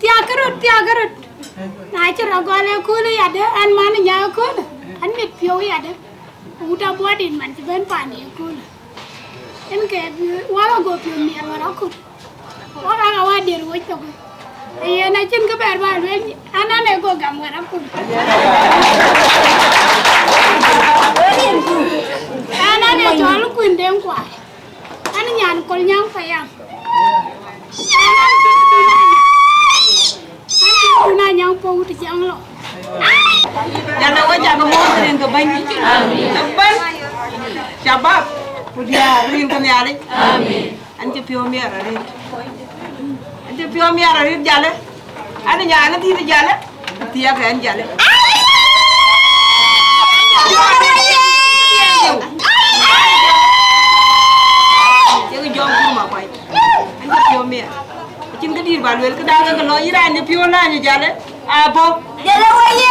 thiakkë röt, thiakkë röt. Na cï rɔt gɔl ëköölë yadë, an man ë nya ëköölë, an mit piɔ̈u yadë, wut abɔ̈ dït man cï bɛ̈n paan ë ëköölë. Yen ke wä rɔt go piɔ̈u miɛt wä rɔt kut. Wä ka ka wä dier wec thok. Yen acïn kë bɛ̈ɛ̈r bä lueel, an, an ë go gam wä rɔt kut. An, an ë cɔl Kuideŋ Kuai. An nyan Kolnyaŋ payam. An an tïŋ dun anyaŋ. An tïŋ dun anyaŋ pɔ̈u të jaŋ lɔ. Jana wä jak mɔ̈ɔ̈th rin ke bäny. Ke bäny. Shabab. Ku diäär rin ke Nhialic. An cï piɔ̈u miɛt arëët. An cï piɔ̈u miɛt arëët Jalë. An nyan ë dhil Jalë, thiëëk ɛn Jalë. Yek jɔŋ kur ma kuany. An cï piɔ̈u miɛt. Acïn kë dït bä lueel këdan ke lɔ yïn raan cï piɔ̈u lany Jalë. Abɔ̈. Jalë wä ye.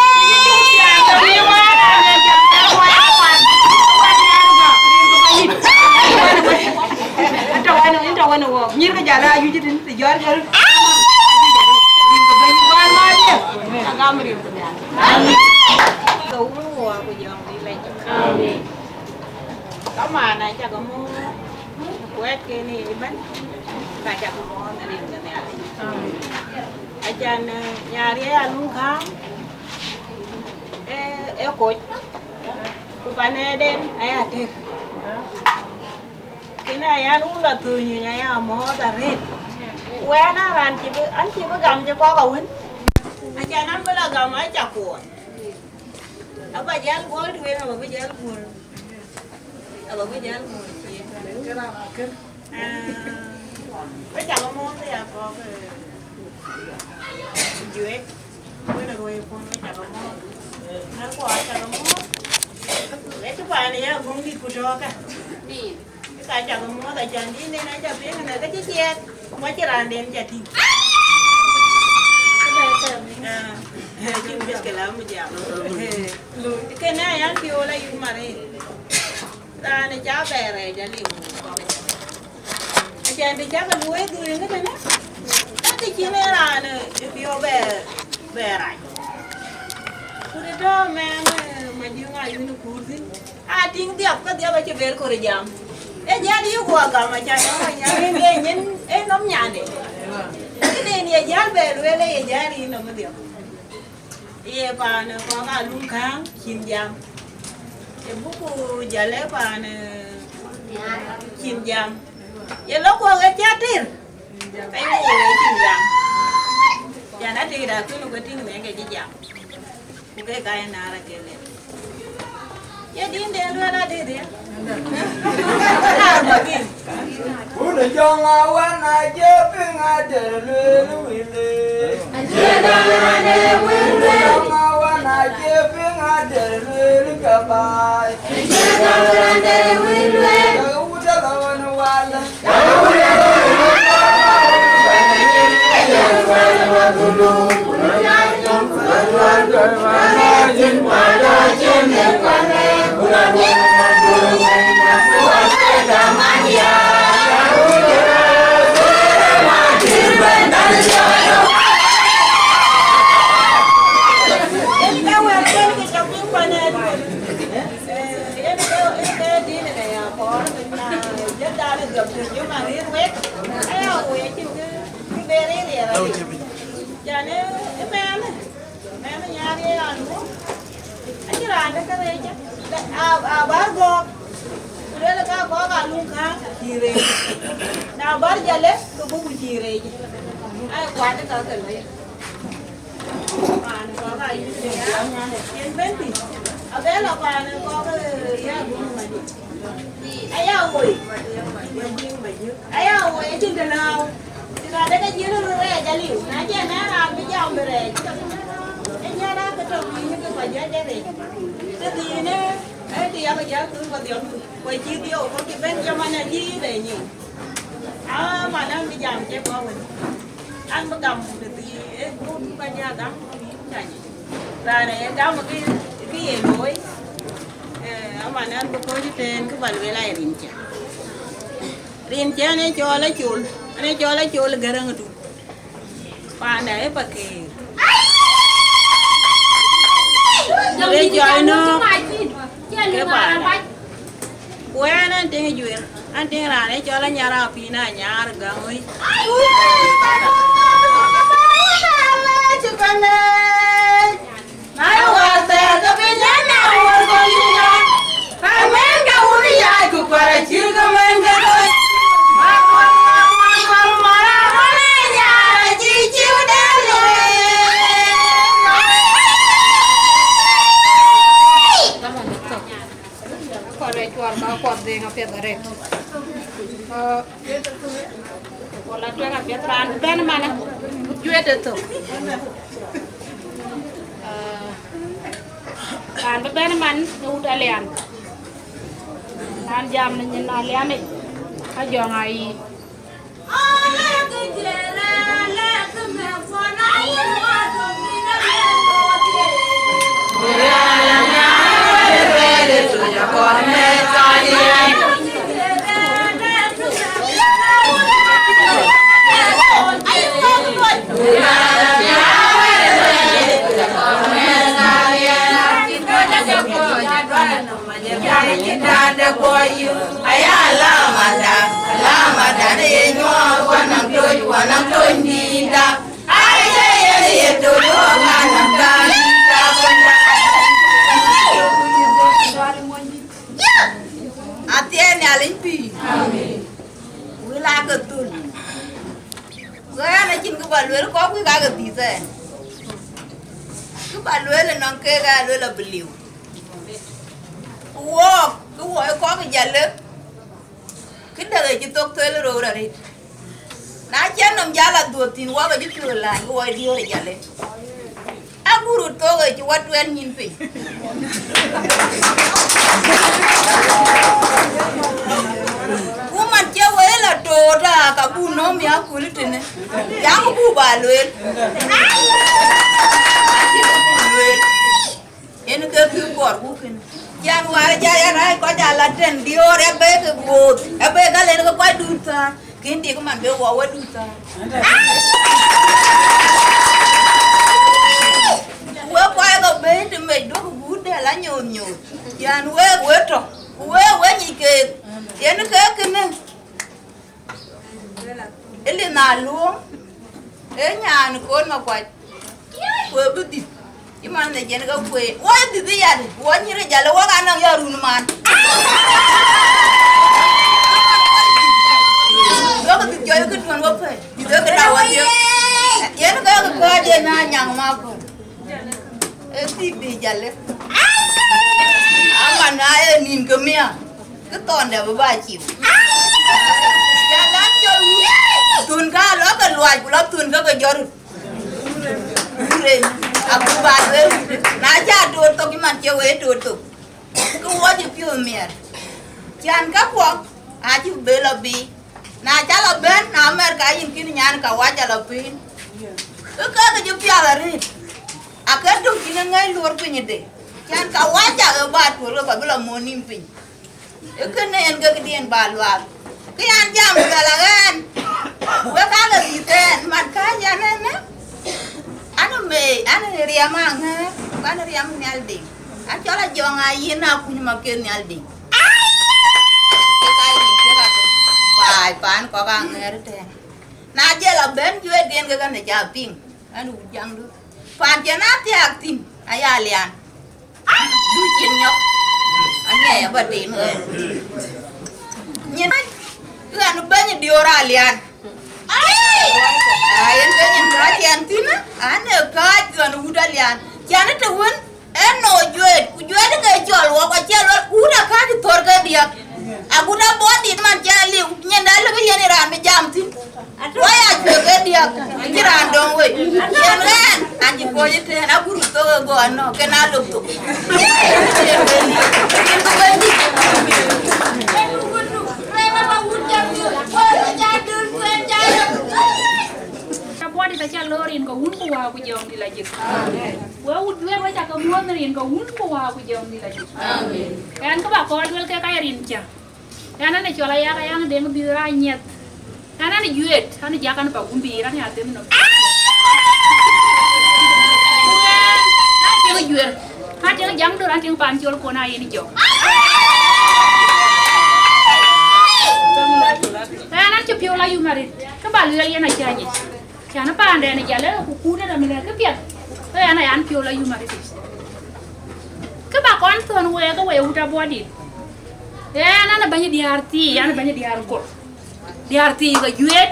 Nyïïr ke Jalë ayuc tïn të jɔt ke. Rin ke bɛ̈ny kuan ma dië. Ke wun wɔ ku jɔŋdït lɛc. Kaman acä ke mɔ̈ɔ̈th wɛ̈t kën ëbɛ̈n, ka cä ke mɔ̈ɔ̈th në rin ke Nhialic. Acan, eh, Nyariei Alum Kääŋ, eh, ë koc, ku panɛden aya tëk. Kën aya wun lɔ thöny aya mɔ̈ɔ̈th arëët. Wɛ̈n an raan cï bï, an cï bï gam cï kɔk awën. Acan an bï lɔ gam acä kuɔɔny. Aba jäl guɔl tueŋ, aba bï jäl guɔl. Aba bï jäl guɔl tueŋ. Ah, we cä ke mɔ̈ɔ̈th ya kɔk, eh, juëc. Wën ruöi pun we cä ke mɔ̈ɔ̈th. An kuɔ acä ke mɔ̈ɔ̈th. Ë cï paan ya guŋdït ku tɔ̈ɔ̈kë. Ka cä ke mɔ̈ɔ̈th acan dïn en acä piŋ në ke cï ciɛɛt. Ku acï raanden cä tïŋ. Ah, eh, cïn mushkila, am jam. Eh, kënë ayan piɔ̈u la yum arëët. Raan ë cä bɛ̈ɛ̈r rɛɛc aliu. Acan të cä ke luɔi dhuëëŋ këtënë, ka të cïn en raan ë piɔ̈u bɛ, bɛ rac. Ku të tɔ̈ mɛɛn, eh, Majöŋ Ayun ë kuur thïn, a tïŋ dhiɔp, ke dhiɔp acï ber kor jam. Ë jäl yï guɔ gam, acan nɔm anyan, ë nyin, ë nɔm nyande. Këden ye jäl bɛ lueel, ë ye jäl yï nɔm dhiɔp. Ye paan kɔk Alum Kääŋ cïn jam. Ye buku jäl ë paan cïn jam. Ye lɔ kuɔk ë cä tïr. Ka ye kuɔk ë cïn jam. Yan atëëk da kën ku ke tïŋ në ke cï jam. Ku ke ka ye naar akël. Ye din de luel adï de. Wun jɔŋ awan a je piŋ a der luel wile. Wun jɔŋ awan a je piŋ a der luel ka baai. Ka wut alɔn wal. Yen ke, yen ke din ë ya kɔɔr, na jël dan ë dhiɔp të yök arir wek, aya woi acïn kë, kë ber ë riɛl adï. Can ë, ë mɛɛnë, mɛɛnë Nyariei Alum, acïn raan dɛ̈ kërɛɛc, a, a bär gɔ̈ɔ̈k, ku luelë ka gɔ̈ɔ̈k Alum Kääŋ cï reec. Na bär jale, ke buk cï reec. Ai, kuat ë ka ke lueel. Paan kɔ̈k ayï yen bɛ̈n piny. Abɛ lɔ paan kɔ̈k, eh, ya guɔ̈p madï. Aya woi. Aya woi, acïn të lääu. Të ka dek ke jiël röt rɛɛc aliu. Na cï na raan bï jam bï rɛɛc. Ë nyan a ke tɔ̈ piny ke kɔc jɔ jɔ rɛɛc. Të thiinë, ë të yak jäl kuur kɔ̈th yɔm. Ku cï dhiɔu, ku cï bɛ̈n jɔ man acï bɛ nyic. Aa, man an bï jam cï kɔ̈k wën. An bï gam ku të thii, ee, ku bï ka ja gam ku yïn ca nyic. Raan ee gam kë, kë ye looi. Eh, aman an bï kɔ̈ɔ̈c tɛ̈ɛ̈n kë ba lueel aa rin cä. Rin cä an ee cɔɔl acol, an ee cɔɔl acol Gäräŋ ë Tum. Panda ë Pakeer. Ë jɔi nɔ̈k ke panda. Ku ɛn an tïŋ juër, an tïŋ raan ë cɔl Anyar Apïn Anyar Gaŋ wei. Kɔn ë cuɔl ka kuɔth dhëŋ apiɛth arëët. Aa, wala tueŋ apiɛth raan bï bɛ̈n man, juëët ë thök. Aa, raan bï bɛ̈n man ë wut Alian. Raan jam në nyin Alian yic, ka jɔŋ ayï. Kuɔyu, aya alamada, alamada ne ye nyuɔɔth, wanam toc, wanam toc nïïda. Ai, ye yen ye toc, wanam ka nïïda. Athiɛɛn Nhialic pïïr. Amen. Wël aa ke thöl. Ɣɛn acïn kë ba lueel, kɔc kuc ka ke dhïth ɣɛn. Kë ba lueel ënɔŋ keek aa lueel abï liu. Ku wook, kë wɔ ë kɔk ë Jalle, kë dɛ̈k ë cï thok thel röör arëët. Na cïn nɔm jäl a dhuöth thïn, wok ë cï piɔ̈u läny, kë wɔ ë diöör ë Jalle. Agurut thok ë cï wɔ tuɛɛn nyïn piny. Ku man cï wëi la toot, aa, ka buk nööm ya kööl tënë. Yak buk ba lueel. Lueel. Yen ke kï kɔɔr ku kënë. Ciɛn wäär jai arɛɛc kɔc ala tɛ̈n diöör, ë bek ë booth, ë bek alɛn ke kɔc dut thäär. Kën dik man be wɔ we dut thäär. Wek kɔc ke bɛ̈i të mec duɔ̈k guut dɛ̈l anyooth nyooth. Ciɛn wek we tɔ̈, ku wek we nyic keek. Yen ke kënë. Ëlï na luöŋ, ee nyan kon Makuac, ku ë bï dhïth. Cï man de jɛn ke kueen. Woi dhïth yadï, woi nyïr ë Jalle, wok anɔŋ yɔ̈ run man. Duɔ̈k dhïth jɔl kë tuɔ̈n wok pɛ̈i, dhïth ë këda wɔ dhiëk. Yen ke kɔc ë na nyaŋ makun. Ee dhïth bï Jalle. Aman na ee nïn ke miäk, kë thɔn dɛ bï ba ciu. Jalle an cɔl wut. Thun ka lɔ ke luac, ku lɔ thun ke ke jɔt rut. Rem, abuk ba lueel. Na ca toot thok, cï man cie wei toot thok. Kë wɔ cï piɔ̈u miɛt. Ciɛn käkuɔ, acï be lɔ biic. Na ca lɔ bɛ̈n, na mɛr ka yïn kïn nyan ka wac ca lɔ piny. Kë ke ke cï piath arëët. Akën tök cïn ë ŋɛ̈i luɔr piny ëde. Ciɛn ka wac ca ke ba tuɔl ke kɔc bï lɔ mɔ̈n nïm piny. Ee kënë en ke këdiɛn ba luaak. Kë yan jam ku luɛl aɣɛn, wek ka ke dhïth ɛn, mat kääc ɛn ɛn ë, an ë mei, an ë riɛm aŋɛ̈ɛ̈r, ku an ë riɛm Nhial Deŋ. An cɔl Ajɔŋ Ayiën Akuny Maket Nhial Deŋ. Ke ka yïn thiëk akë, baai paan kɔk aŋɛ̈ɛ̈r ëtɛ̈ɛ̈n. Na jël abɛ̈n juëc den ke kɛn ë ca piŋ, an wut jaŋdu. Paan cïn athiaak thïn, aya lian. Du cin nyɔk. Aniɛɛi aba tim ɣɛn. Nyin ɣɛn bɛ̈ny diöör alian. Ai, en bɛ̈ny en kääc ɛn thïn, an ee kääc ɣɛn wut alian. Ciɛn të wën, en nɔ juëët, ku juëët ke cɔl wɔ, ku acie luɔl, ku wut akääc thɔ̈r ke diäk. Agut abɔ̈ dit man cä liu, nyin dä lëbï yen ë raan bï jam thïn. Woi, acuek ke diäk, acï raan döŋ wei. Yen ɣɛn, an cï kɔc ëtɛ̈ɛ̈n, agurup thok ë gɔɔn nɔ̈k, kën aa lok thok. Yen ke diäk, yen ke wëndït. Ka buɔt dït acä loor rin ke wun ku wäär ku jɔŋdït la jik. Wek wut juëc wek cä ke muɔ̈th rin ke wun ku wäär ku jɔŋdït la jik. Amen. Ɛn kë ba kɔɔr duel kek aa rin cä. Ɛn an ë cɔl Ayak Ayaŋ Deŋ bï raan nyiɛth. Ɛn an ë juëët, an ë jak an ë pa gumbïïr, an ë athem nɔm. An tiŋ juër, an tiŋ jaŋ dör, an tiŋ pan col kon a yen jɔk. Ɛn an cï piɔ̈u la yum arëët, kë ba lueel yen acä nyic. Cän paanden ë Jalle ku kuut ë rem lɛ̈k këpiɛth, ke ɣɛn aya an piɔ̈u la yum arëtic. Kë ba kɔn thɔ̈n week ke we wut abɔ̈ dït, ɣɛn an ë bɛ̈ny diäär thii, an ë bɛ̈ny diäär gɔl, diäär thii ke juëët.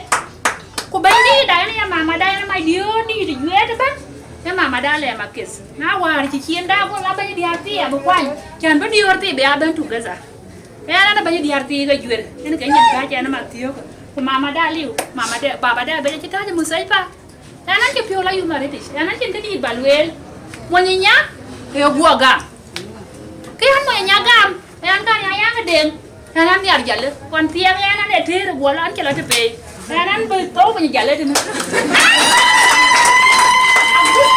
Ku bɛ̈ny dïïtda yen ye mamada, yen mac diöör dïït juëët ëbɛ̈n, ë mamada lɛɛm akith. Na wäär cï ciinda gɔl la bɛ̈ny diäär thii abï kuany, cän bï diöör thii bï aa bɛ̈n together. Ɣɛn an ë bɛ̈ny diäär thii ke juër, yen ke nyin kääc ɣɛn ë Mathiök, ku mamada liu, mamada, babada bɛ̈ny acï tääc ë mustashfa. Ɣɛn an cï piɔ̈u la yum arëtic, ɣɛn an cïn këdït ba lueel. Mony ë nya, ke guɔ gam. Ke ɣɛn mony ë nya gam, ɣɛn kan ya yaŋ ë Deŋ, ɣɛn an nhiar Jalle, kɔn thiɛɛk ɣɛn an ee tëër ë guɔ lɔ an cï lɔ të peei. Ɣɛn an bï thou piny Jalle tënë. Agut,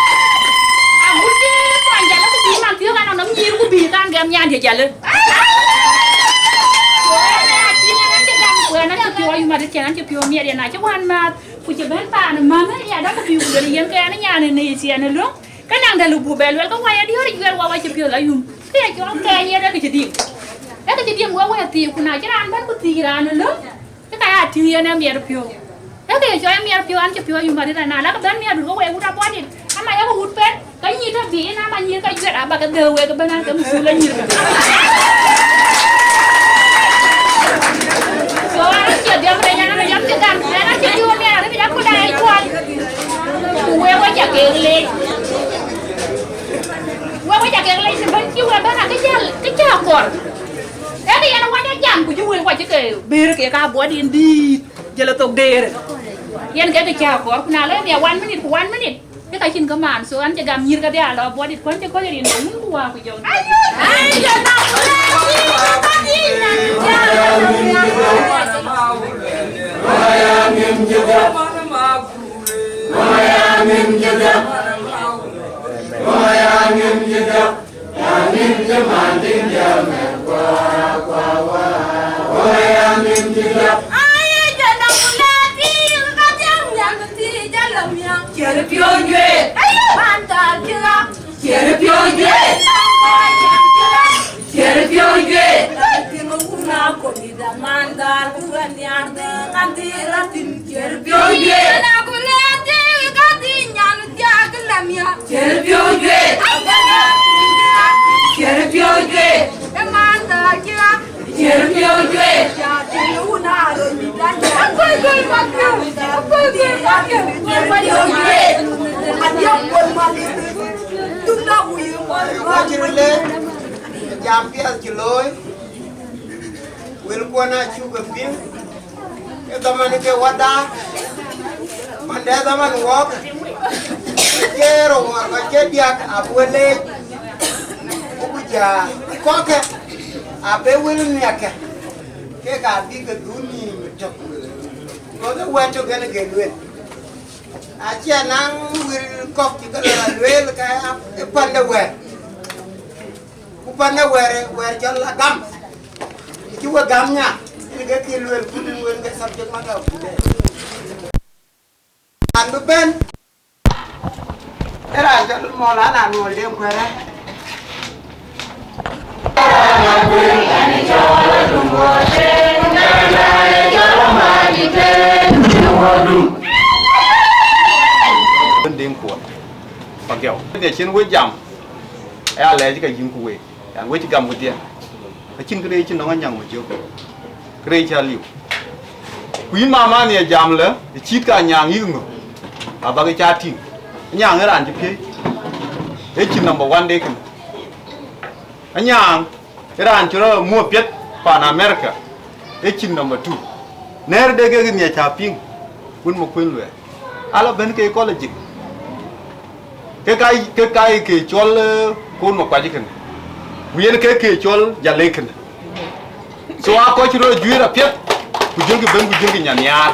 agut cï kuany Jalle ku bï man thiɔ̈k an nɔm nyïïr ku bï kan gɛm nyan dië Jalle. Ku ɣɛn an cï gam, ku ɣɛn an cï piɔ̈u ayum adït cɛn an cï piɔ̈u miɛt yen acï wään määth. Ku cï bɛ̈n paan ë mänh ë yadäŋ ku bï ku luel yen ke ɣɛn nyan ë nïï thiɛn ë löŋ. Ke naŋ dɛ̈ luk buk bɛ luel ke wai adiɔ̈ɔ̈r juɛɛr wak acï piɔ̈u ayum. Ke ya cɔl kɛɛny yen ë kë cï dïk. Ee kë cï diɛŋ wek wek thiik, ku na cï raan bɛ̈n ku thiic raan ë löŋ, ke ka ya tïŋ yen ë miɛt piɔ̈u. Ee kë ye cɔl ë miɛt piɔ̈u, an cï piɔ̈u yum arït ana, lakï bɛ̈n miɛt wut ke wek wut abɔ̈ dït, ama yakï wut pɛ̈n, ke nyïïr tɔ bï yen ama nyïïr ke juɛt, aba ke dhëëu wek ëbɛ̈n an ke muk thul anyïïr ke. So an acie dhiɔm rec, an rec an cï gam, an acï diu miɛt arït, an ku daai cuɔl. Ku wek wek ca kek leec. Wek wek ca kek leec, të bɛ̈n cï wek bɛ̈n akë jäl, kë cä kɔr. Ee kë yen wacä jam, ku cï wël wacä ke bëër kek abɔ̈ dït, jël ë thok deer. Yen ke kë cä kɔr, ku na lɔ ëmia one minute ku one minute, ke ka cïn kë man, so an cï gam nyïïr kedhie alɔ abɔ̈ dït, ku an cï kɔc rin ke wun ku wäär ku jɔŋ. Jam piɛth cï looi, wëlkuɔn acuk ke piŋ, ke dhaman ke wada, man de dhaman wɔɔk, ke rou ŋɔr kɔc ke diäk abï we leec, ku ku ja kɔ̈kkë abï wël miäkkë, kek abï ke dhuk nïïm tök, ku ke wɛ̈t tök en ke lueel. Acie naŋ wël kɔ̈k cï ke lɔ lueel ke ë pan de wɛ̈ɛ̈r. Ku pan de wɛ̈ɛ̈r, wɛ̈ɛ̈r cɔl agam. Cï we gam nya, yen ke kï lueel ku dïn wën ke subject matter of today. An bï bɛ̈n, ë raan cɔl Maulana Nuɔl Deŋ Kuɛrɛ. Bɛ̈n Deŋ Kuɔt, Pagiɛu. Ë cïn we jam, aya lɛc ka yïn ku week. Yan, we cï gam wedhie. Acïn kërɛɛc cï nɔŋ anyaŋ Majök. Kërɛɛc cä liu. Ku yïn mama nhiɛ jam lë, ë cït ka anyaŋ yïk ŋö? Abäk ca tïŋ. Anyaŋ ë raan cï piëëc. Ë cïn number one de kënë. Anyaŋ ë raan cï rɔt muɔ̈th piɛth pan America. Ë cïn number two. Nɛ̈ɛ̈r de kek nhiɛ cä piŋ. Wën Makuëny Luɛɛr. Ala bɛ̈n ke kɔl ajik. Ke ka, ke ka ke cɔl, eh, Koon Makuac kënë. Ku yen ke ke cɔl Jalë kënë. So a kɔc röt juëër apiɛth, ku jölkï bɛ̈n, ku jölkï nya nhiaar.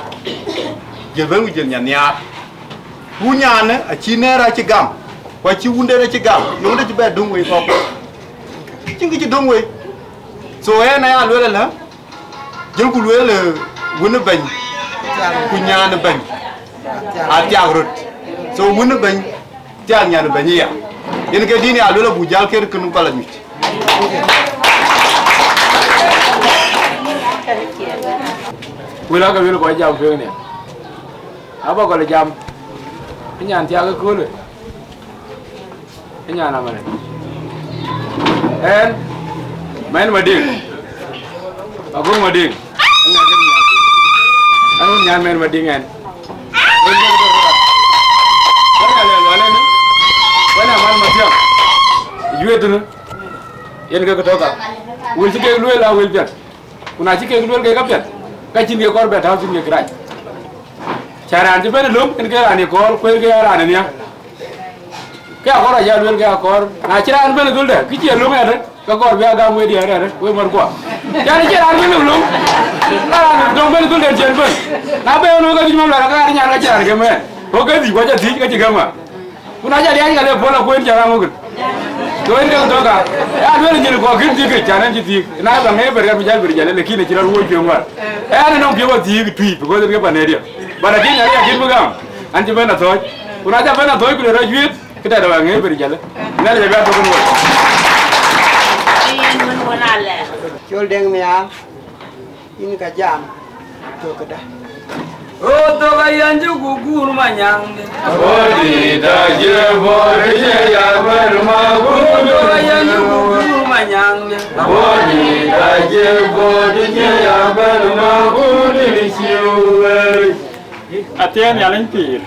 Jël bɛ̈n, ku jël nya nhiaar. Ku nyanë acï nɛ̈ɛ̈r acï gam, ku acï wunden acï gam, yöŋde cï bɛ döŋ wei kɔ̈k. Cïn kë cï döŋ wei. So ɣɛn aya lueel ëlä, jëlku lueel, eh, wën ë bɛ̈ny, ku nyan ë bɛ̈ny, athiak röt. So wën ë bɛ̈ny thiak nyan ë bɛ̈ny aya. Yen ke dïn ya lueel abuk jäl ker kën ku ka la nyuc. Wël ake lueel kɔc jam piɔ̈ɔ̈c nhial. Aba gɔl jam, ë nyan thiak ëköölë. Ë nyan amane. Ɣɛn, mɛn Madiŋ. Agoŋ Madiŋ. Ɣɛn wun nyan mɛn Madiŋ ɣɛn. Wën ë lɛ̈k wal ënë, wën ë man Mathiäŋ. Juëth ënë, yen ke tɔ̈ ka. Wël cï kek lueel aa wël piɛth. Ku na cï kek lueel kek apiɛth, ka cïn ke kɔɔr bɛ tääu thïn kek rac. Cä raan cï bɛ̈n ë löŋ, en ke raan ye kɔɔr, kuëër ke ya raan ë nhiaar. Ke akɔɔr aca lueel ke akɔɔr, na cï raan bɛ̈n ë dhöldɛ, kë cie löŋ ënë, ke kɔɔr bï a gam wëëdiɛ̈ ënë, wek märkuɔ. Cän cie raan bɛ̈n ë löŋ, ka raan dɔ̈ŋ bɛ̈n ë dhöldɛ cien bɛ̈n. Na bɛ ɣön ɣökë dhïc mam lɔ̈ɔ̈r, ka raan nyan ka cïn raan gɛm ɣɛn. Ɣökë dhïc ku acä dhïc, ka cï gɛm ɣa. Ku na cä diäny ka le puɔl akuën cä raŋ wokën. Ke wën ke tɔ̈ ka, ya lueel nyin kɔɔr kën thiëk këc, cän en cï thiëk. Na bä ŋɛi bɛ̈t ɣɛn bï jäl bï jäl, lakin acï rɔt wööc piɔ̈ŋ wäär. Ɛn ë nɔŋ piɔ̈u athiëk tui, because en ke pan ëdiɛ̈. But lakin Nhialic akën bï gam, an cï bɛ̈n athɔ̈ɔ̈c. Ku na cä bɛ̈n athɔ̈ɔ̈c ku le rɔt juëëth, kë tɛ̈dë bä ŋɛi bï jäl. Nhialic abï athök en wööc. Yen wën wën alɛ. Col Deŋ Nhial, yïn ka jam, thök këdä. Röt thök ayen cï ku guur manyaŋde. Bɔ̈ dït acie bɔ̈ dït cie ya bɛ̈n ma guur. Röt thök ayen cï ku guur manyaŋde. Bɔ̈ dït acie bɔ̈ dït cie ya bɛ̈n ma guur dït cie wëër. Athiɛɛn Nhialic pïïr.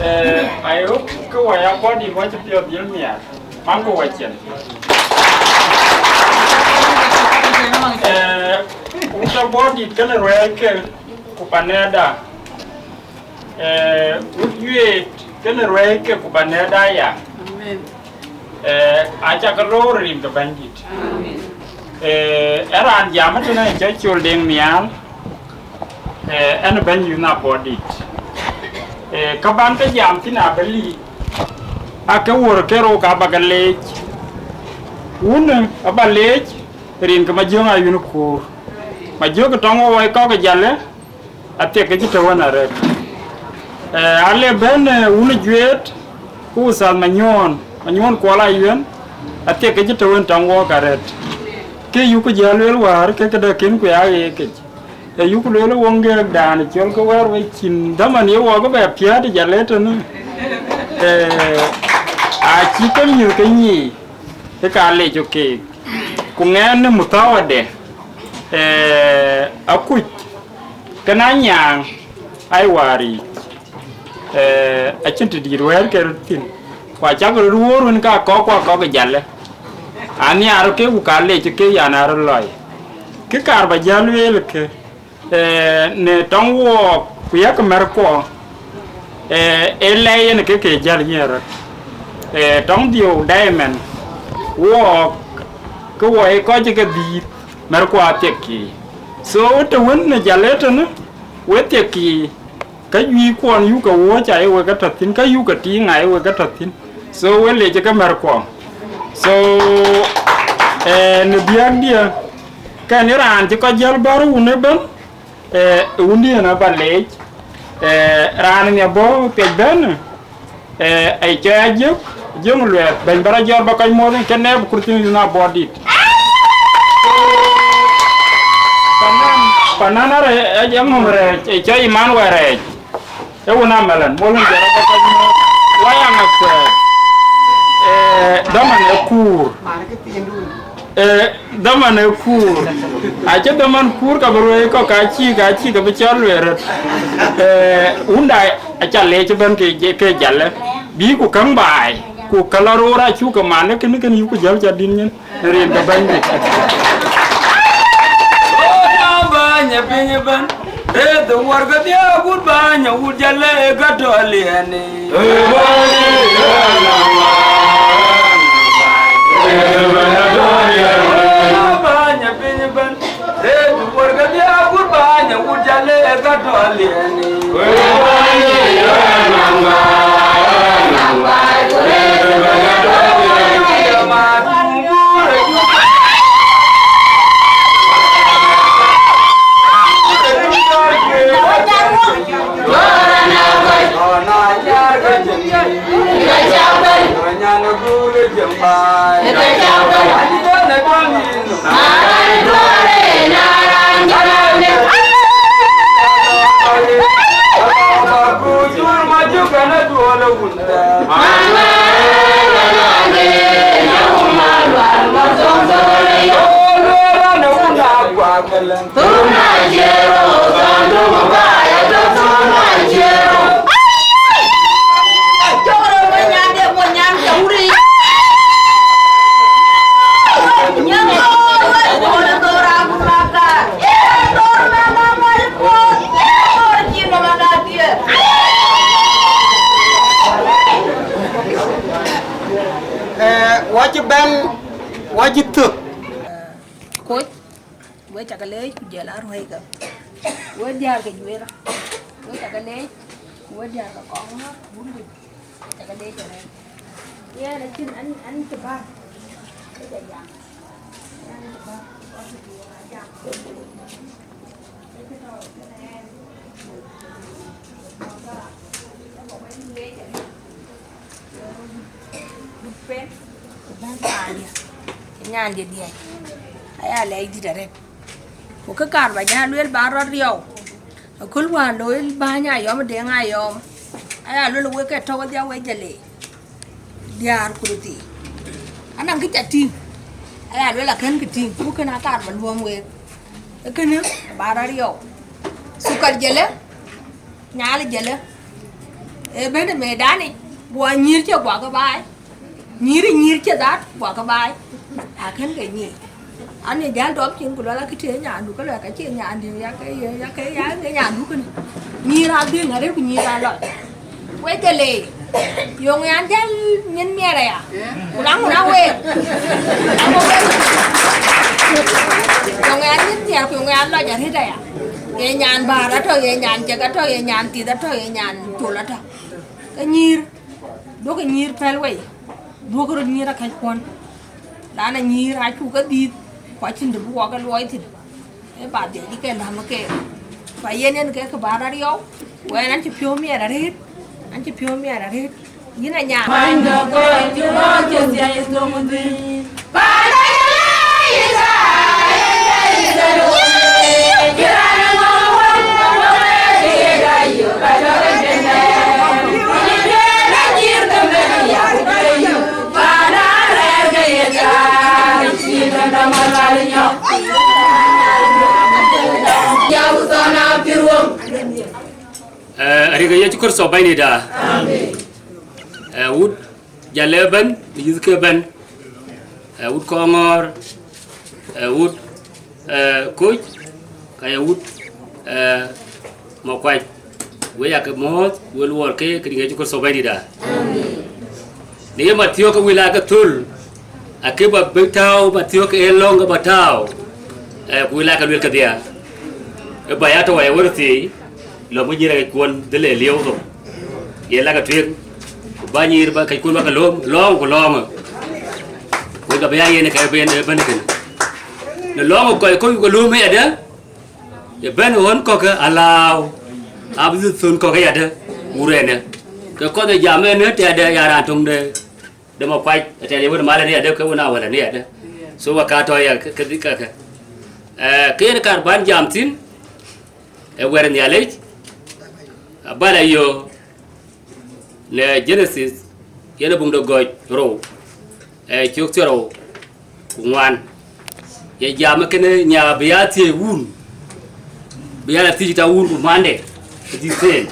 Eh, I hope ke wɔ ya bɔ̈ dït wɔ cï piɔ̈ɔ̈th dhil nhiaar. Maŋkï wɔ cin. Eh, wut abɔ̈ dït kënë ruɛɛc ke ku panɛɛda. Eh, wut juëët kënë ruɛɛc ke ku panɛɛda ya. Amen. Eh, aca ke loor rin ke Bɛ̈nydït. Amen. Eh, ë raan jam ëtënë cɔl Col Deŋ Nhial. Eh, ɛn bɛ̈ny yïn abɔ̈ dït. Eh, ka ban ke jam thïn abëli, ake wuɔ̈r ke rou ka ba ke leec. Wunë aba leec, rin ke Majöŋ Ayuen Kuur. Majöŋ tɔŋ wɔ wai kɔ̈k ë jalë, athiek ke cï tɔ̈u wën arëët. Eh, ale bɛ̈n, eh, wunë juëët, ku Uthath Manyuɔ̈ɔ̈n, Manyuɔ̈ɔ̈n Kuɔl Ayuen, athiek ke cï tɔ̈u wën tɔŋ wɔɔk arëët. Ke yuku jäl lueel wäär, ke këdë kën ku ya ɣeekic. Ayuku lueel woŋ gɛ̈ɛ̈kdan cɔl ke wɛ̈ɛ̈r wecin, dhaman ye wɔk bɛ piäät ë jalë tënë. Eh, acï ke mïth ke nyic, ë ka lec ë keek. Ku ŋɛɛn në muthawade, eh, akuc, kën anyaaŋ, ai waar yic. Eh, acïn të dït wɛ̈ɛ̈r ke röt thïn. Ku acak röt wuɔ̈ɔ̈r wën ka kɔ̈k ku akɔ̈k ë jalë. Anhiaar ke ku ka lec ke yan aa röt lɔi. Kë kaar ba jäl lueel ke, eh, në tɔŋ wɔɔk ku yak mɛ̈rkuɔ, eh, ë lɛ̈i yen ke ke jäl yen röt. Eh, tɔŋ dhiëëu diamond, wɔɔk, ke wɔ ye kɔc ke dhiith, mɛ̈rkuɔ athiek kï. So, të wën në jalë tënë, we thiek kï, ka juëc kuɔn yuk ke wuɔ̈ɔ̈c aye wek ke tɔ̈ thïn, ka yuk ke tiiŋ aye wek ke tɔ̈ thïn. So, we lec ke mɛ̈rkuɔ. So, eh, në biäkdiɛ̈, kɛn ë raan cï kɔc jäl bär wun ëbɛ̈n, eh, wundiɛ̈n aba leec, eh, raan ë nhiabɔ̈ piɛc bɛ̈n, eh, ai cɔɔc Ajiök, Ajiök Luɛɛth, bɛ̈ny bä rɔt jɔt bä kɔc muɔ̈th ë kën nɛɛp kurthin yïn abɔ̈ dït. Panan, panan arɛɛc, aŋöm rɛɛc, ë cɔɔc Emmanuel rɛɛc. Ë wun amɛlɛn, mol wun jɔt bä kɔc muɔ̈th, wai aŋäth kuɛɛr, eh, dhaman ë kuur. Eh, dhaman ë kuur. Acï dhaman kuur ka bï ruëëc kɔ̈k ka cïï, ka cïï ke bï cɔl lueel röt. Eh, wunda aca leec ëbɛ̈n ke, ke jalë. Bï ku käŋ baai, ku ka lɔ roor acuk ke man, kënë, kënë yuk ku jäl ca dït nyin, rin ke Bɛ̈nydït. Bäny ë piny ëbɛ̈n, rëëth ë wuɔr kedhie agut bäny awut jalë ë ka tɔ liɛɛni. Bäny ë piny ëbɛ̈n, rëëth ë wuɔr kedhie agut bäny awut jalë ë ka tɔ liɛɛni. Eh, wacï bɛ̈n, wacï thök. Koc, we cakë leec ku jël aruɛ̈ike. We diäär ke juëër, we cakë leec, we diäär ke kɔŋ ŋɔ̈ɔ̈r, bun juëc, we cakë leec arëët. Yɛn acïn, an, an cï bäär, ke jɔ jam. An cï bäär, kɔc cï diëër ajam. Ke cï tɔ̈u ëtënë ɛn, mɔ̈u dhära, ke bɔ̈ wek leec arëët. Gut pɛn, ku bɛ̈n paandiɛ̈, ë Nyan diɛ̈ diɛ̈c, aya lɛc dït arëët. Ku kë kaar ba jal lueel ba rɔt riɔu. Aköl wään looi bäny Ayɔm, Deŋ Ayɔm, aya lueel wek ke tɔ̈u wedhia wek Jalë, diäär ku röt thii. Anɔŋ kë ca tïŋ, aya lueel akën kë tïŋ, ku kën akaar ba luɔ̈m week. Ee kënë ba rɔt riɔu. Thukar Jalë, Nyal Jalë, ee bɛ̈n ë medanic, guɔ nyïïr cï guɔ ke baai. Nyïïr, nyïïr cï dhaat, guɔ ke baai. Akën ke nyïïr. An, ye jäl dɔm cin, ku luɛl akë tëë nyandu, ke luɛl ka cie nyandu, ya ke ye, ya ke, ya ke nyandu kënë. Nyïïr adhil arëët, ku nyïïr alɔc. Wek Jalë, yöŋ yan jäl nyin miɛt aya. Ku laŋ, ku laŋ wek. Yöŋ yan nyin miɛt, ku yöŋ yan lɔc arëët aya. Ye nyan bäär atɔ̈, ye nyan cek atɔ̈, ye nyan thith atɔ̈, ye nyan col atɔ̈. Ke nyïïr, duɔ̈kï nyïïr pɛ̈l wei, duɔ̈kï röt nyïïr akäc kuɔn. Raan ë nyïïr acuk ke dhiëth, ku acïn të bï wɔ ke luɔi thïn. Ee ba dhiëc ke läm ke. Ku ayen en ke kë ba rɔt riɔu, ku ɛn an cï piɔ̈u miɛt arëët, an cï piɔ̈u miɛt arëët. Yïn anya. Ee, arëk ë Yecu Kërtho Bɛ̈nydït aa. Ee, wut Jalë ëbɛ̈n, yïth ke ëbɛ̈n, ee, wut Kɔŋɔ̈ɔ̈r, ee, wut, ee, Koc, ka ye wut, ee, Makuac. Wek aa ke mɔ̈ɔ̈th, wek luɔɔr ke, ke rin Yecu Kërtho Bɛ̈nydït aa. Në ye Mathiok ke wël aa ke thöl, akë ba bï tääu Mathiok ë lɔ̈ŋ ke ba tääu, ee, ku wël aa ke luel kedhie. Ë ba ya tɔ̈u wɛ̈ɛ̈r wär thii, lɔ̈ŋ bï nyïïr ë kuɔn dhil ë lieu thok. Ye la ke tueŋ, ku ba nyïïr ba kɛc kuɔn ba ke lööm, lɔ̈ɔ̈ŋ ku lɔ̈ɔ̈ŋ. Wek abï ya yen ke ben, ben kënë. Në lɔ̈ɔ̈ŋ kɔc kɔc ke lööm ë yadë, ye ben ɣön kɔ̈k ke alääu, abï dhil thön kɔ̈k ë yadë, wur ënë. Ke kɔc ë jam ënë tɛ̈dë ya raan töŋ de, de Makuac, tɛ̈dë ye wën malë në yadë, ke wën awälë në yadë. So, wek ka tɔ̈ ya ke, ke, ke, ke. Ee, ke yen kaar ban jam thïn, ee wɛ̈t Nhialic, abala yo në Genesis, yen ë buŋ de Gɔ̈c rou, ee cök thiärou ku ŋuan. Ye jam ë kënë nya bï ya thiëëc wun, bï ya la thiëëc tɔ̈ wun ku mande, ë dhil thëën.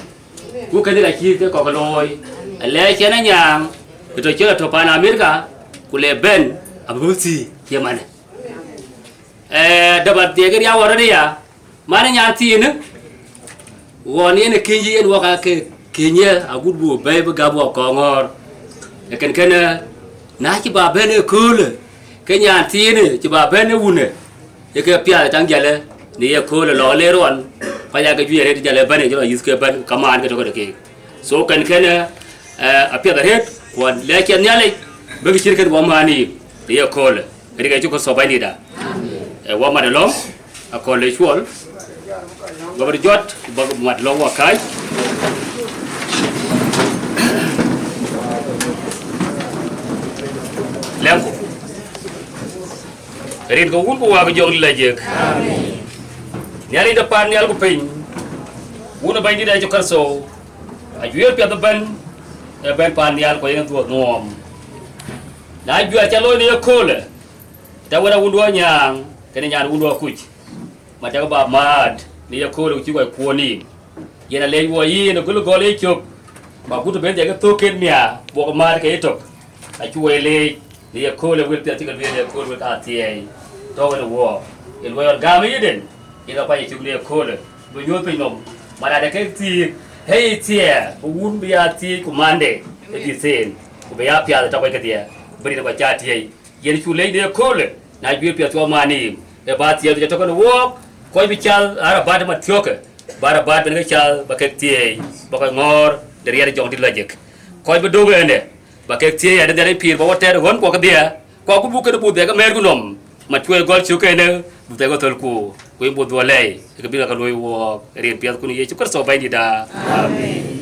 Ku kënë ka cï ke kɔ̈k looi, alɛɛc cïn anyaŋ, ë tɔ̈ cï la tɔ̈ pan Amerika, ku le bɛ̈n, abï bï thiëëc ye manë. Ee, dap adhiɛk ë riau ɣɔn rɔt aya, man ë nyan thiinë, ɣɔn yen ë keny yen wɔ ka ke keny ye agut buk bɛ̈ɛ̈i bï gäm wɔ Kɔŋɔ̈ɔ̈r. Ee kën kënë, na cï ba bɛ̈n ëköölë, ke nyan thiinë cï ba bɛ̈n ë wunë, ye ke piath taŋ Jalë në ye köölë lɔ le ruɔn, kɔc aa ke juëc arëët Jalë bɛ̈n ë jɔl ayïth ke bɛ̈n, kamaan ke tɔ̈ këde keek. So kën kënë, ee, apiɛth arëët, ku lɛc cï Nhialic, bï kë cït kën wɔ määni në ye köölë. Rin ke Yecu Kërtho Bɛ̈nydït aa. Ee, wɔ mat ë lɔ̈ŋ, akɔ̈l le cuɔl, wɔ bï jɔt, bä mat lɔ̈ŋ wɔ kääc. Lɛ̈ŋku. Rin ke Wun ku Wät ku Jɔŋdït Lajik. Nhialic de paan nhial ku piny, Wun ë Bɛ̈nydït Yecu Kërtho, ajuëër piɛth ëbɛ̈n, ë bɛ̈n paan nhial ku yen dhuɔ̈th nuɔɔm. Na juëc ca looi në ye köölë, tɛ̈ wën a wundu anyaaŋ, kënë nyan wundu akuc, ma tɛ̈ ke ba määt në ye köölë ku cï kɔc kuɔ̈n yïn. Yen alec wɔ yïn ë gɔl gɔl ë cök, ba gut ben dhiɛl ke thök ken mia, buk määt ke yetök. Acuk wɔ leec në ye köölë, wël piɛth cï ke lueel në ye köölë wek athiɛɛi tɔ̈u ënë wɔɔk. Ye luɔi ɣɔn gäm ë yïden, yen ka kuany ë cök në ye köölë, bï nyuöth piny nɔm, man ade kek thiëëk, hei thiɛɛr, bï wun bï ya thiëëc ku mande ë dhil thëën, ku bï ya piath ë tɔ̈ kɔc kedhie, bï rin kɔc ca tiëëi. Yen cuk leec në ye köölë, na juëc piɛth cuɔ man yïn, ë ba thiëëu cï tɔ̈ kenë wɔɔk, kɔc bï cath arabat ë Mathiɔ̈kë, ba arabat ben ke cath, ba kek thiëëi, ba kɔc ŋɔ̈ɔ̈r në riɛl Jɔŋdït Lajik. Kɔc bï dök ënë, ba kek thiëëi, adï Nhialic pïïr ba wɔ tɛ̈t ɣön kuɔ kedhie, ku agut buk kënë buk dhiɛl ke mɛ̈ɛ̈rku nɔm, ma cuëëc gɔl cök kënë, buk dhiɛl ke thölku, ku yïn buk dhuɔ̈k lɛ̈i, ke bï ka ke luöi wɔɔk, rin piɛthkun Yecu Kërtho Bɛ̈nydït aa. Amen.